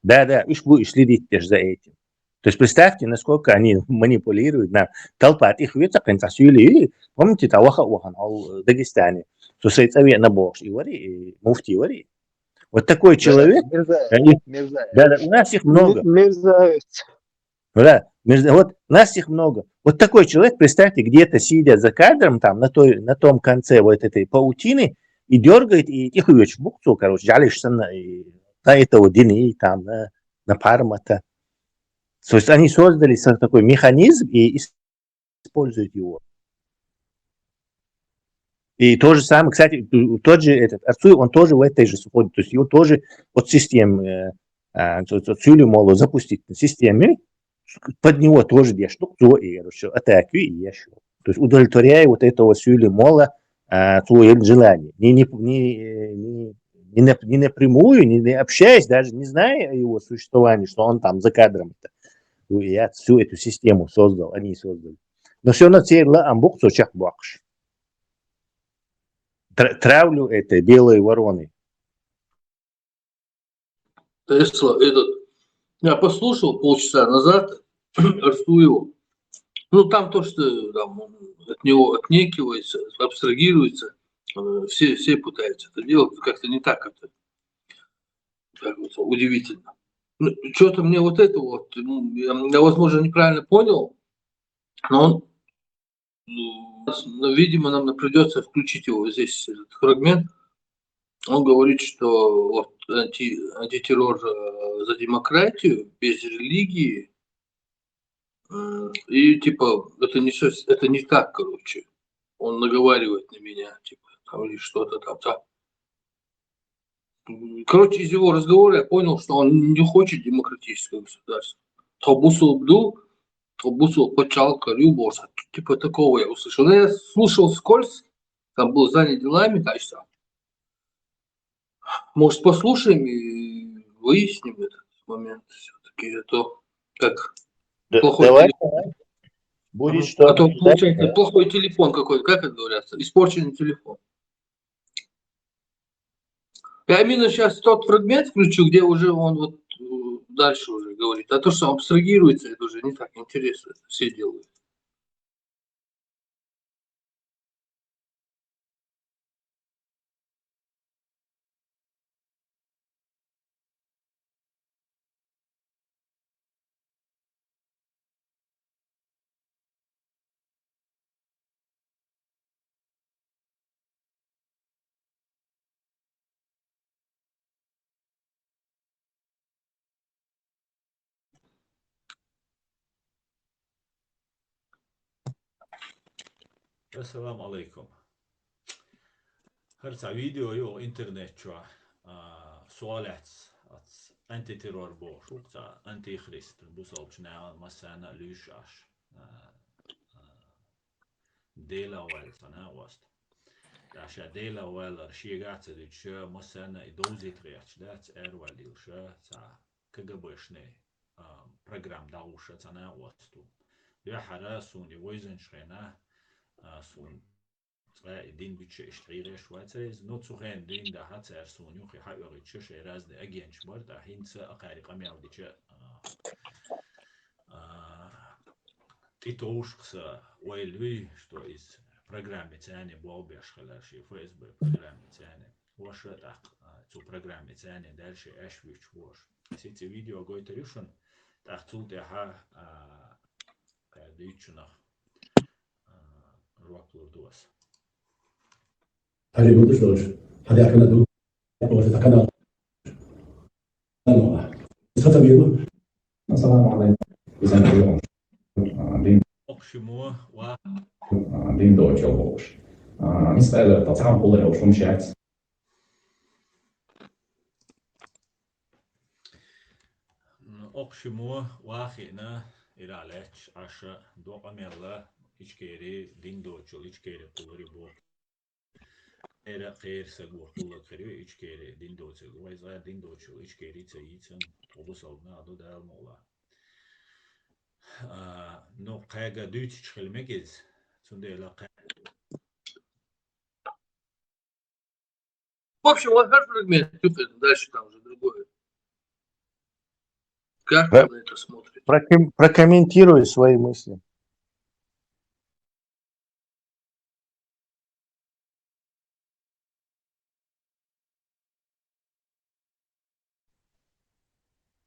Да, да, уж будешь следить теперь за этим. То есть представьте, насколько они манипулируют. На толпа их вица, конца сюли. Помните, та ваха вахан, ал Дагестане. То есть это на бокс и вари, и муфти вари. Вот такой человек. Мерзавец. Они- Мерзавец. Да, да, у нас их много. Мерзавец. Да, мерз- вот у нас их много. Вот такой человек, представьте, где-то сидя за кадром, там, на, той, на том конце вот этой паутины, и дергает, и их буксу, короче, жалишься на, и на этого Дини, там, на, на Пармата. То есть они создали со- такой механизм и используют его. И то же самое, кстати, тот же этот Арцуев, он тоже в этой же сходит, то есть его тоже от системы, э, а, то- то Цюли, мол, запустить на системе, под него тоже деш, ну, кто и, короче, атаки и ещё. То есть удовлетворяя вот этого Сюли Мола а, твое желание. Не, не, не, не, не, нап- не напрямую, не, не общаясь, даже не зная о его существовании, что он там за кадром это. Я всю эту систему создал, они создали. Но все равно церла амбук цочак бакш. Тра- Травлю этой белой вороны. Тесла, этот, я послушал полчаса назад Арсуева. Ну, там то, что там, он от него отнекивается, абстрагируется, э, все, все пытаются это делать, как-то не так это. Как вот удивительно. Ну, что-то мне вот это вот, ну, я, я, возможно, неправильно понял, но он, ну, видимо, нам придется включить его здесь, этот фрагмент. Он говорит, что вот анти, антитеррор э, за демократию, без религии, м, и типа это не, сос- это не так, короче. Он наговаривает на меня, типа, там или что-то там. Та- М, Короче, из его разговора я понял, что он не хочет демократического государства. Тобусу Абдул, Тобусу Пачалка, Рюборса. Типа такого я услышал. Но я слушал скользь, там был занят делами, так что. Может, послушаем и выясним этот момент все-таки, а то как Да- плохой давай, телефон. давай. Будет Мгм. что А то обсуждать, получается да. Плохой телефон какой-то, как это говорится, испорченный телефон. Я именно сейчас тот фрагмент включу, где уже он вот э, дальше уже говорит. А то, что абстрагируется, это уже не так интересно, это все делают. Ассаламу алейкум. Гьар цхьа видео я интернет чу, а, цо лаьцна, оцу антитеррор бохуш ву цхьа антихрист, бусалбачу наха массарна а луьйш Ӏаш, а, а, Дела ваьлла цхьа накъост. ТӀаккха ша Дела ваьллар шегахь а ца дуьтуш, массарна а и довзийта гӀерташ дац, араваьлла йолуш цхьа КГБшний, а, программа дӀагӀуш цхьа накъост ву. Дуьххьара суна и вевзинчу хенахь, а, суна цкъа и дин буьтуш иштта хьийреш вацара иза, но цу хенахь дин дахьа цара суна юххе хьаоьхуьйтуш, шайн разный агенташ бара, ткъа хӀинца а кхари къамел дича, а, а, тӀетовжаш-кх сан ойла юй, что иза программица цхьаьна болх беш хилар, шен ФСБ программица цхьаьна. Ваша тӀаккха, а, цу программица цхьаьна даьлла шайн аьшпаш вуьтуш бу аша. Аса и цӀе видео гойтур ю шуна, тӀаккха цул тӀаьхьа, а, кхаьрдуьйтучунах, а, жоп лур ду аса. Хьале гулдеш долуш, хьан даьхкина ду, хьан канал. Ассаламу алейкум. Иза дин. Окху шимма ва. Дин доцуш бохуш. А, мисал, та цхьаьна хӀума йолуш хӀума шаьц. Окху шимма ва хиъна, ира лаьтташ Ӏаша, докъа мелла, Ичкери дин доцучул, Ичкери кхуллур бу. Кхера, кхера саг ву кхуллаг хир ю, Ичкери дин доцург. Вайза дин доцучул Ичкери ца йийцан, тхо бусалба нах ду, Дала мукъ лахь. А, ну, кхаьга дуьйцучу хила мега иза, цундела кхаьга. В общем, вот этот предмет, дальше там уже другое. Как Про-, вы на это смотрите? Проком-, прокомментируй свои мысли.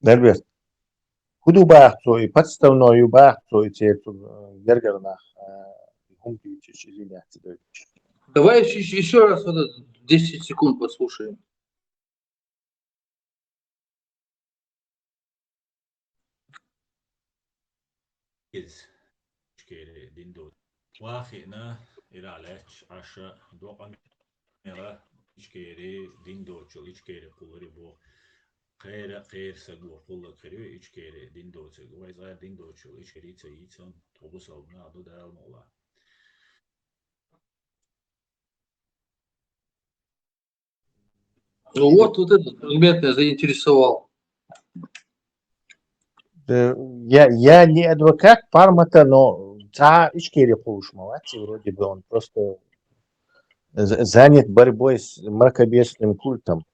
Альберт, хӀун ду боху цо и, подставной ю боху цо и, церан цу, э, гергара нах, э, хӀума дуьйцуш, иза лаьцна дуьйцуш. Давай ещё, ещё раз вот это десять секунд послушаем. Иза Ичкери дин доцу. Ва хиъна, ира лаьтташ Ӏаша, докъа мелла, Ичкери дин доцучул, Ичкери кхуллур бу. Кхера, кхера саг ву кхуллаг хир ю, Ичкери дин доцург. Вайза дин доцучул Ичкери ца йийцан, тхо бусалба нах ду, Дала мукъ лахь. Ну вот, вот этот предмет меня заинтересовал. Э, я, я не адвокат Пармата, но цхьа Ичкери кхуллуш ма вац, вроде бы он просто за-, занят борьбой с мракобесным культом.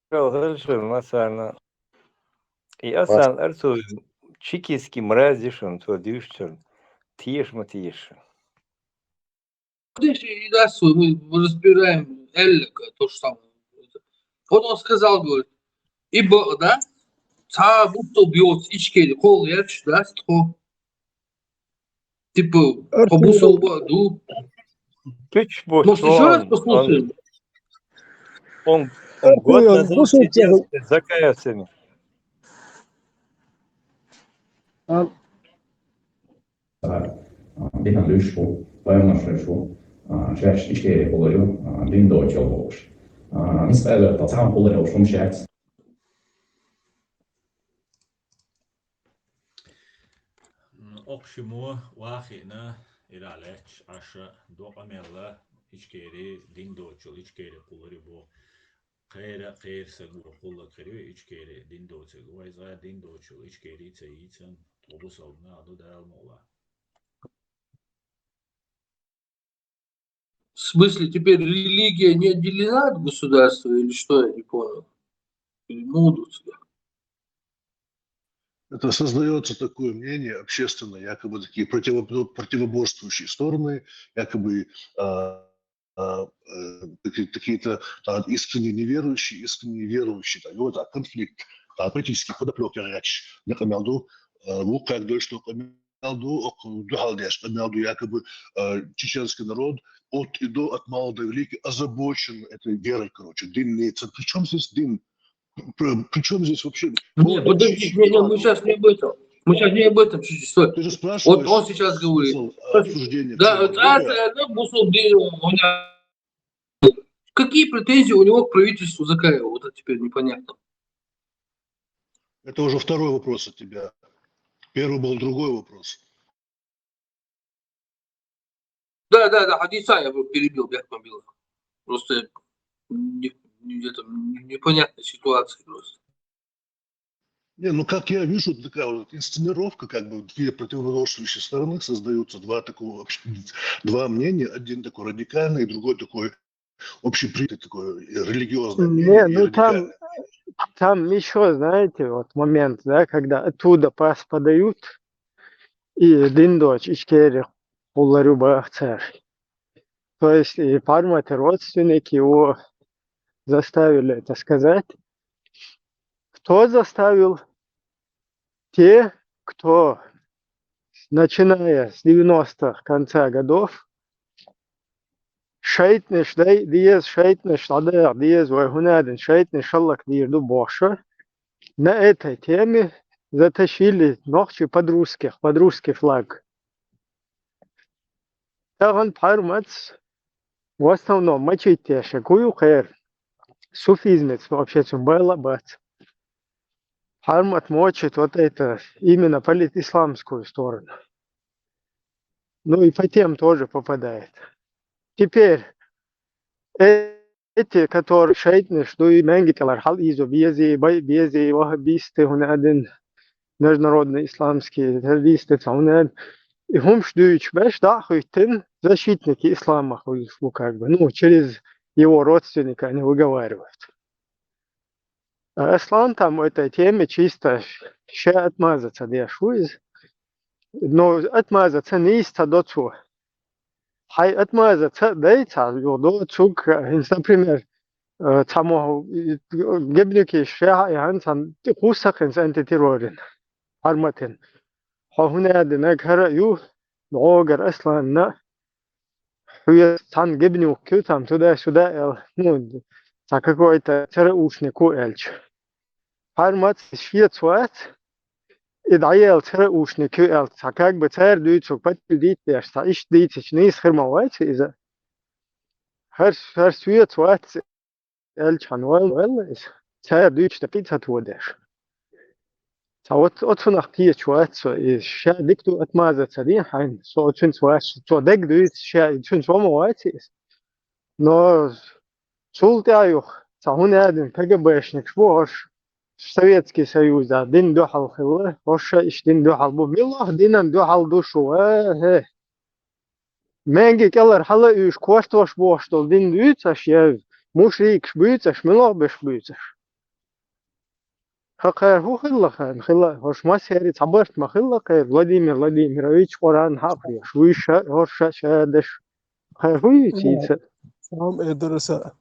Хорошо, Масана. И Асан Арцуев чекистский мразь ю шуна, цо дуьйцучунна теша ма теша. Здесь и да, свой, мы разбираем Эллика, то же самое. Вот он сказал, говорит, и бо-, да, цхьа бусалба йоцу Ичкери кхолла яц, да, тхо. Типа, по бусалба ду. Может, ещё раз послушаем? Он, он год назад сидел с закаясами. А, динан луьйш ву, пайхамар шайш ву, а, шаьш Ичкери кхуллур ю, а, дин доцучул бохуш. А, мисал, та цхьаьна кхуллур йолуш хӀума шаьц. Окху шимма ва хиъна, ира лаьтташ Ӏаша, докъа мелла, Ичкери дин доцучул, Ичкери кхуллур бу. Кхера, кхера саг ву кхуллаг хир ю, Ичкери дин доцург. Вайза дин доцучул Ичкери ца йийцан, тхо бусалба нах ду, Дала мукъ лахь. В смысле, теперь религия не отделена от государства или что, я не понял? Или мудут? Это создаётся такое мнение общественное, якобы такие противобо-, противоборствующие стороны, якобы, а, а, э, какие-то, какие-то, а, искренне неверующие, искренне верующие, да, и вот, а, конфликт, а, политический подоплёка речь, я имею в виду, а, ву как дольше, что мел ду, оцу дуьхьал деш къамел ду, якобы, э, чеченский народ от и до, от мала до велика озабочен этой верой, короче, дин имеется. При чём здесь дин? При, при чём здесь вообще? Не, подожди, не, не, мы сейчас не об этом. Мы сейчас не об этом, чуть-чуть, стой. Ты же спрашиваешь, вот он сейчас говорит, смысл, э, обсуждения, да, церковь, да, да, бусалба дин, он Какие претензии у него к правительству Закаева? Вот это теперь непонятно. Это уже второй вопрос от тебя. Первый был другой вопрос. Да, да, да, Хадиса я бы перебил, Бекмамбилов. Просто не- не- это непонятная ситуация просто. Не, ну как я вижу, такая вот инсценировка, как бы две противоборствующие стороны создаются, два такого вообще, два мнения, один такой радикальный, другой такой общепринятый, такой религиозный. Не, ну там, там еще, знаете, вот момент, да, когда оттуда пас подают, и Диндоч ичкери хуларю бахцар. То есть и Парматы родственники его заставили это сказать. Кто заставил? Те, кто, начиная с девяностых, конца годов, шайтнеш дай, диез шайтнеш ладег, диез вай хунадин шайтнеш шаллак дир ду бохша. На этой теме затащили нохчи под русских, под русский флаг. Таган Пармац в основном мочить теша кую хэр. Суфизмец вообще цум байла бац. Пармат мочит вот это именно политисламскую сторону. Ну и по тем тоже попадает. Теперь э- эти, которые шайтнеш ду и менгителар хал изо бези, бай бези, вахабисты хунадин, международный исламский террористы цаунад. И хумш дуйч беш да хуйтин защитники ислама хуйслу как бы. Ну, через его родственника они выговаривают. А Аслан там в этой теме чисто ше отмазаться деш хуиз. Но отмазаться не из доцу. Хай отмазаться дай ца юдо цуг, например, цамо гебники ше ян цан ти хусахин цан ти террорин. Парматин. Хо хунадин аг хара ю ногар Асланна хуя цан гебнюк кю там туда-сюда эл, ну, ца какой-то цераушнику эльч. Пармат шиец вац, и даел цераушник кю эл, ца как бы цер дуйцук патил дит деш, ца иш дитич нис хырма вайц иза. Хар, хар суец вац, эльчан вал, вал из. Цер дуйч такица туодеш. Ца вот, вот сунах тиеч вац, и ша дикту отмазаться дин хайн, со цунц вац, со дег дуйц, ша цунц вома вац из. Но султяюх, ца хунадин КГБшник шбош, Советский Союз, да, дин духал хилла, оша иш дин духал бу. Милох динан духал душу, э, э. Менги келар хала уш квартош бошдол дин дуйцаш, я мушрикш буйцаш, милох беш буйцаш. Хакар ху хилла хан, хилла, хош масери цабарт ма хилла кай, Владимир Владимирович Коран хапреш, уйша, хорша шадеш. Хай хуй цица. Сам эдерса.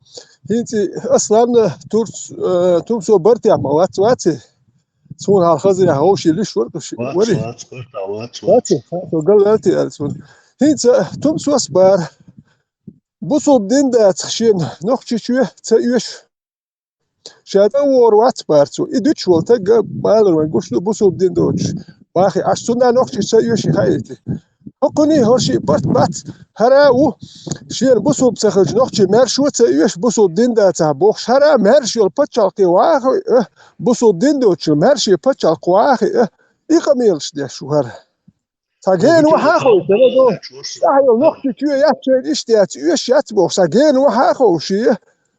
Хинци Аслан Турц, э, Турцо барт я ма вац ваци. Сун хал хазы я хоши лиш вар куши. Вац, вари. Вац, вац, вац. Вац, вац, гал валти аль сун. Хинца Турцос бар. Бусул дин да цхшин, нохчи чуе, ца юш. Шата вор вац барцу. И дуч вол тагга балар ван гушлу бусул дин доч. Бахи аш сунда нохчи ца юш хаити. Хокуни хорши барт бац. Хара у. Шир бусул цахаж нохчи мершо ца юш бусул дин да ца бох. Шара мерш йол пачалки вахи, э, бусул дин доч мерши пачалки вахи, э. И камилш деш вар. Ца ген ва хахо, тела до. Ца йол нохчи чуе яче иш дяц, юш яц бох. Ца ген ва хахо ши.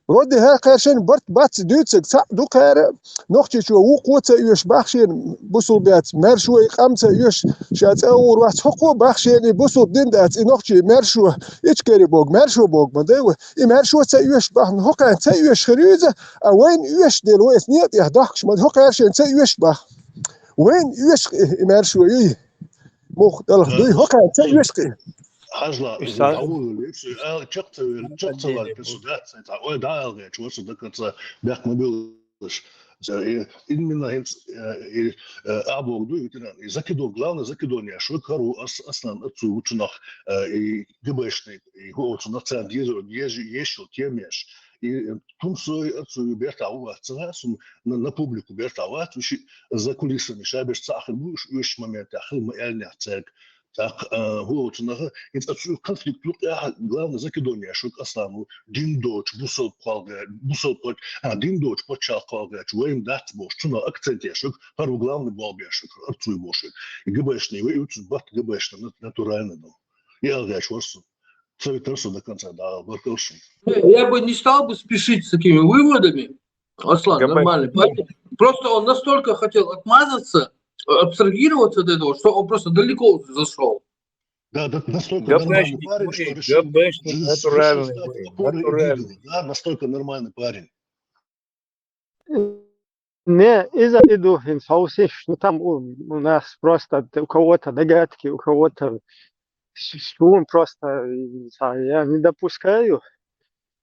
Роди хакаршен барт бац дуцег ца ду кара. Нохчи чуе ву куца юш бахшен бусул бяц. Мершо и камца юш. Ша ца ур вац хокко бахшен и бусул дин дац и нохчи мершо. Ичкери бог, мершо бог ма дайва. И мершо ца юш бах, хокан ца юш хрюза. А вайн юш дел вайс нет, я дахш ма хокаршен ца юш бах. Вайн юш и мершо и. Мух далах дуй хокан ца юш и. Хажла, Иш са- Дауд, Лепси, а, чакца вел, чакца вел, Отдельный государство, это, ой, да, алга, чего сюда конца, бяк мы был. Именно хинц, э, и, э, або дуй ветеран. И закидон, главное закидон я, шо кару ас-, аслан отцу учунах, э, и ГБшный, и го отцу национ езу, езу, ещё темеш. И, э, тум сой отцу и берта у вас цена, сум на, на публику берта у вас, уши за кулисами шабеш цахар буш, уш момент ахыл мы эльня цег. ТӀаккха, а, хӀу оцу наха, хӀинца оцу конфликт юкъа яхьа, главный закидон еш верг Аслан ву, дин доцу, бусалба кхолгӀа-, бусалба паччахь-, а, дин доцу паччахь кхолгӀачу вайна дац бохуш, цунах акцент еш верг, хӀара ву главный болх беш верг, хӀара цуй бохуш верг. И ГБшный вай, и цу бат ГБшный на-, натурально ду. И алгӀеш вара со. Ца витара со до конца, да, баркалла шуна. Не, я бы не стал бы спешить с такими выводами. Аслан, нормальный парень. Просто он настолько хотел отмазаться, абстрагироваться от этого, что он просто далеко зашел. Да, да, настолько нормальный парень, что решил, решил стать опорой и двигателем. Да, настолько нормальный парень. Не, иза иду, хӀинца хьовсийша, ну, там у, у нас просто у кого-то догадки, у кого-то с-, суна просто, э, я не допускаю,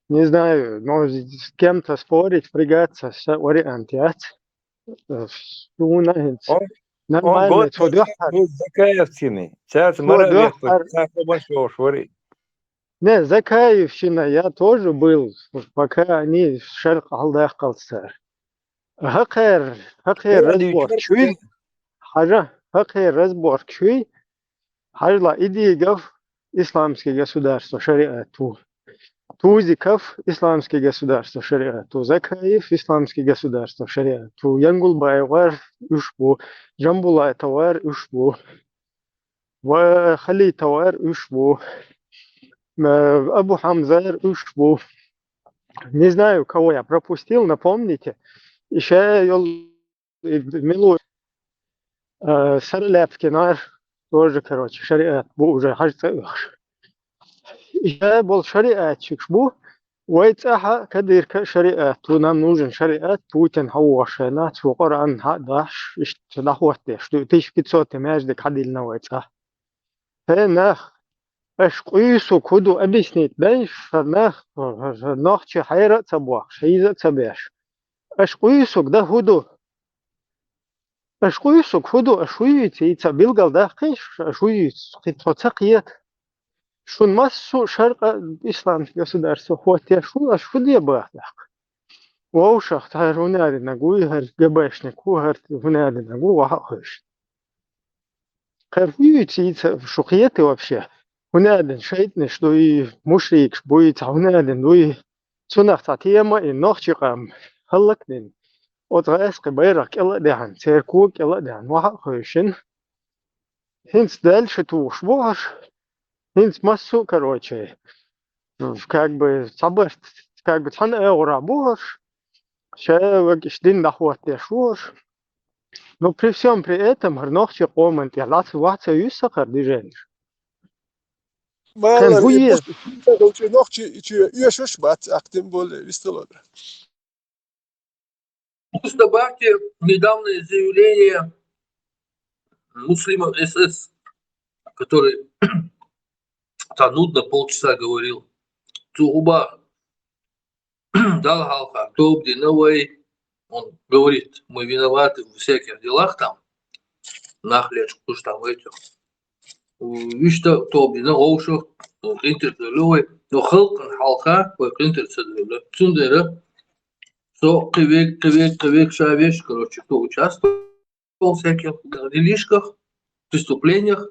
не знаю, но с кем-то спорить, впрягаться, с вариант яц. Э, суна хӀинца. Он, он нормально, год цо дуьххьара. Закаевцами. Цаьрца мара вехта, цаьрца баш йолуш вари. Не, Закаевщина я тоже был, пока они шаркъ хьалдаккхалц цара. ХӀокхеран, хӀокхеран разборчуй, хьажа, хӀокхеран разборчуй, хьажала, Идигов исламский государство шариат ву. Тузиков исламский государство шариат ву. Закаев исламский государство шариат ву. Янгулбаев вар уьш бу. Джамбулатов вар уьш бу. Ва Халитов вар уьш бу. Э, Абу Хьамза вар уьш бу. Не знаю, кого я пропустил, напомните. И ша йол-, и милу, э, Саралепкин вар, тоже, короче, шариат бу уже хьажа цӀа оьхуш. И ша болу шариатчикаш бу, вай цӀахь а Кадырка а шариат ву, нам нужен шариат, Путин хьан воху шайна, цо Къуръан хьан а дахьаш, иштта дӀахӀоттадеш ду, тысяча пятьсот маьждиг хьадиллина вай цӀахь. ХӀей, нах, аша къуьйсуг хӀу ду объяснить дайша, нах, нохчи хьера а ца бохкуш, хьийза а ца беш. Аша къуьйсуг дан хӀу ду? Аша къуьйсуг хӀу ду? Аша хӀу юьйцу, и ца билгал даккхийша, аша хӀу юьйцу, кхин тхо ца кхета. Шун массо а шаркъа исламский государство хӀоттеш ву, аша хӀу де баха даккха? Вовшах, хӀара хӀунадинаг вуй, хӀара ГБшник ву, хӀара хӀунадинаг ву, вахьа а хевшина. Кхара хӀу юьйцу и ца, шу кхета вообще? ХӀунадин шайтӀанаш дуй, мушрикаш буй, цхьа хӀунадин дуй. Цунах цхьа тема и нохчи къам хӀаллакдина. Оцу гӀаьскхи байракх кӀела а даьхьна, церан кога кӀела а даьхьна, вахьа а хевшина. ХӀинца дальше тухуш бу хӀорш. ХӀинца массо а, короче, как бы, цхьабарт, как бы, цхьана агӀора бу хӀорш. Ша вегаш дин дӀахӀоттадеш ву хӀорш. Но при всем при этом хӀара нохчи къоман тӀехь лаца вац а юьсса хӀара движенеш. Малар, хӀун е- нохчи, чи оьшуш бац, а тем более вистхилар. Плюс добавьте недавнее заявление Муслима СС, который так нудно полчаса говорил. Цу гӀубах Далла хьалха, тоба дина вай, он говорит, мы виноваты во всяких делах там, нах лечкъуш там этих. Вуьшта тоба дина вовшах, къинтӀера ца довлу вай, но халкъана хьалха вай къинтӀера ца довлу. Цундела со кхин вег, кхин вег, кхин вег ша веш, короче, кто участвовал в всяких делишках, преступлениях,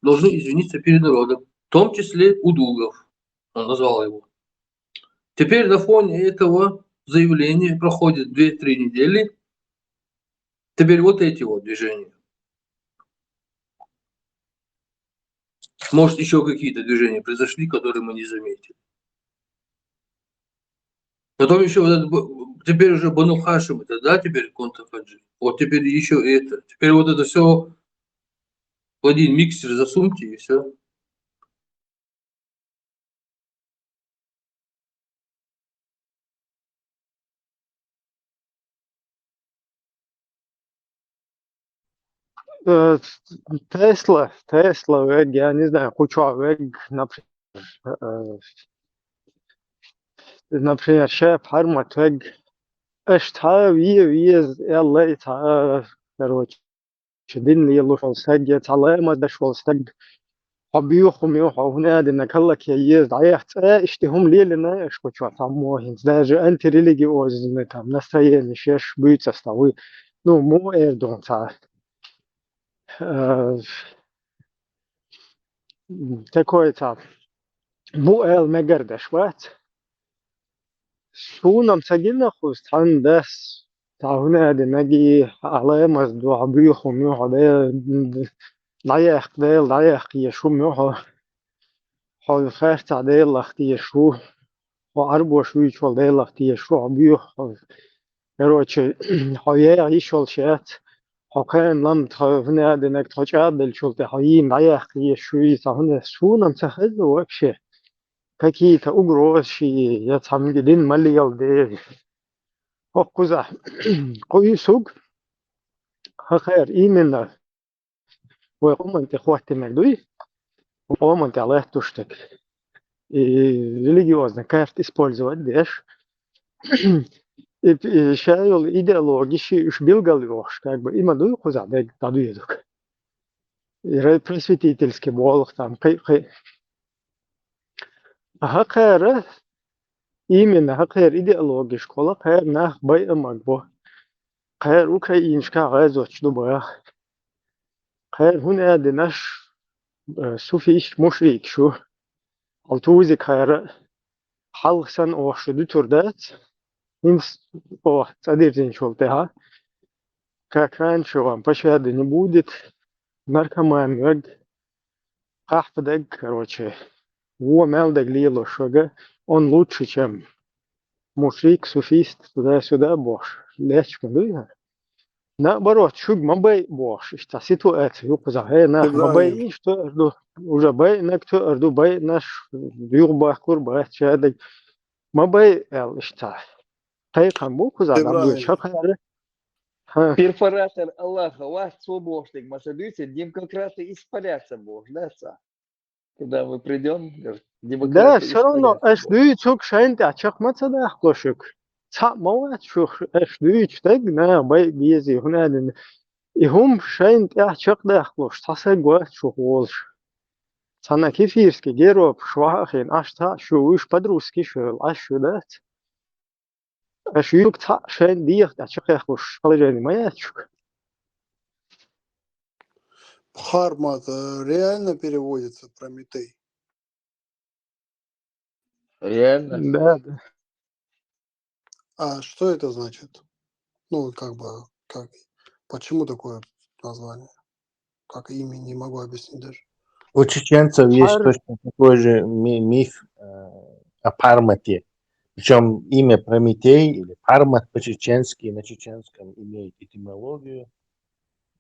должны извиниться перед народом, в том числе Удугов, он назвал его. Теперь на фоне этого заявления проходит две-три недели, теперь вот эти вот движения. Может, ещё какие-то движения произошли, которые мы не заметили. Потом ещё вот этот б-, теперь уже Бану Хашим, это, да, теперь контрфаджи. Вот теперь ещё это. Теперь вот это всё в один миксер засуньте, и всё. Э, Тесла, Тесла вег, я не знаю, кху чохь вег, например, э, например, Шеп Хьармат вег, аша цхьа а ве-, веза, аьлла, и цхьа, короче, дин лелош волу стаг, я цхьа ламаз деш волу стаг, хьо боьха хӀума ю, хьо хӀунадина каллак я еза, дӀаяхьа цӀа, иштта хӀума лелина аша кху чохь цхьаммо хӀинца, даже антирелигиозный там настроенеш еш буьйцу аса вуй. Ну, мо эр ду цхьа. Э, такой цхьа бу аьлла мегар деш вац. Суна-м ца гина кхуза цхьанна дас, цхьа хӀун аьлла динарг, хьа ламаз ду, хьо буьйха хӀума ю, хьо Дела дӀаяккха, Дела дӀаяккха езаш хӀума ю хьо, хьо харцахьа Дела лаха дезаш ву, хьо Ӏарбоша вуьйчул Дела лаха дезаш ву, хьо буьйха, хьо, короче, хьо яха йиш йолуш яц, хьо кхана лам, тхо хӀун аьлла динарг, тхо чӀагӀделлачул тӀе хьо йийна дӀаяккха езаш ву, иза цхьа хӀума, суна-м ца хезна вообще. Какие-то угрозы ши, я цхьа мега дин ма леладе. ХӀокхузахь кху ю суг, хӀокхара именно вай къоман тӀе хӀоттинарг дуй, вай къоман тӀехь латтош дерг. И религиозный карта использовать деш. И, и ша йолу идеология ши уьш билгалйохуш, как бы, и ма дуй кхузахь дерг дӀадоьдург. И ра-, просветительский болх там, кхин, кхин. ХӀокхара, именно хӀокхара идеология школа, кхара нах байъа магабо. Кхара украинашкахь гӀазотчу ду баха. Кхара хӀун аьлла динарш, э, суфист, мушрикаш ю. Хьал тузик кхара хьалха санна оха шу дуьтур дац. ХӀинца оха цӀа дирзинчул тӀаьхьа, как раньше вам пощады не будет, наркоман вег, къахьпа дерг, короче, вон мел дерг лелош вега, он лучше, чем мушрик, суфист, туда-сюда бохуш, лечкъа дуй хӀара. Наоборот, шуьга ма байъа бохуш, иштта ситуация ю кхузахь, хӀей, нах, ма байъа, иштта тоьар ду, уже байъинарг тоьар ду, байъинарш юхабахкур бац шадерг. Ма байъа аьлла иштта. Кхайкхам бу кхузахь, ИбрахӀим, наб хӀокхара. ХӀа. Перфоратор Аллаха вац цо бохуш дерг, ма ца дуьйцу, демократы испарятся бохуш, да, цо? Когда мы придём, говорит, да, демократы испарятся бохуш. Всё равно аша дуьйцург шайна тӀехь чекх ма ца дахло шуьга. Цхьаъ ма вац шух аша дуьйцу дерг, нах байъа безий, хӀунда аьлла, и хӀума шайна тӀехь чекхдахлуш цхьа саг вац шух волуш. Цхьана кефирский герой шух а хиъна, аша цхьаъ шу вуьш, подростки шу, аша шу дац. Аша юьрг цхьаъ шайн дегӀах тӀехь чекхъяхлуш положение ма яц шуьга. Пхармат, э, реально переводится Прометей? Реально? Да, да. А что это значит? Ну, как бы, как, почему такое название? Как имя, не могу объяснить даже. У чеченцев есть точно такой же ми-, миф, э, о Пармате. Причём имя Прометей или Пармат по-чеченски на чеченском имеет этимологию.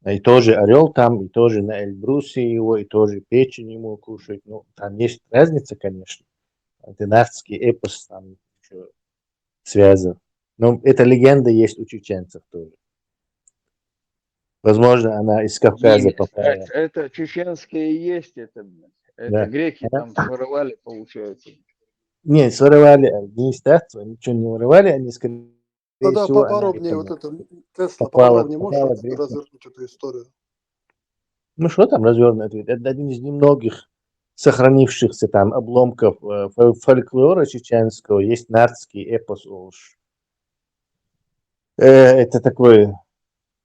И тоже орёл там, и тоже на Эльбрусе его, и тоже печень ему кушать. Ну, там есть разница, конечно. Это нартский эпос, там ещё связан. Но эта легенда есть у чеченцев тоже. Возможно, она из Кавказа попала. Это чеченское и есть это, блядь. Это греки там своровали, получается. Не, своровали, э, не из татства, ничего не воровали, они, скорее всего, она это, Тесла, попала, поподробнее можешь развернуть эту историю? Ну, что там развёрнуто? Это один из немногих сохранившихся там обломков, э, фол-, фольклора чеченского, есть нартский эпос олуш. Э, это такой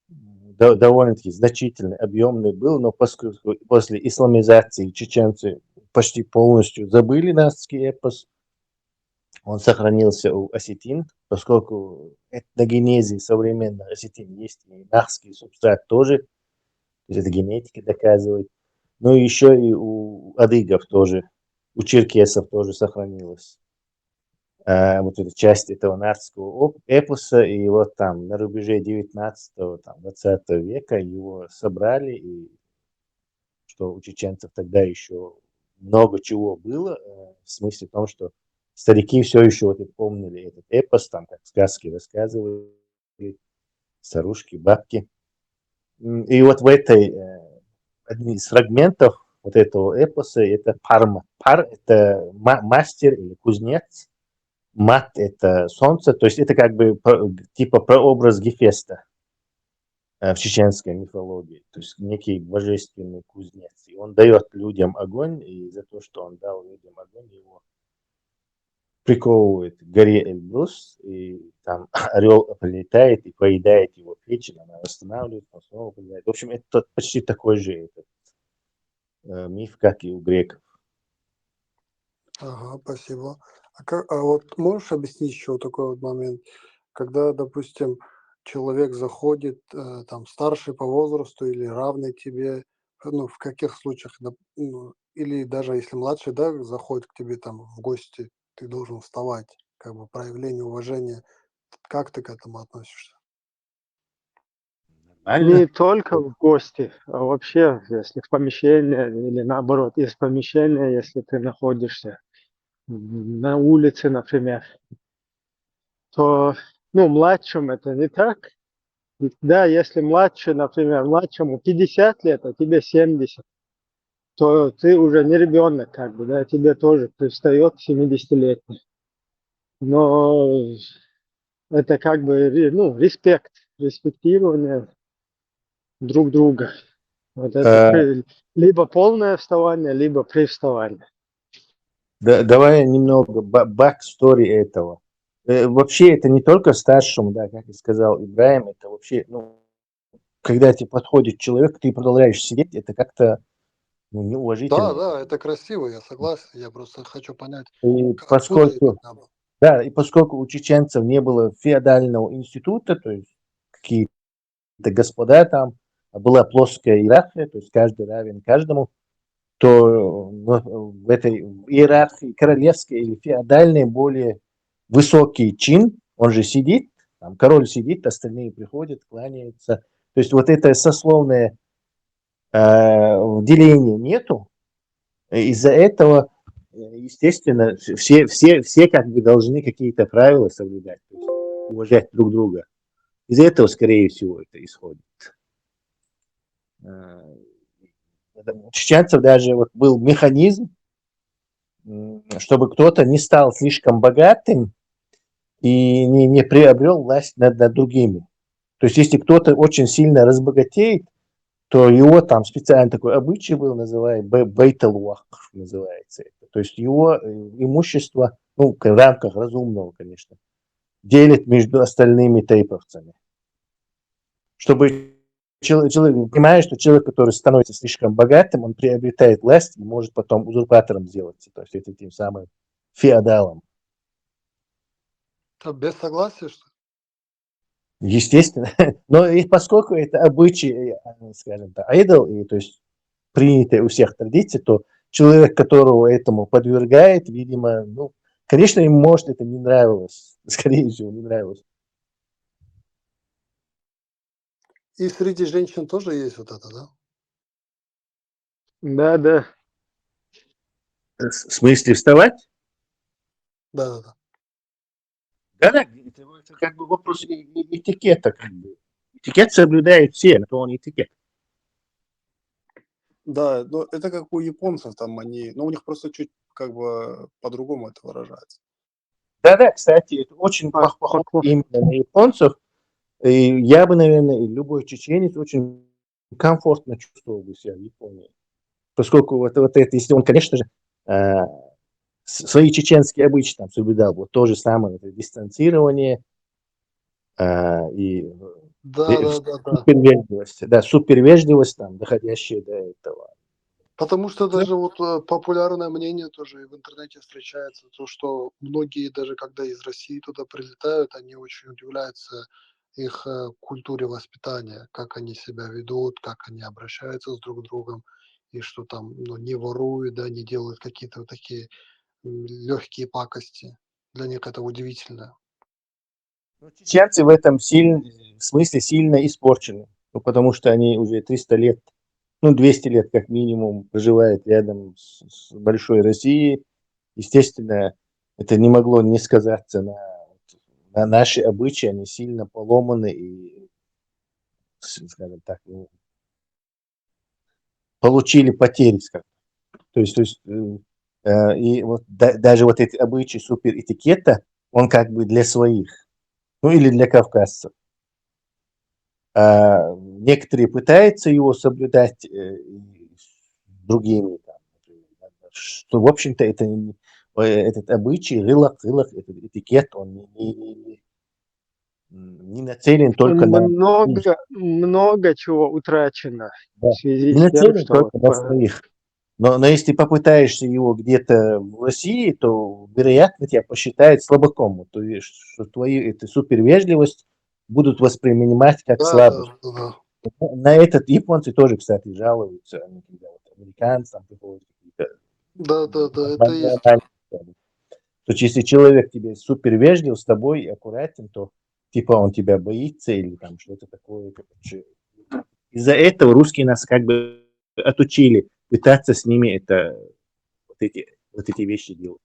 до-, довольно-таки значительный, объёмный был, но поскольку после исламизации чеченцы почти полностью забыли нартский эпос, он сохранился у осетин, поскольку в этногенезе современных осетин есть и нартский субстрат тоже, то есть это генетика доказывает. Ну и ещё и у адыгов тоже, у черкесов тоже сохранилось, э, вот эта часть этого нартского оп-, эпоса, и вот там на рубеже девятнадцатого, там, двадцатого века его собрали, и что у чеченцев тогда ещё много чего было, э, в смысле том, что старики всё ещё вот и помнили этот эпос, там, как сказки рассказывали, старушки, бабки. М, и вот в этой, э, одни из фрагментов вот этого эпоса — это Парма. Пар — это ма-, мастер или кузнец, Мат — это солнце, то есть это как бы про-, типа прообраз Гефеста, э, в чеченской мифологии, то есть некий божественный кузнец. И он даёт людям огонь, и за то, что он дал людям огонь, его приковывают к горе Эльбрус, и там орёл прилетает и поедает его печень, она восстанавливается, он снова прилетает. В общем, это тот, почти такой же этот э, миф, как и у греков. Ага, спасибо. А, как, а вот можешь объяснить еще такой вот момент, когда, допустим, человек заходит, э, там, старший по возрасту или равный тебе, ну, в каких случаях, доп- ну, или даже если младший, да, заходит к тебе там в гости, ты должен вставать, как бы проявление уважения. Как ты к этому относишься? Нормально? Не только в гости, а вообще, если в помещении или наоборот, из помещения, если ты находишься на улице, например, то, ну, младшим это не так. Да, если младше, например, младшему пятьдесят лет, а тебе семьдесят, то ты уже не ребенок, как бы, да, тебе тоже привстает семидесятилетний. Но это как бы, ре- ну, респект, респектирование друг друга. Вот это Э, при- либо полное вставание, либо привставание. Да, давай немного ба- backstory этого. Э, вообще это не только старшему, да, как и сказал Ибраим, это вообще, ну, когда тебе подходит человек, ты продолжаешь сидеть, это как-то, ну, Да, неуважительно. Да, это красиво, я согласен. Я просто хочу понять, И как, откуда это поскольку, как бы. Да, и поскольку у чеченцев не было феодального института, то есть какие-то господа там, а была плоская иерархия, то есть каждый равен каждому, то, ну, в этой иерархии королевской или феодальной более высокий чин, он же сидит, там король сидит, остальные приходят, кланяются. То есть вот это сословное э, деления нету. Из-за этого, э, естественно, все, все, все как бы должны какие-то правила соблюдать, то есть уважать друг друга. Из-за этого, скорее всего, это исходит. Э, это- У чеченцев даже вот был механизм, м, чтобы кто-то не стал слишком богатым и не, не приобрел власть над, над другими. То есть, если кто-то очень сильно разбогатеет, то его там специально такой обычай был, называемый бе- бейтал вакф называется это. То есть его э, имущество, ну, в рамках разумного, конечно, делят между остальными тейповцами. Чтобы человек, человек, понимая, что человек, который становится слишком богатым, он приобретает власть и может потом узурпатором сделаться, то есть это тем самым феодалом. Это без согласия, что ли? Естественно. Но и поскольку это обычай, э, скажем так, идол, и то есть принятая у всех традиция, то человек, которого этому подвергает, видимо, ну, конечно, ему, может, это не нравилось. Скорее всего, не нравилось. И среди женщин тоже есть вот это, да? Да, да. В смысле вставать? Да, да, да. Да, да, это, это как бы вопрос и- и- этикета, как бы. Этикет соблюдают все, на то он этикет. Да, но это как у японцев, там они, ну, у них просто чуть как бы по-другому это выражается. Да, да, кстати, это очень По- пох- похоже похож. Именно на японцев. И я бы, наверное, и любой чеченец очень комфортно чувствовал бы себя в Японии. Поскольку вот, вот это, если он, конечно же, э, с- свои чеченские обычаи там соблюдал, вот то же самое, это дистанцирование, э, и Да, э, да, да, да. супервежливость, да, супервежливость там, доходящая до этого. Потому что Да. Даже вот э, популярное мнение тоже и в интернете встречается, то, что многие, даже когда из России туда прилетают, они очень удивляются их э, культуре воспитания, как они себя ведут, как они обращаются с друг другом, и что там, ну, не воруют, да, не делают какие-то вот такие легкие пакости. Для них это удивительно. Ну, чеченцы в этом сильно, в смысле сильно испорчены, ну, потому что они уже триста лет, ну, двести лет как минимум проживают рядом с, с большой Россией. Естественно, это не могло не сказаться на, на наши обычаи, они сильно поломаны и, с- скажем так, ну, получили потери, скажем. То есть, то есть э, э, и вот да- даже вот эти обычаи суперэтикета, он как бы для своих, ну или для кавказцев. А некоторые пытаются его соблюдать э, и с другими, там, например, да, что, в общем-то, это не- э, этот обычай, рылак, рылак, этот этикет, он не, не- не- не- м, не нацелен только на Много, много чего утрачено Да. в связи Не с тем, нацелен что только вот на по- своих. Но, но если ты попытаешься его где-то в России, то, вероятно, тебя посчитают слабаком. Вот, то есть, что твою эту супервежливость будут воспринимать как Да, слабость. Да, да. На этот японцы тоже, кстати, жалуются, они, когда вот американцы там приходят какие-то Да, да, да, это есть. То есть, если человек тебе супер вежлив с тобой и аккуратен, то типа он тебя боится или там что-то такое. Короче. Из-за этого русские нас как бы отучили пытаться с ними это вот эти вот эти вещи делать.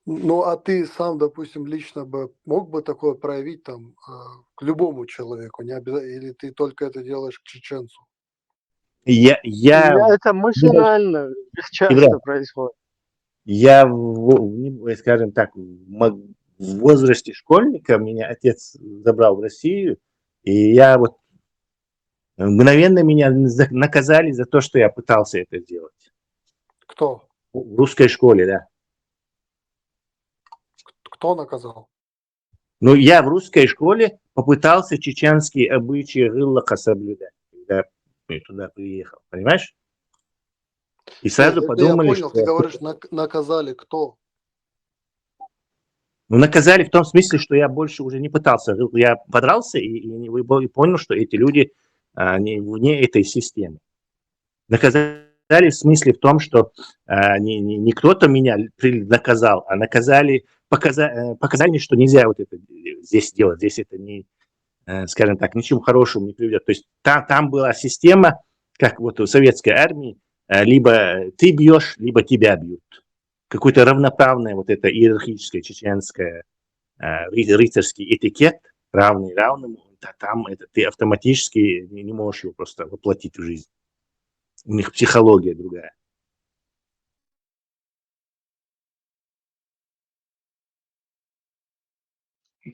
Ну, а ты сам, допустим, лично бы мог бы такое проявить там э, к любому человеку, не обязательно, или ты только это делаешь к чеченцу? Я, я, Это машинально часто происходит. Я, скажем так, в возрасте школьника меня отец забрал в Россию, и я вот мгновенно меня наказали за то, что я пытался это сделать. Кто? В русской школе, да. Кто наказал? Ну, я в русской школе попытался чеченские обычаи гыллака соблюдать, когда я туда приехал, понимаешь? И сразу Нет, подумали, я понял, что... Ты говоришь, нак- наказали кто? Ну, наказали в том смысле, что я больше уже не пытался. Я подрался и, и, и понял, что эти люди, они вне этой системы. Наказали в смысле в том, что а, не, не, не кто-то меня наказал, а наказали, показали, показали мне, что нельзя вот это здесь делать, здесь это не, скажем так, ничего хорошего не приведет. То есть там, там была система, как вот в советской армии, либо ты бьешь, либо тебя бьют. Какое-то равноправное вот это иерархическое чеченское рыцарский этикет, равный равному, там это ты автоматически не можешь его просто воплотить в жизнь. У них психология другая.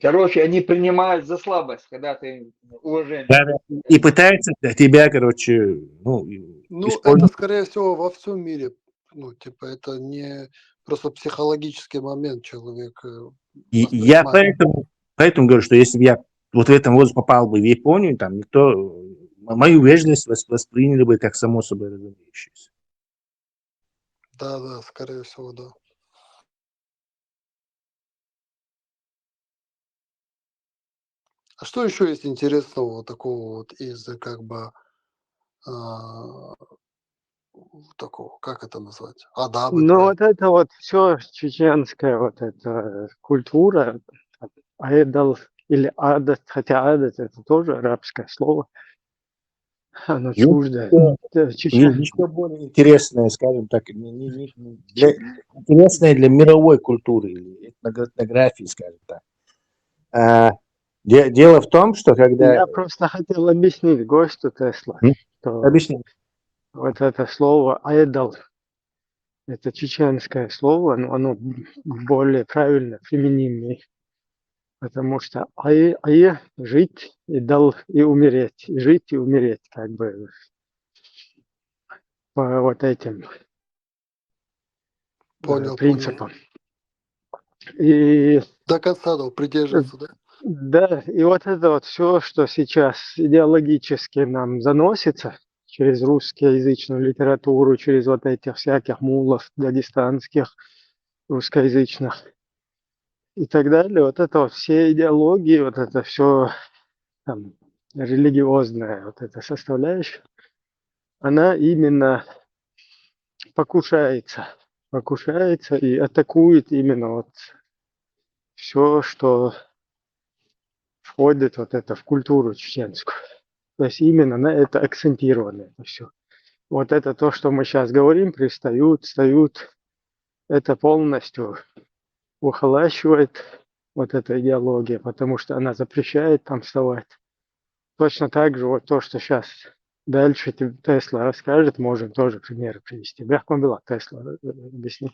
Короче, они принимают за слабость, когда ты уважение. Да, да. И пытаются тебя, короче, ну, ну использовать. Это, скорее всего, во всем мире. Ну, типа, это не просто психологический момент человек. И я поэтому, поэтому говорю, что если бы я вот в этом возрасте попал бы в Японию, там никто мою вежливость восприняли бы как само собой разумеющееся. Да, да, скорее всего, да. А что еще есть интересного такого вот из как бы а, такого, как это назвать? Адабы. Ну, да? Вот это вот все чеченская вот эта культура, айдал или адат, хотя адат это тоже арабское слово, оно чуждое. Еще более интересное, скажем так, не, не, не, для, интересное для мировой культуры или этнографии, скажем так. А, де, дело в том, что когда... Я просто хотел объяснить гостю Тесла, что Объясни. Вот это слово айдал, это чеченское слово, но оно более правильно, применимее. Потому что ай, ай жить и дал и умереть, и жить и умереть, как бы по вот этим понял, принципам. Понял. И до конца да, придерживаться, да? Да, и вот это вот все, что сейчас идеологически нам заносится через русскоязычную литературу, через вот этих всяких муллов дагестанских, русскоязычных и так далее. Вот это вот все идеологии, вот это все там, религиозная вот эта составляющая, она именно покушается, покушается и атакует именно вот все, что входит вот это в культуру чеченскую. То есть именно на это акцентировано это все. Вот это то, что мы сейчас говорим, пристают, встают, это полностью выхолащивает вот эта идеология, потому что она запрещает там вставать. Точно так же вот то, что сейчас дальше Тесла расскажет, можем тоже примеры привести. Бяхкомбила Тесла, объясни.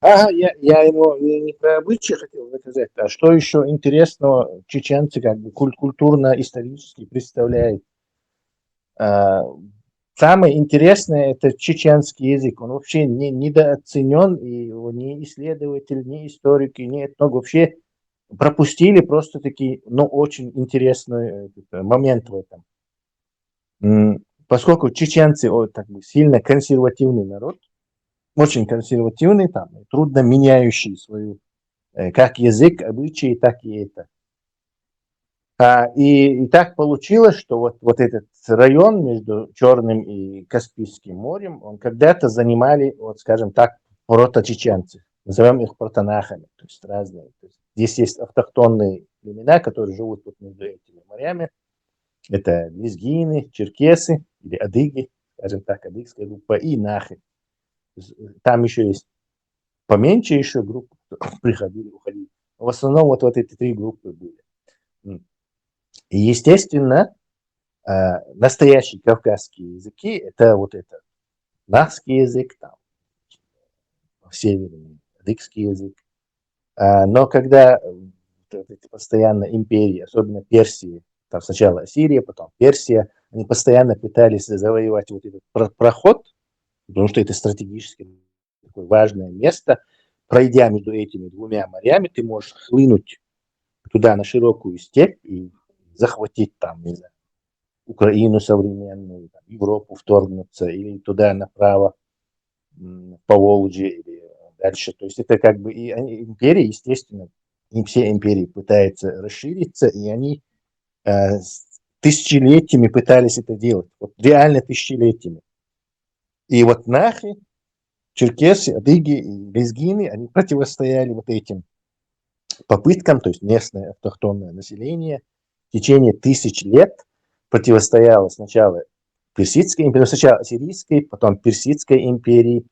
Ага, я, я ему не про обычаи хотел рассказать, а что еще интересного чеченцы как бы культурно-исторически представляют. А, самое интересное — это чеченский язык. Он вообще не, недооценен, и его ни исследователь, ни историки, ни этног вообще пропустили просто таки, ну, очень интересный момент в этом. поскольку чеченцы о, так бы сильно консервативный народ, очень консервативный, там, трудно меняющий свою, э, как язык, обычаи, так и это. А, и, и так получилось, что вот, вот этот район между Черным и Каспийским морем, он когда-то занимали, вот скажем так, проточеченцы. Назовем их протонахами, то есть разные. То есть здесь есть автохтонные племена, которые живут вот между этими морями. Это лезгины, черкесы или адыги, скажем так, адыгская группа, и нахи. Там еще есть поменьше еще группы, приходили, уходили. В основном вот, вот эти три группы были. И, естественно, э, настоящие кавказские языки, это вот это нахский язык, там, северный адыгский язык. А, но когда, э, вот эти постоянно империи, особенно Персии, там сначала Ассирия, потом Персия, они постоянно пытались завоевать вот этот про- проход, потому что это стратегически такое важное место. Пройдя между этими двумя морями, ты можешь хлынуть туда на широкую степь и захватить там, не знаю, Украину современную, там, Европу вторгнуться или туда направо, м, по Волге или дальше. То есть это как бы и они, империи, естественно, и все империи пытаются расшириться, и они э, тысячелетиями пытались это делать. Вот реально тысячелетиями. И вот нахи, черкесы, адыги и лезгины, они противостояли вот этим попыткам, то есть местное автохтонное население в течение тысяч лет противостояло сначала персидской империи, сначала ассирийской, потом персидской империи,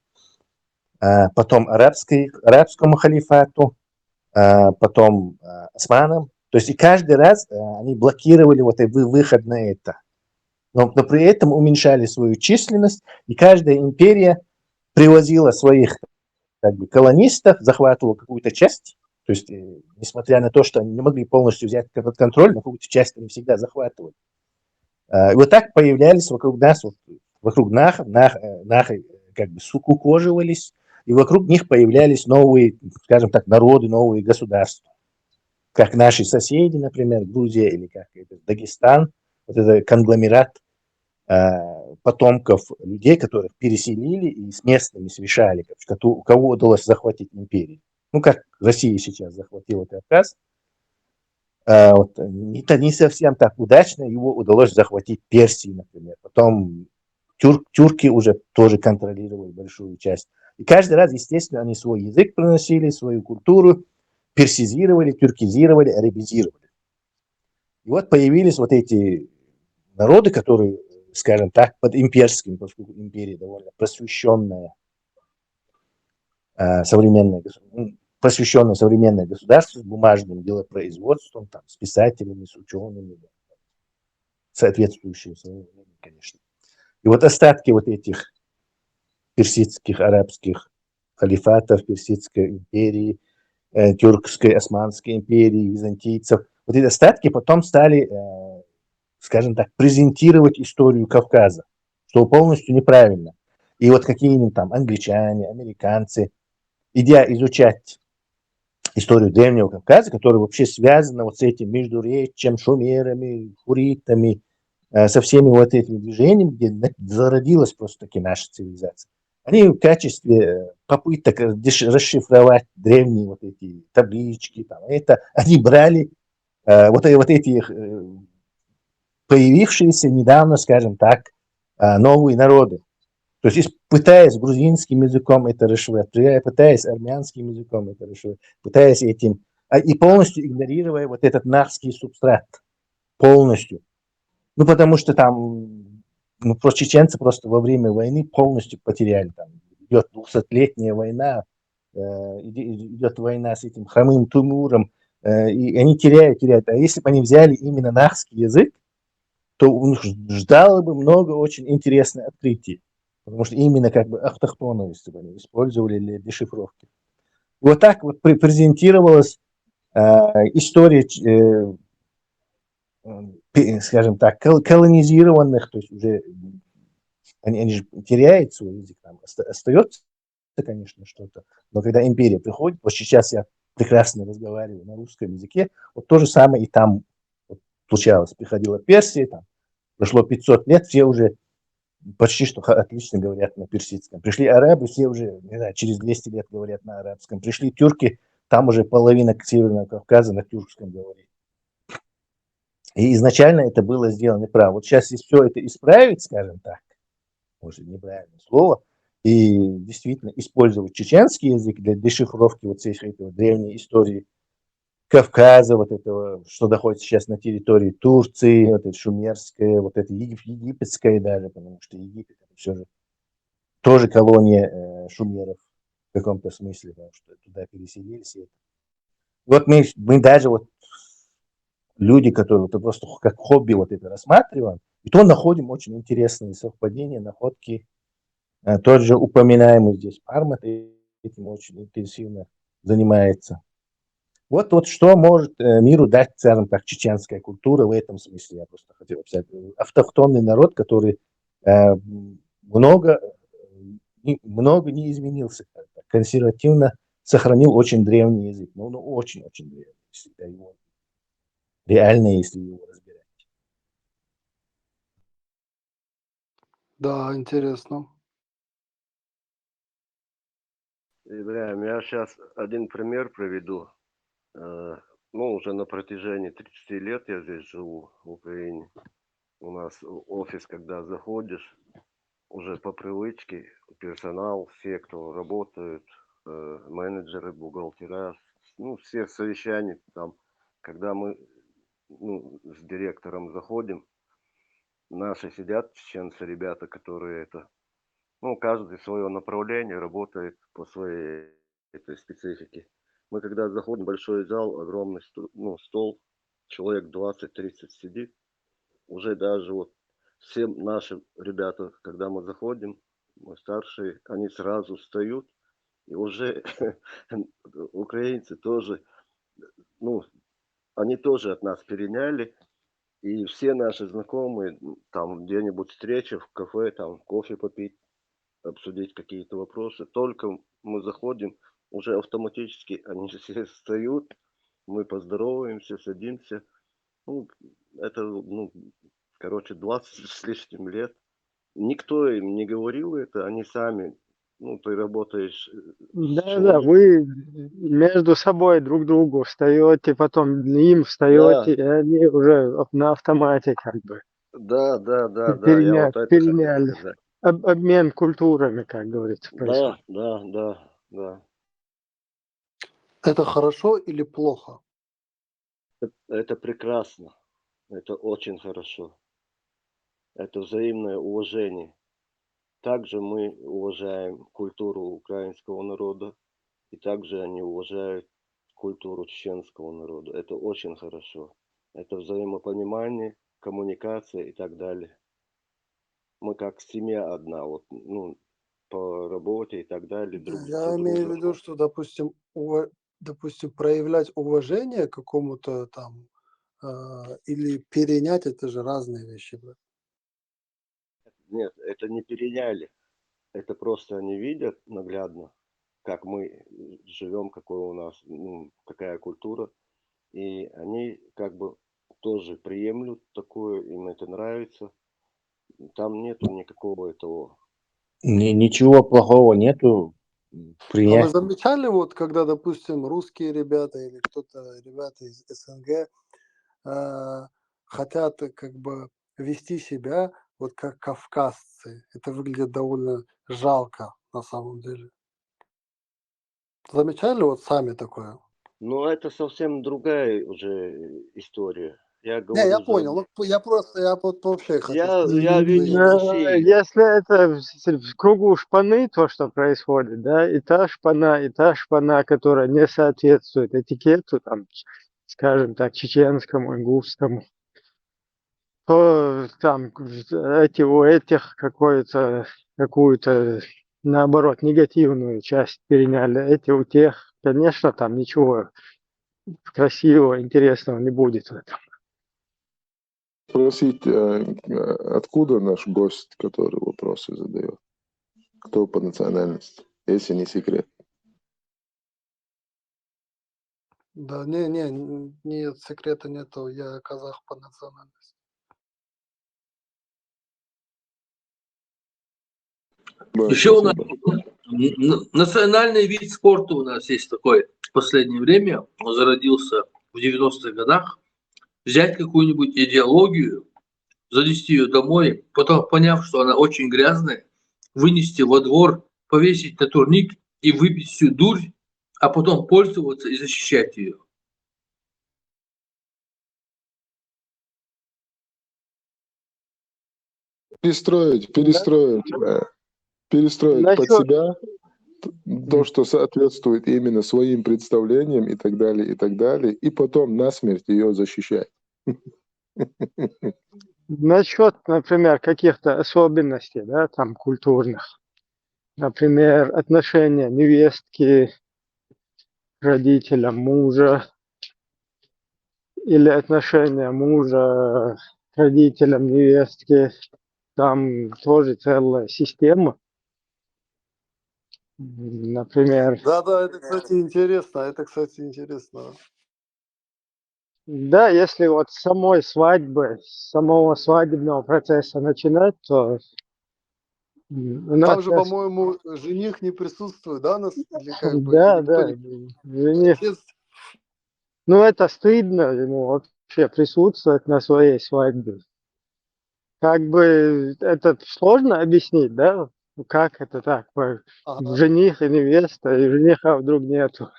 а, потом арабской, арабскому халифату, а, потом а, османам. То есть и каждый раз а, они блокировали вот и вы- выход на это. Но, но при этом уменьшали свою численность, и каждая империя привозила своих как бы, колонистов, захватывала какую-то часть. То есть, э, несмотря на то, что они не могли полностью взять под контроль, но какую-то часть они всегда захватывали. А, и вот так появлялись вокруг нас, вот, вокруг нах, нах, э, нахи, э, как бы скукоживались, и вокруг них появлялись новые, скажем так, народы, новые государства. Как наши соседи, например, Грузия или как это, Дагестан, вот это конгломерат э, потомков людей, которых переселили и с местными смешали, как, у кого удалось захватить империю. Ну, как Россия сейчас захватила Кавказ, э, вот, не, не совсем так удачно его удалось захватить Персии, например. Потом тюрк, тюрки уже тоже контролировали большую часть. И каждый раз, естественно, они свой язык приносили, свою культуру, персизировали, тюркизировали, арабизировали. И вот появились вот эти народы, которые, скажем так, под имперским, поскольку империя довольно просвещенная, э, современное, просвещенное современное государство с бумажным делопроизводством, там, с писателями, с учеными, соответствующие своему времени, конечно. И вот остатки вот этих персидских, арабских халифатов, персидской империи, э, тюркской, османской империи, византийцев, вот эти остатки потом стали, э, скажем так, презентировать историю Кавказа, что полностью неправильно. И вот какие-нибудь там англичане, американцы, идя изучать историю Древнего Кавказа, которая вообще связана вот с этим междуречьем, шумерами, хурритами, э, со всеми вот этими движениями, где зародилась просто-таки наша цивилизация. Они в качестве попыток расшифровать древние вот эти таблички, там, это, они брали э, вот, вот эти э, появившиеся недавно, скажем так, э, новые народы. То есть, пытаясь грузинским языком это расшифровать, пытаясь армянским языком это расшифровать, пытаясь этим, а, и полностью игнорируя вот этот нахский субстрат. Полностью. Ну, потому что там, ну, просто чеченцы просто во время войны полностью потеряли. Там идет двухсотлетняя война, э, идет война с этим хромым Тимуром, э, и они теряют, теряют. А если бы они взяли именно нахский язык, то у них ждало бы много очень интересных открытий. Потому что именно как бы автохтонную, если бы они использовали для дешифровки. Вот так вот презентировалась э, история, э, скажем так, колонизированных, то есть уже они, они же теряют свой язык, там остается, конечно, что-то. Но когда империя приходит, вот сейчас я прекрасно разговариваю на русском языке, вот то же самое и там вот случалось. Приходила Персия, там прошло пятьсот лет, все уже почти что ха- отлично говорят на персидском. Пришли арабы, все уже, не знаю, через двести лет говорят на арабском. Пришли тюрки, там уже половина Северного Кавказа на тюркском говорит. И изначально это было сделано неправильно. Вот сейчас, если все это исправить, скажем так, может, неправильное слово, и действительно использовать чеченский язык для дешифровки вот всей этой вот древней истории Кавказа, вот этого, что находится сейчас на территории Турции, вот это шумерское, вот это егип- египетское даже, потому что Египет это все же тоже колония э, шумеров в каком-то смысле, потому что туда переселились. И вот мы, мы даже вот люди, которые вот просто как хобби вот это рассматриваем, и то находим очень интересные совпадения, находки. Э, Тот же упоминаемый здесь Пармат этим очень интенсивно занимается. Вот, вот что может э, миру дать, скажем так, чеченская культура в этом смысле, я просто хотел описать. Э, Автохтонный народ, который э, много, э, не- много не изменился, скажем так, консервативно сохранил очень древний язык. Ну, ну очень-очень древний, если его реально, если его разбирать. Да, интересно. Ибрагим, я сейчас один пример приведу. Э, Ну, уже на протяжении тридцати лет я здесь живу, в Украине. У нас о- офис, когда заходишь, уже по привычке персонал, все, кто работают, э, менеджеры, бухгалтера, ну, все совещания там, когда мы ну, с директором заходим, наши сидят, чеченцы, ребята, которые это, ну, каждый свое направление работает по своей этой специфике. Мы когда заходим в большой зал, огромный сту- ну, стол, человек двадцать-тридцать сидит, уже даже вот все наши ребята, когда мы заходим, мы старшие, они сразу встают, и уже украинцы тоже, ну, они тоже от нас переняли, и все наши знакомые, м, там где-нибудь встреча в кафе, там кофе попить, обсудить какие-то вопросы. Только мы заходим, уже автоматически они все встают, мы поздороваемся, садимся. Ну, это, ну, короче, двадцать с лишним лет. Никто им не говорил это, они сами, ну, ты работаешь э, с Да, да, человеком. Вы между собой друг другу встаете, потом им встаете, Да, и они уже ав- на автомате как бы да, да, да, да, я переня- вот это хотел переняли. сказать. Об- обмен культурами, как говорится, происходит. Да, да, да, да. Это хорошо или плохо? Это прекрасно. Это очень хорошо. Это взаимное уважение. Также мы уважаем культуру украинского народа, и также они уважают культуру чеченского народа. Это очень хорошо. Это взаимопонимание, коммуникация и так далее. Мы как семья одна, вот, ну, по работе и так далее, Да, друг, я друг имею в виду, дружим. Что, допустим, ува- допустим, проявлять уважение к какому-то там э, или перенять, это же разные вещи. Бля. Нет, это не переняли. Это просто они видят наглядно, как мы живем, какой у нас, ну, какая культура. И они как бы тоже приемлют такое, им это нравится. Там нету никакого этого. Ни- Ничего плохого нету. А вы Принять. Замечали, вот когда, допустим, русские ребята или кто-то, ребята из СНГ э, хотят как бы вести себя вот как кавказцы? Это выглядит довольно жалко на самом деле. Замечали вот сами такое? Но это совсем другая уже история. Я Не, я говорю за... понял. Ну, п- я просто, я вот вообще хочу Я, сказать. я видел Да, Россию. Если это в с- в кругу шпаны, то, что происходит, да, и та шпана, и та шпана, которая не соответствует этикету, там, ч- скажем так, чеченскому, ингушскому, то там к- эти у этих какую-то, какую-то, наоборот, негативную часть переняли, эти у тех, конечно, там ничего красивого, интересного не будет в этом. Спросить, э, э, откуда наш гость, который вопросы задает? Кто по национальности? Если не секрет. Да, не, не, н- нет, секрета нету, я казах по национальности. Еще у нас н- н- национальный вид спорта у нас есть такой. В последнее время он зародился в девяностых годах. Взять какую-нибудь идеологию, занести ее домой, потом, поняв, что она очень грязная, вынести во двор, повесить на турник и выпить всю дурь, а потом пользоваться и защищать ее. Перестроить, перестроить, э, перестроить под Насчёт- себя то, что соответствует именно своим представлениям и так далее, и так далее, и потом насмерть ее защищать. Насчет, например, каких-то особенностей, да, там культурных. Например, отношения невестки к родителям мужа или отношения мужа к родителям невестки. Там тоже целая система. Например, Да, да, это, кстати, интересно. Это, кстати, интересно. Да, если вот с самой свадьбы, с самого свадебного процесса начинать, то м, у нас Там же, сейчас- по-моему, жених не присутствует, да, нас? Или как бы, Да, или кто да, не- жених. Отец- Ну, это стыдно ему вообще присутствовать на своей свадьбе. Как бы это сложно объяснить, да? Как это так? По- Ага. Жених и невеста, и жениха вдруг нету.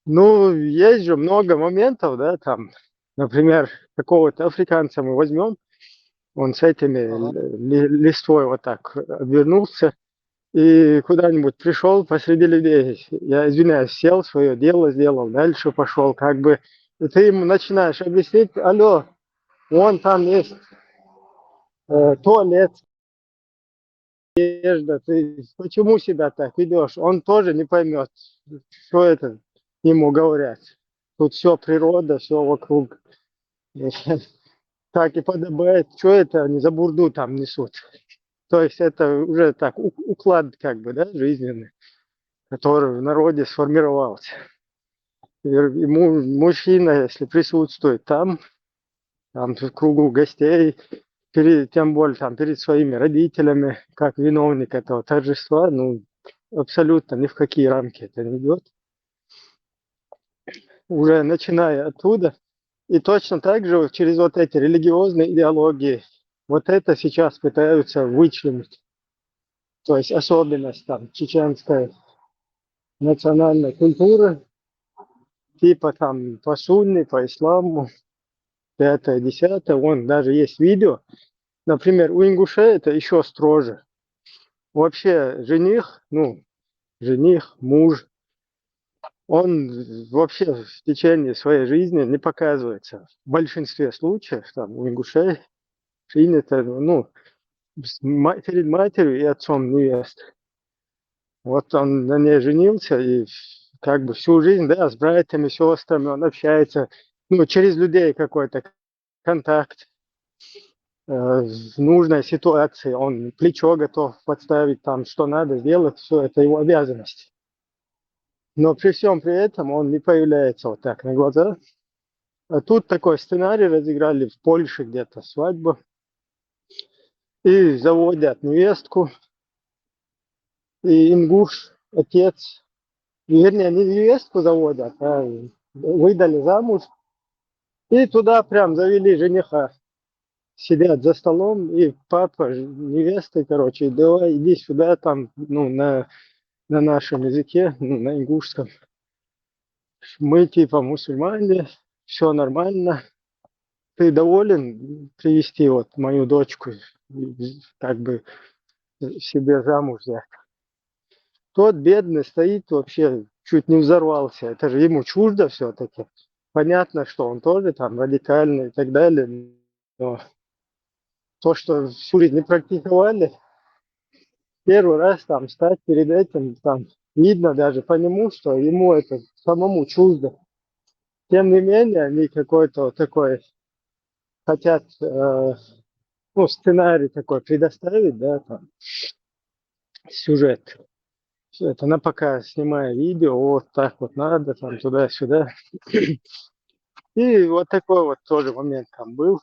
Ну, есть же много моментов, да, там, например, какого-то африканца мы возьмем, он с этими Ага. ли- листвой вот так обвернулся, и куда-нибудь пришел посреди людей, я извиняюсь, сел, свое дело сделал, дальше пошел, как бы, и ты ему начинаешь объяснить: «Алло, вон там есть э, туалет, одежда, ты почему себя так ведешь?» Он тоже не поймет, что это ему говорят. Тут все природа, все вокруг. Так и подобает, что это они за бурду там несут. То есть это уже так у- уклад, как бы, да, жизненный, который в народе сформировался. И ему мужчина, если присутствует там, там в кругу гостей, перед, тем более там перед своими родителями, как виновник этого торжества, ну, абсолютно ни в какие рамки это не идет. Уже начиная оттуда, и точно так же вот через вот эти религиозные идеологии, вот это сейчас пытаются вычленить. То есть особенность там чеченской национальной культуры, типа там по сунне, по исламу, пятое, десятое, вон даже есть видео. Например, у ингушей это еще строже. Вообще жених, ну, жених, муж, он вообще в течение своей жизни не показывается. В большинстве случаев там у ингушей принято, ну, с ма- перед матерью и отцом невесты. Вот он на ней женился, и как бы всю жизнь, да, с братьями, сестрами он общается, ну, через людей какой-то контакт, э, в нужной ситуации он плечо готов подставить, там, что надо сделать, все это его обязанность. Но при всем при этом он не появляется вот так на глаза. А тут такой сценарий разыграли в Польше где-то, свадьба. И заводят невестку. И ингуш, отец, вернее, не невестку заводят, а выдали замуж. И туда прям завели жениха. Сидят за столом, и папа ж- невесты, короче: «Давай, иди сюда, там, ну, на, на нашем языке, ну, на ингушском. Мы типа мусульмане, все нормально. Ты доволен привести вот мою дочку, и, как бы, себе замуж взять?» Тот бедный стоит вообще, чуть не взорвался. Это же ему чуждо все-таки. Понятно, что он тоже там радикальный и так далее. Но то, что всю жизнь не практиковали, первый раз там стать перед этим, там видно даже по нему, что ему это самому чуждо. Тем не менее, они какой-то вот такой хотят, э, ну, сценарий такой предоставить, да, там, сюжет. Всё это на пока снимая видео, вот так вот надо, там, туда-сюда. И вот такой вот тоже момент там был.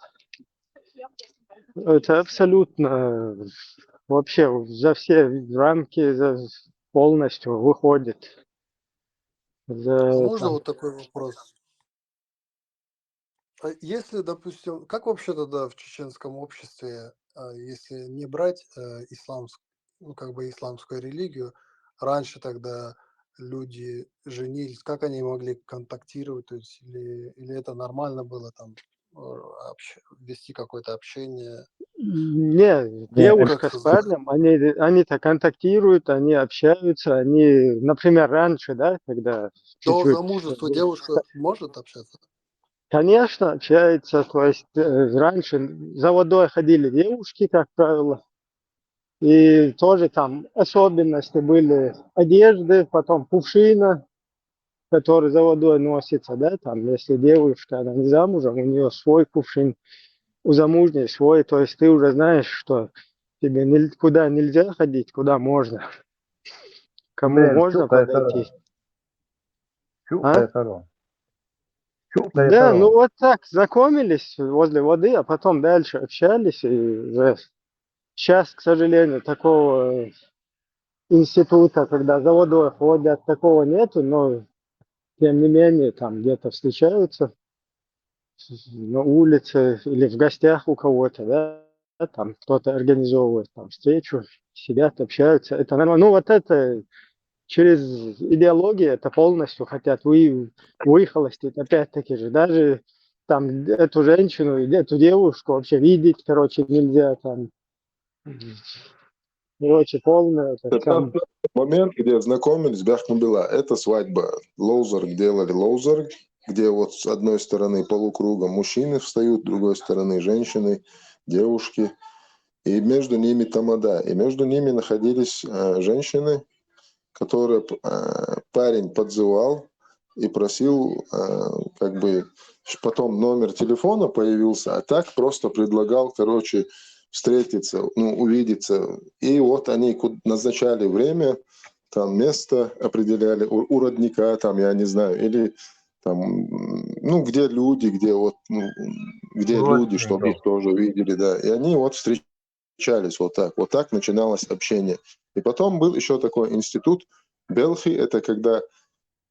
Это абсолютно вообще за все рамки, за, полностью выходит. А можно вот такой вопрос? А если, допустим, как вообще тогда в чеченском обществе, а, если не брать э, исламскую, ну, как бы исламскую религию, раньше тогда люди женились, как они могли контактировать, то есть или, или это нормально было там э, общ- вести какое-то общение? Не, девушка с парнем, они, они-то контактируют, они общаются, они, например, раньше, да, когда До замужества девушка может общаться? Конечно, общается, то есть э, раньше за водой ходили девушки, как правило, и тоже там особенности были одежды, потом кувшина, который за водой носится, да, там, если девушка, она не замужем, у нее свой кувшин, у замужней свой, то есть ты уже знаешь, что тебе нель- куда нельзя ходить, куда можно, кому Блин, можно чё поэтому? подойти. Чё А? поэтому? Чё Да, ну поэтому? Вот так знакомились возле воды, а потом дальше общались, и уже сейчас, к сожалению, такого института, когда за водой ходят, такого нету, но тем не менее там где-то встречаются на улице или в гостях у кого-то, да, там кто-то организовывает там встречу, сидят, общаются, это нормально. Ну вот это через идеологию это полностью хотят вы, выхолостить, опять-таки же, даже там эту женщину, эту девушку вообще видеть, короче, нельзя, там, короче, полное, это Это там, момент, где знакомились, бяхмубила. Это свадьба. Лоузерг делали лоузерг, где вот с одной стороны полукругом мужчины встают, с другой стороны женщины, девушки. И между ними тамада. И между ними находились э, женщины, которые п- э, парень подзывал и просил, э, как бы, ш- потом номер телефона появился, а так просто предлагал, короче, встретиться, ну, увидеться. И вот они ку- назначали время, там место определяли у, у родника, там, я не знаю, или там, м, ну, где люди, где вот, ну, где люди, чтобы их Родственников. Тоже видели, да. И они вот встречались вот так. Вот так начиналось общение. И потом был еще такой институт Белхи, это когда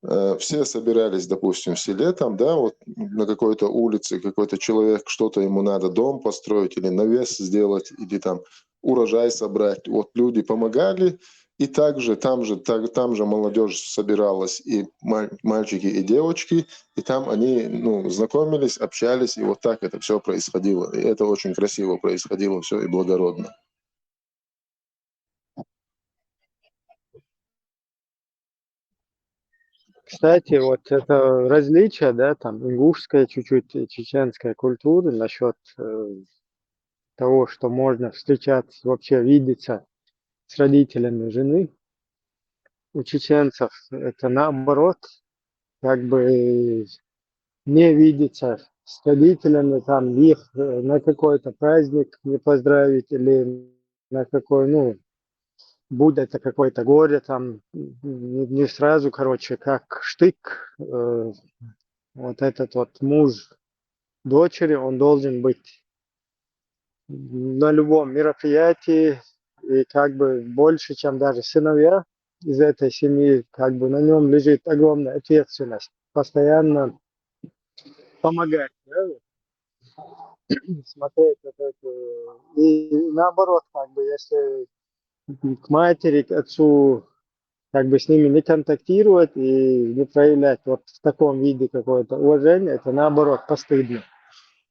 э, все собирались, допустим, в селе, там, да, вот на какой-то улице какой-то человек, что-то ему надо, дом построить или навес сделать, или там урожай собрать. Вот люди помогали, и также там же, так, там же молодежь собиралась, и маль- мальчики, и девочки, и там они, ну, знакомились, общались, и вот так это все происходило. И это очень красиво происходило все и благородно. Кстати, вот это различие, да, там ингушская чуть-чуть, э, чеченская культура насчет э, того, что можно встречаться, вообще видеться с родителями жены. У чеченцев это наоборот, как бы не видеться с родителями, там их э, на какой-то праздник не поздравить или на какой, ну, будь это какое-то горе, там не, не сразу, короче, как штык, э, вот этот вот муж дочери, он должен быть на любом мероприятии, и как бы больше, чем даже сыновья из этой семьи, как бы на нем лежит огромная ответственность постоянно помогать, да, вот. Смотреть вот это. И наоборот, как бы, если к матери, к отцу, как бы с ними не контактировать и не проявлять вот в таком виде какое-то уважение, это наоборот постыдно.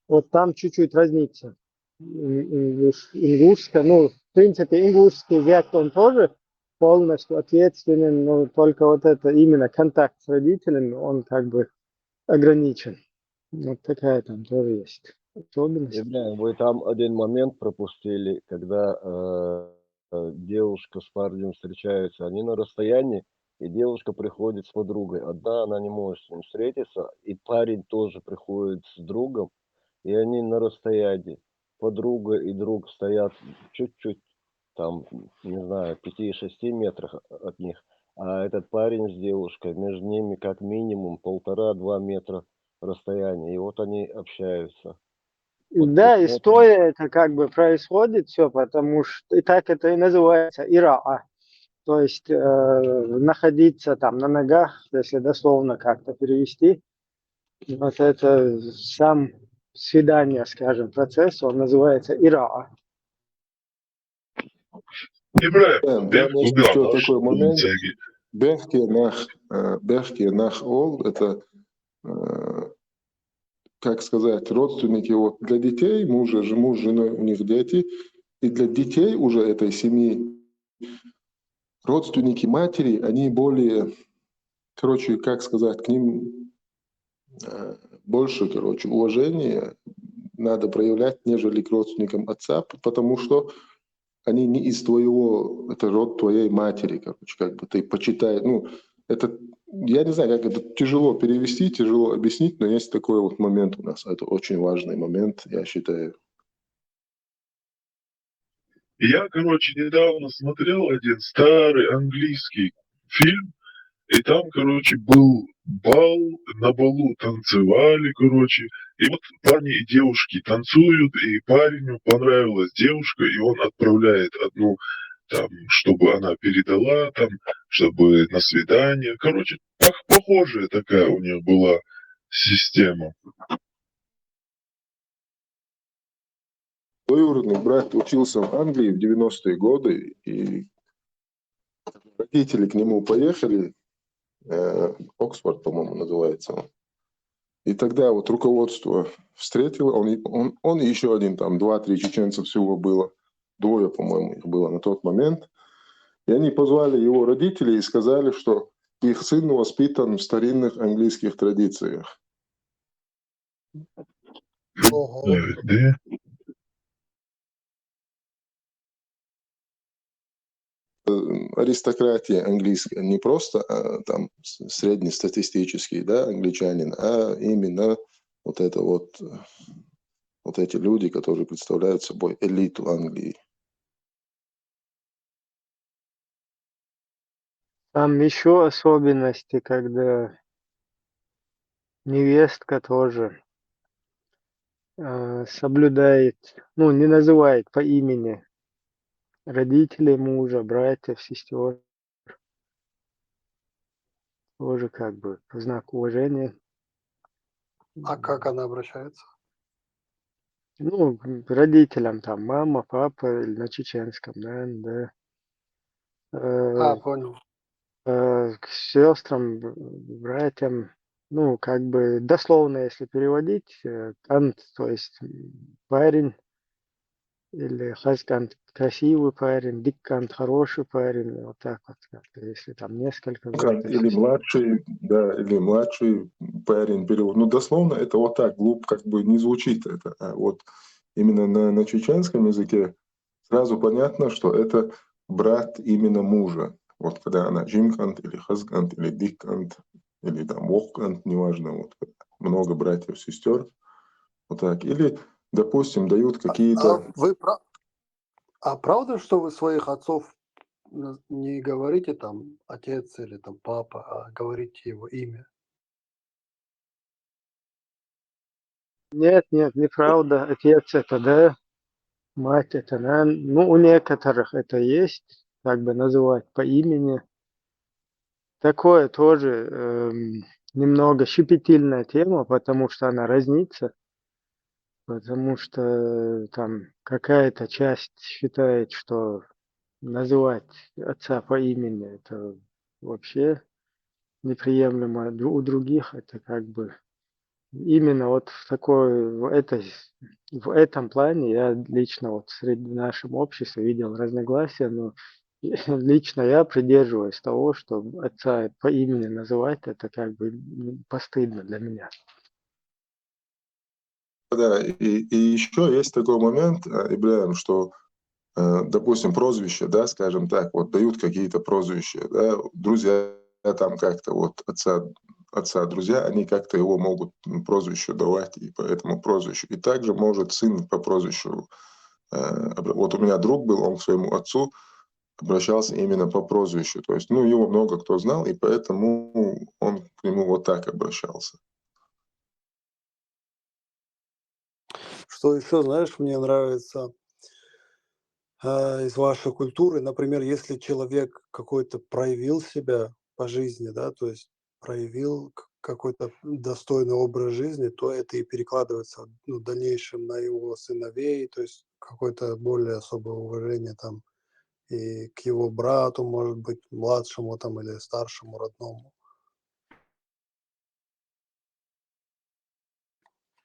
Вот там чуть-чуть разница. Ин- ингуш- Ингушская, ну, в принципе, ингушский век, он тоже полностью ответственен, но только вот это именно контакт с родителями, он как бы ограничен. Вот такая там тоже есть особенность. Ибрагим, вы там один момент пропустили, когда э, э, девушка с парнем встречаются, они на расстоянии, и девушка приходит с подругой. Одна, она не может с ним встретиться, и парень тоже приходит с другом, и они на расстоянии. Подруга и друг стоят чуть-чуть, там, не знаю, пяти-шести метрах от них, а этот парень с девушкой, между ними как минимум полтора-два метра расстояния, и вот они общаются. Да, и стоя это как бы происходит все, потому что и так это и называется ираа. То есть э, находиться там на ногах, если дословно как-то перевести. Вот это сам свидание, скажем, процесс, он называется ираа. Ибраһим, Да, да, есть еще такой момент. Бехке нах, э, бехке нах ол, это, э, как сказать, родственники вот для детей, мужа, же муж с женой, у них дети, и для детей уже этой семьи родственники матери, они более, короче, как сказать, к ним э, больше, короче, уважения надо проявлять, нежели к родственникам отца, п- потому что они не из твоего, это род твоей матери, короче, как бы ты почитаешь, ну, это, я не знаю, как это тяжело перевести, тяжело объяснить, но есть такой вот момент у нас. Это очень важный момент, я считаю. Я, короче, недавно смотрел один старый английский фильм, и там, короче, был бал, на балу танцевали, короче, и вот парни и девушки танцуют, и парню понравилась девушка, и он отправляет одну там, чтобы она передала, там, чтобы на свидание. Короче, пох- похожая такая у них была система. Двоюродный брат учился в Англии в девяностые годы, и родители к нему поехали, э, Оксфорд, по-моему, называется он. И тогда вот руководство встретило, он, и- он, он и еще один, там, два-три чеченца всего было, двое, по-моему, их было на тот момент. И они позвали его родителей и сказали, что их сын воспитан в старинных английских традициях. Ого. Да. Э, Аристократия английская не просто а, там с- среднестатистический, да, англичанин, а именно вот это вот, э, вот эти люди, которые представляют собой элиту Англии. Там еще особенности, когда невестка тоже э, соблюдает, ну, не называет по имени родителей мужа, братьев, сестер. Тоже как бы в знак уважения. А как она обращается? Ну, к родителям там мама, папа, или на чеченском, наверное, да. А, Э, понял. э, к сестрам, б- братьям, ну, как бы дословно, если переводить, э, кант, то есть м, парень, или хазкант красивый парень, диккант хороший парень, вот так вот как-то, если там несколько. Как, или младший, да, или младший парень перевод. Ну, дословно это вот так, глуп, как бы не звучит это. А вот именно на, на чеченском языке сразу понятно, что это брат именно мужа. Вот когда она жимкант или хазкант или диккант или там воккант, неважно, вот много братьев, сестер, вот так. Или, допустим, дают А какие-то... вы про... А правда, что вы своих отцов наз- не говорите там отец или там папа, а говорите его имя? Нет, нет, неправда. Отец это да, мать это на. Ну, у некоторых это есть, как бы называть по имени. Такое тоже эм, немного щепетильная тема, потому что она разнится, потому что там какая-то часть считает, что называть отца по имени это вообще неприемлемо, а д- у других это как бы именно вот в такой, в этой, в этом плане я лично вот среди нашем обществе видел разногласия, но лично я придерживаюсь того, что отца по имени называть, это как бы м, постыдно для меня. Да, и, и еще есть такой момент, э, Ибраим, что, э, допустим, прозвище, да, скажем так, вот дают какие-то прозвища, да, друзья там как-то вот отца, отца друзья, они как-то его могут м, прозвище давать и по этому прозвищу. И также может сын по прозвищу, э, обра- вот у меня друг был, он к своему отцу обращался именно по прозвищу. То есть, ну, его много кто знал, и поэтому он к нему вот так обращался. Что Что еще, знаешь, мне нравится э, из вашей культуры, например, если человек какой-то проявил себя по жизни, да, то есть проявил к- какой-то достойный образ жизни, то это и перекладывается, ну, в дальнейшем на его сыновей, то есть какое-то более особое уважение там и к его брату, может быть, младшему там или старшему родному.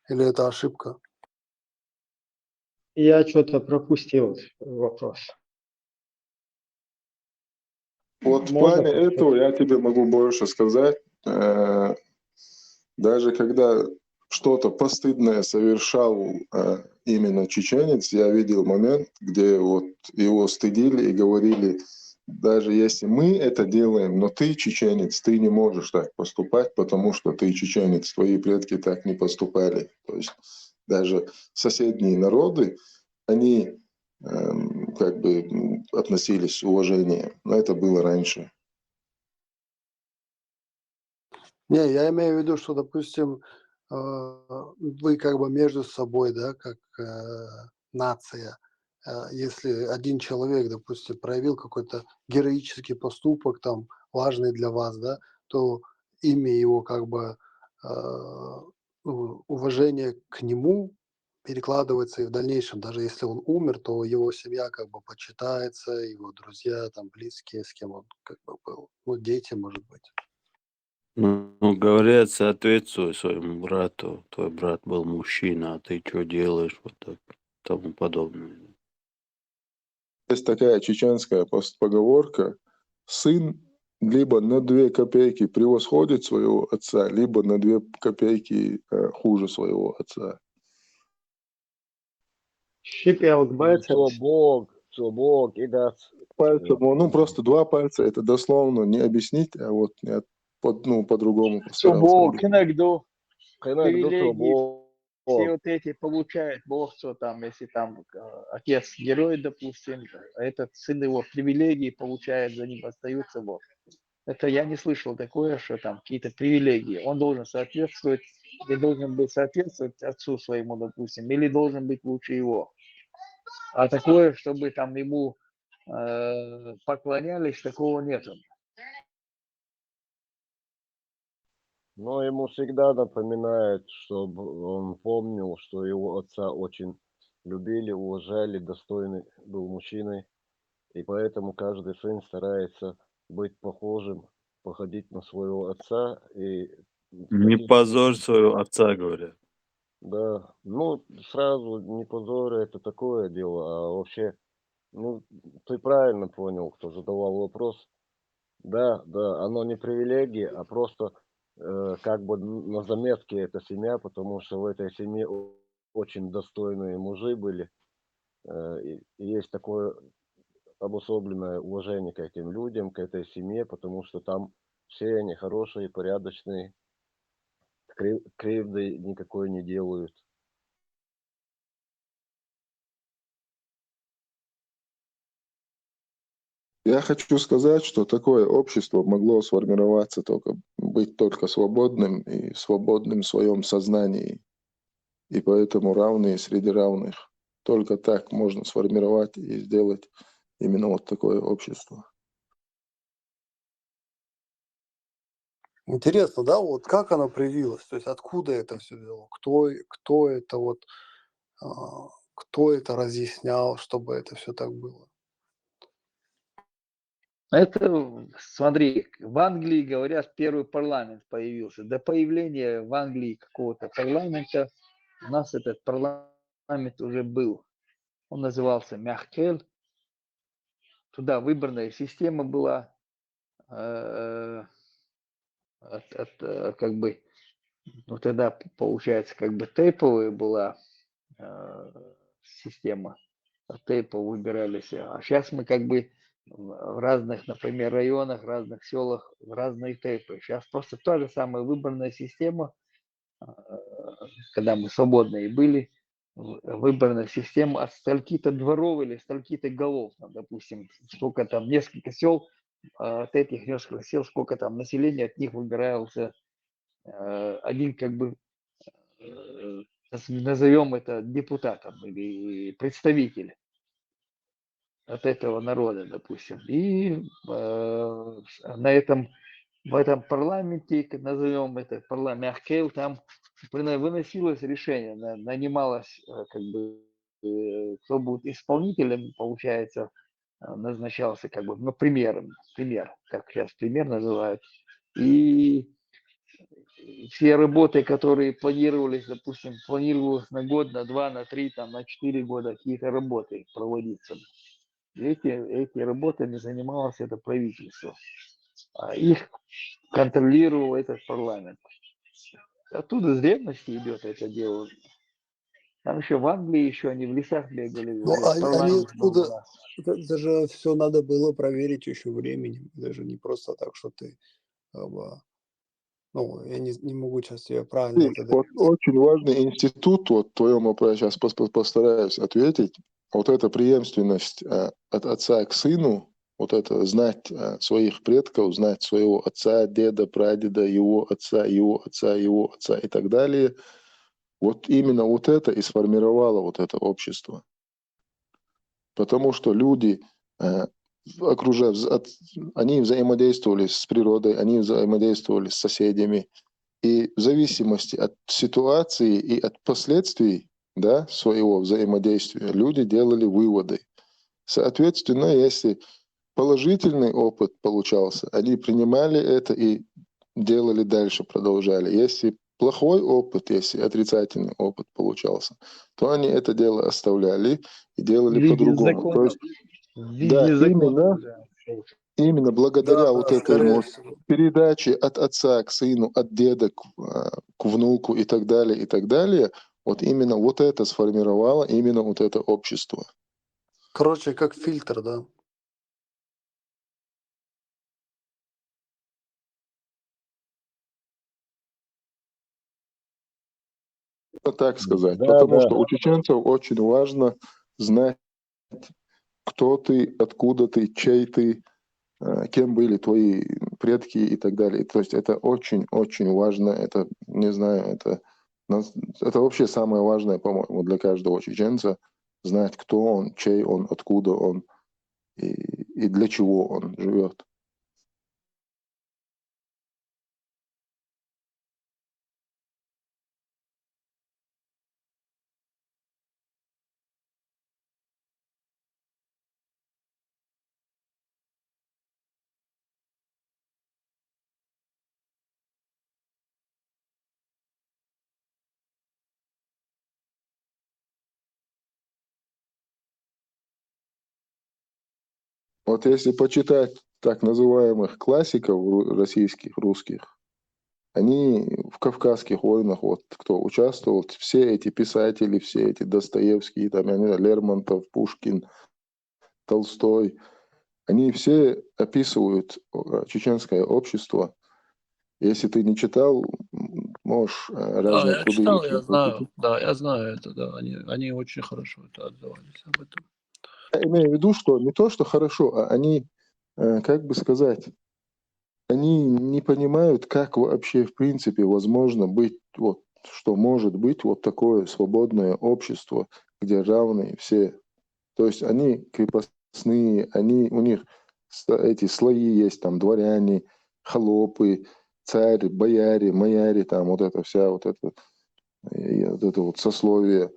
Или это ошибка? Я что-то пропустил вопрос. Вот в плане этого я тебе могу больше сказать. Э, Даже когда что-то постыдное совершал э, именно чеченец, я видел момент, где вот его стыдили и говорили, даже если мы это делаем, но ты чеченец, ты не можешь так поступать, потому что ты чеченец, твои предки так не поступали. То есть даже соседние народы, они эм, как бы м, относились с уважением. Но это было раньше. Не, я имею в виду, что, допустим, э, вы как бы между собой, да, как э, нация, э, если один человек, допустим, проявил какой-то героический поступок, там, важный для вас, да, то имя его как бы э, у- уважение к нему перекладывается и в дальнейшем, даже если он умер, то его семья как бы почитается, его друзья, там, близкие, с кем он как бы был, ну, дети, может быть. Ну, ну, говорят, соответствуй своему брату. Твой брат был мужчина, а ты что делаешь? Вот так, тому подобное. Есть такая чеченская пос- поговорка: сын либо на две копейки превосходит своего отца, либо на две копейки э, хуже своего отца. Щипелк, бэцэпс. Цобок, цобок, и да. Пальцем, ну просто два пальца, это дословно не объяснить, а вот не от- под, ну, по-другому постарался Цобок, объяснить. иногда. Иногда Привилегии. Цобок. Все вот эти получают, бог что там, если там э, отец герой, допустим, а этот сын его, привилегии получает, за ним остаются, вот. Это я не слышал такое, что там какие-то привилегии. Он должен соответствовать, или должен был соответствовать отцу своему, допустим, или должен быть лучше его. А такое, чтобы там ему э, поклонялись, такого нету. Но ему всегда напоминает, чтобы он помнил, что его отца очень любили, уважали, достойный был мужчиной. И поэтому каждый сын старается быть похожим, походить на своего отца. И Не позорь своего отца, говорят. Да, ну, сразу не позорь, это такое дело, а вообще, ну, ты правильно понял, кто задавал вопрос. Да, да, оно не привилегия, а просто э, как бы на заметке эта семья, потому что в этой семье очень достойные мужи были. Э, и есть такое обособленное уважение к этим людям, к этой семье, потому что там все они хорошие, порядочные, кривды никакой не делают. Я хочу сказать, что такое общество могло сформироваться только, быть только свободным и свободным в своем сознании. И поэтому равные среди равных. Только так можно сформировать и сделать именно вот такое общество. Интересно, да, вот как оно проявилось, то есть откуда это все взяло, кто, кто это вот, а, кто это разъяснял, чтобы это все так было. Это, смотри, в Англии, говорят, первый парламент появился. До появления в Англии какого-то парламента у нас этот парламент уже был. Он назывался Мяхкель. Туда выборная система была. Э, от, от, э, как бы, ну тогда, получается, как бы тейповая была э, система. От тейпа выбирались. А сейчас мы как бы в разных, например, районах, разных селах, в разные тейпы. Сейчас просто та же самая выборная система, э, когда мы свободные были, выборная система от стольки-то дворов или стольки-то голов, там, допустим, сколько там, несколько сел, э, от этих несколько сел, сколько там населения, от них выбирался э, один как бы э, назовем это депутатом или представитель от этого народа, допустим. И э, на этом, в этом парламенте, назовем это парламент Ахкел, там выносилось решение, нанималось э, как бы э, кто будет исполнителем, получается, назначался как бы, ну, премьером, премьер, как сейчас премьер называют. И все работы, которые планировались, допустим, планировалось на год, на два, на три, там, на четыре года какие-то работы проводиться. Эти, эти работами занималось это правительство. А их контролировал этот парламент. Оттуда с древности идет это дело. Там еще в Англии, еще они в лесах бегали. Ну, они откуда... Это же все надо было проверить еще временем. Это же не просто так, что ты... Ну, я не, не могу сейчас я правильно... Вот очень важный институт, вот в твоем вопросе сейчас постараюсь ответить. Вот эта преемственность э, от отца к сыну, вот это знать э, своих предков, знать своего отца, деда, прадеда, его отца, его отца, его отца и так далее. Вот именно вот это и сформировало вот это общество. Потому что люди э, окружают, они взаимодействовали с природой, они взаимодействовали с соседями. И в зависимости от ситуации и от последствий да, своего взаимодействия, люди делали выводы. Соответственно, если положительный опыт получался, они принимали это и делали дальше, продолжали. Если плохой опыт, если отрицательный опыт получался, то они это дело оставляли и делали по-другому. То есть, да, именно, именно благодаря да, вот этой вот передаче от отца к сыну, от деда к, к внуку и так далее, и так далее, вот именно вот это сформировало именно вот это общество. Короче, как фильтр, да? Так сказать. Да, потому да. Что у чеченцев очень важно знать, кто ты, откуда ты, чей ты, э, кем были твои предки и так далее. То есть это очень-очень важно. Это, не знаю, это, это вообще самое важное, по-моему, для каждого чеченца, знать, кто он, чей он, откуда он и, и для чего он живет. Вот если почитать так называемых классиков российских, русских, они в Кавказских войнах, вот кто участвовал, все эти писатели, все эти Достоевские, там, я не знаю, Лермонтов, Пушкин, Толстой, они все описывают чеченское общество. Если ты не читал, можешь разные да, я читал, я знаю, да, я знаю это, да, они, они очень хорошо это отзывались об этом. Я имею в виду, что не то, что хорошо, а они, как бы сказать, они не понимают, как вообще в принципе возможно быть, вот, что может быть вот такое свободное общество, где равные все. То есть они крепостные, они, у них эти слои есть, там дворяне, холопы, царь, бояре, маяре, там вот это вся вот это, вот это вот сословие.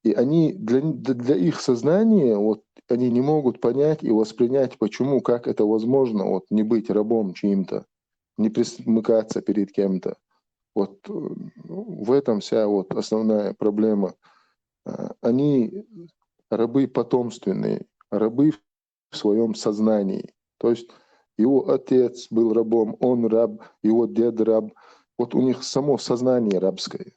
И они для, для их сознания, вот они не могут понять и воспринять, почему, как это возможно, вот не быть рабом чьим-то, не присмыкаться перед кем-то. Вот в этом вся вот основная проблема. Они рабы потомственные, рабы в своем сознании. То есть его отец был рабом, он раб, его дед раб. Вот у них само сознание рабское.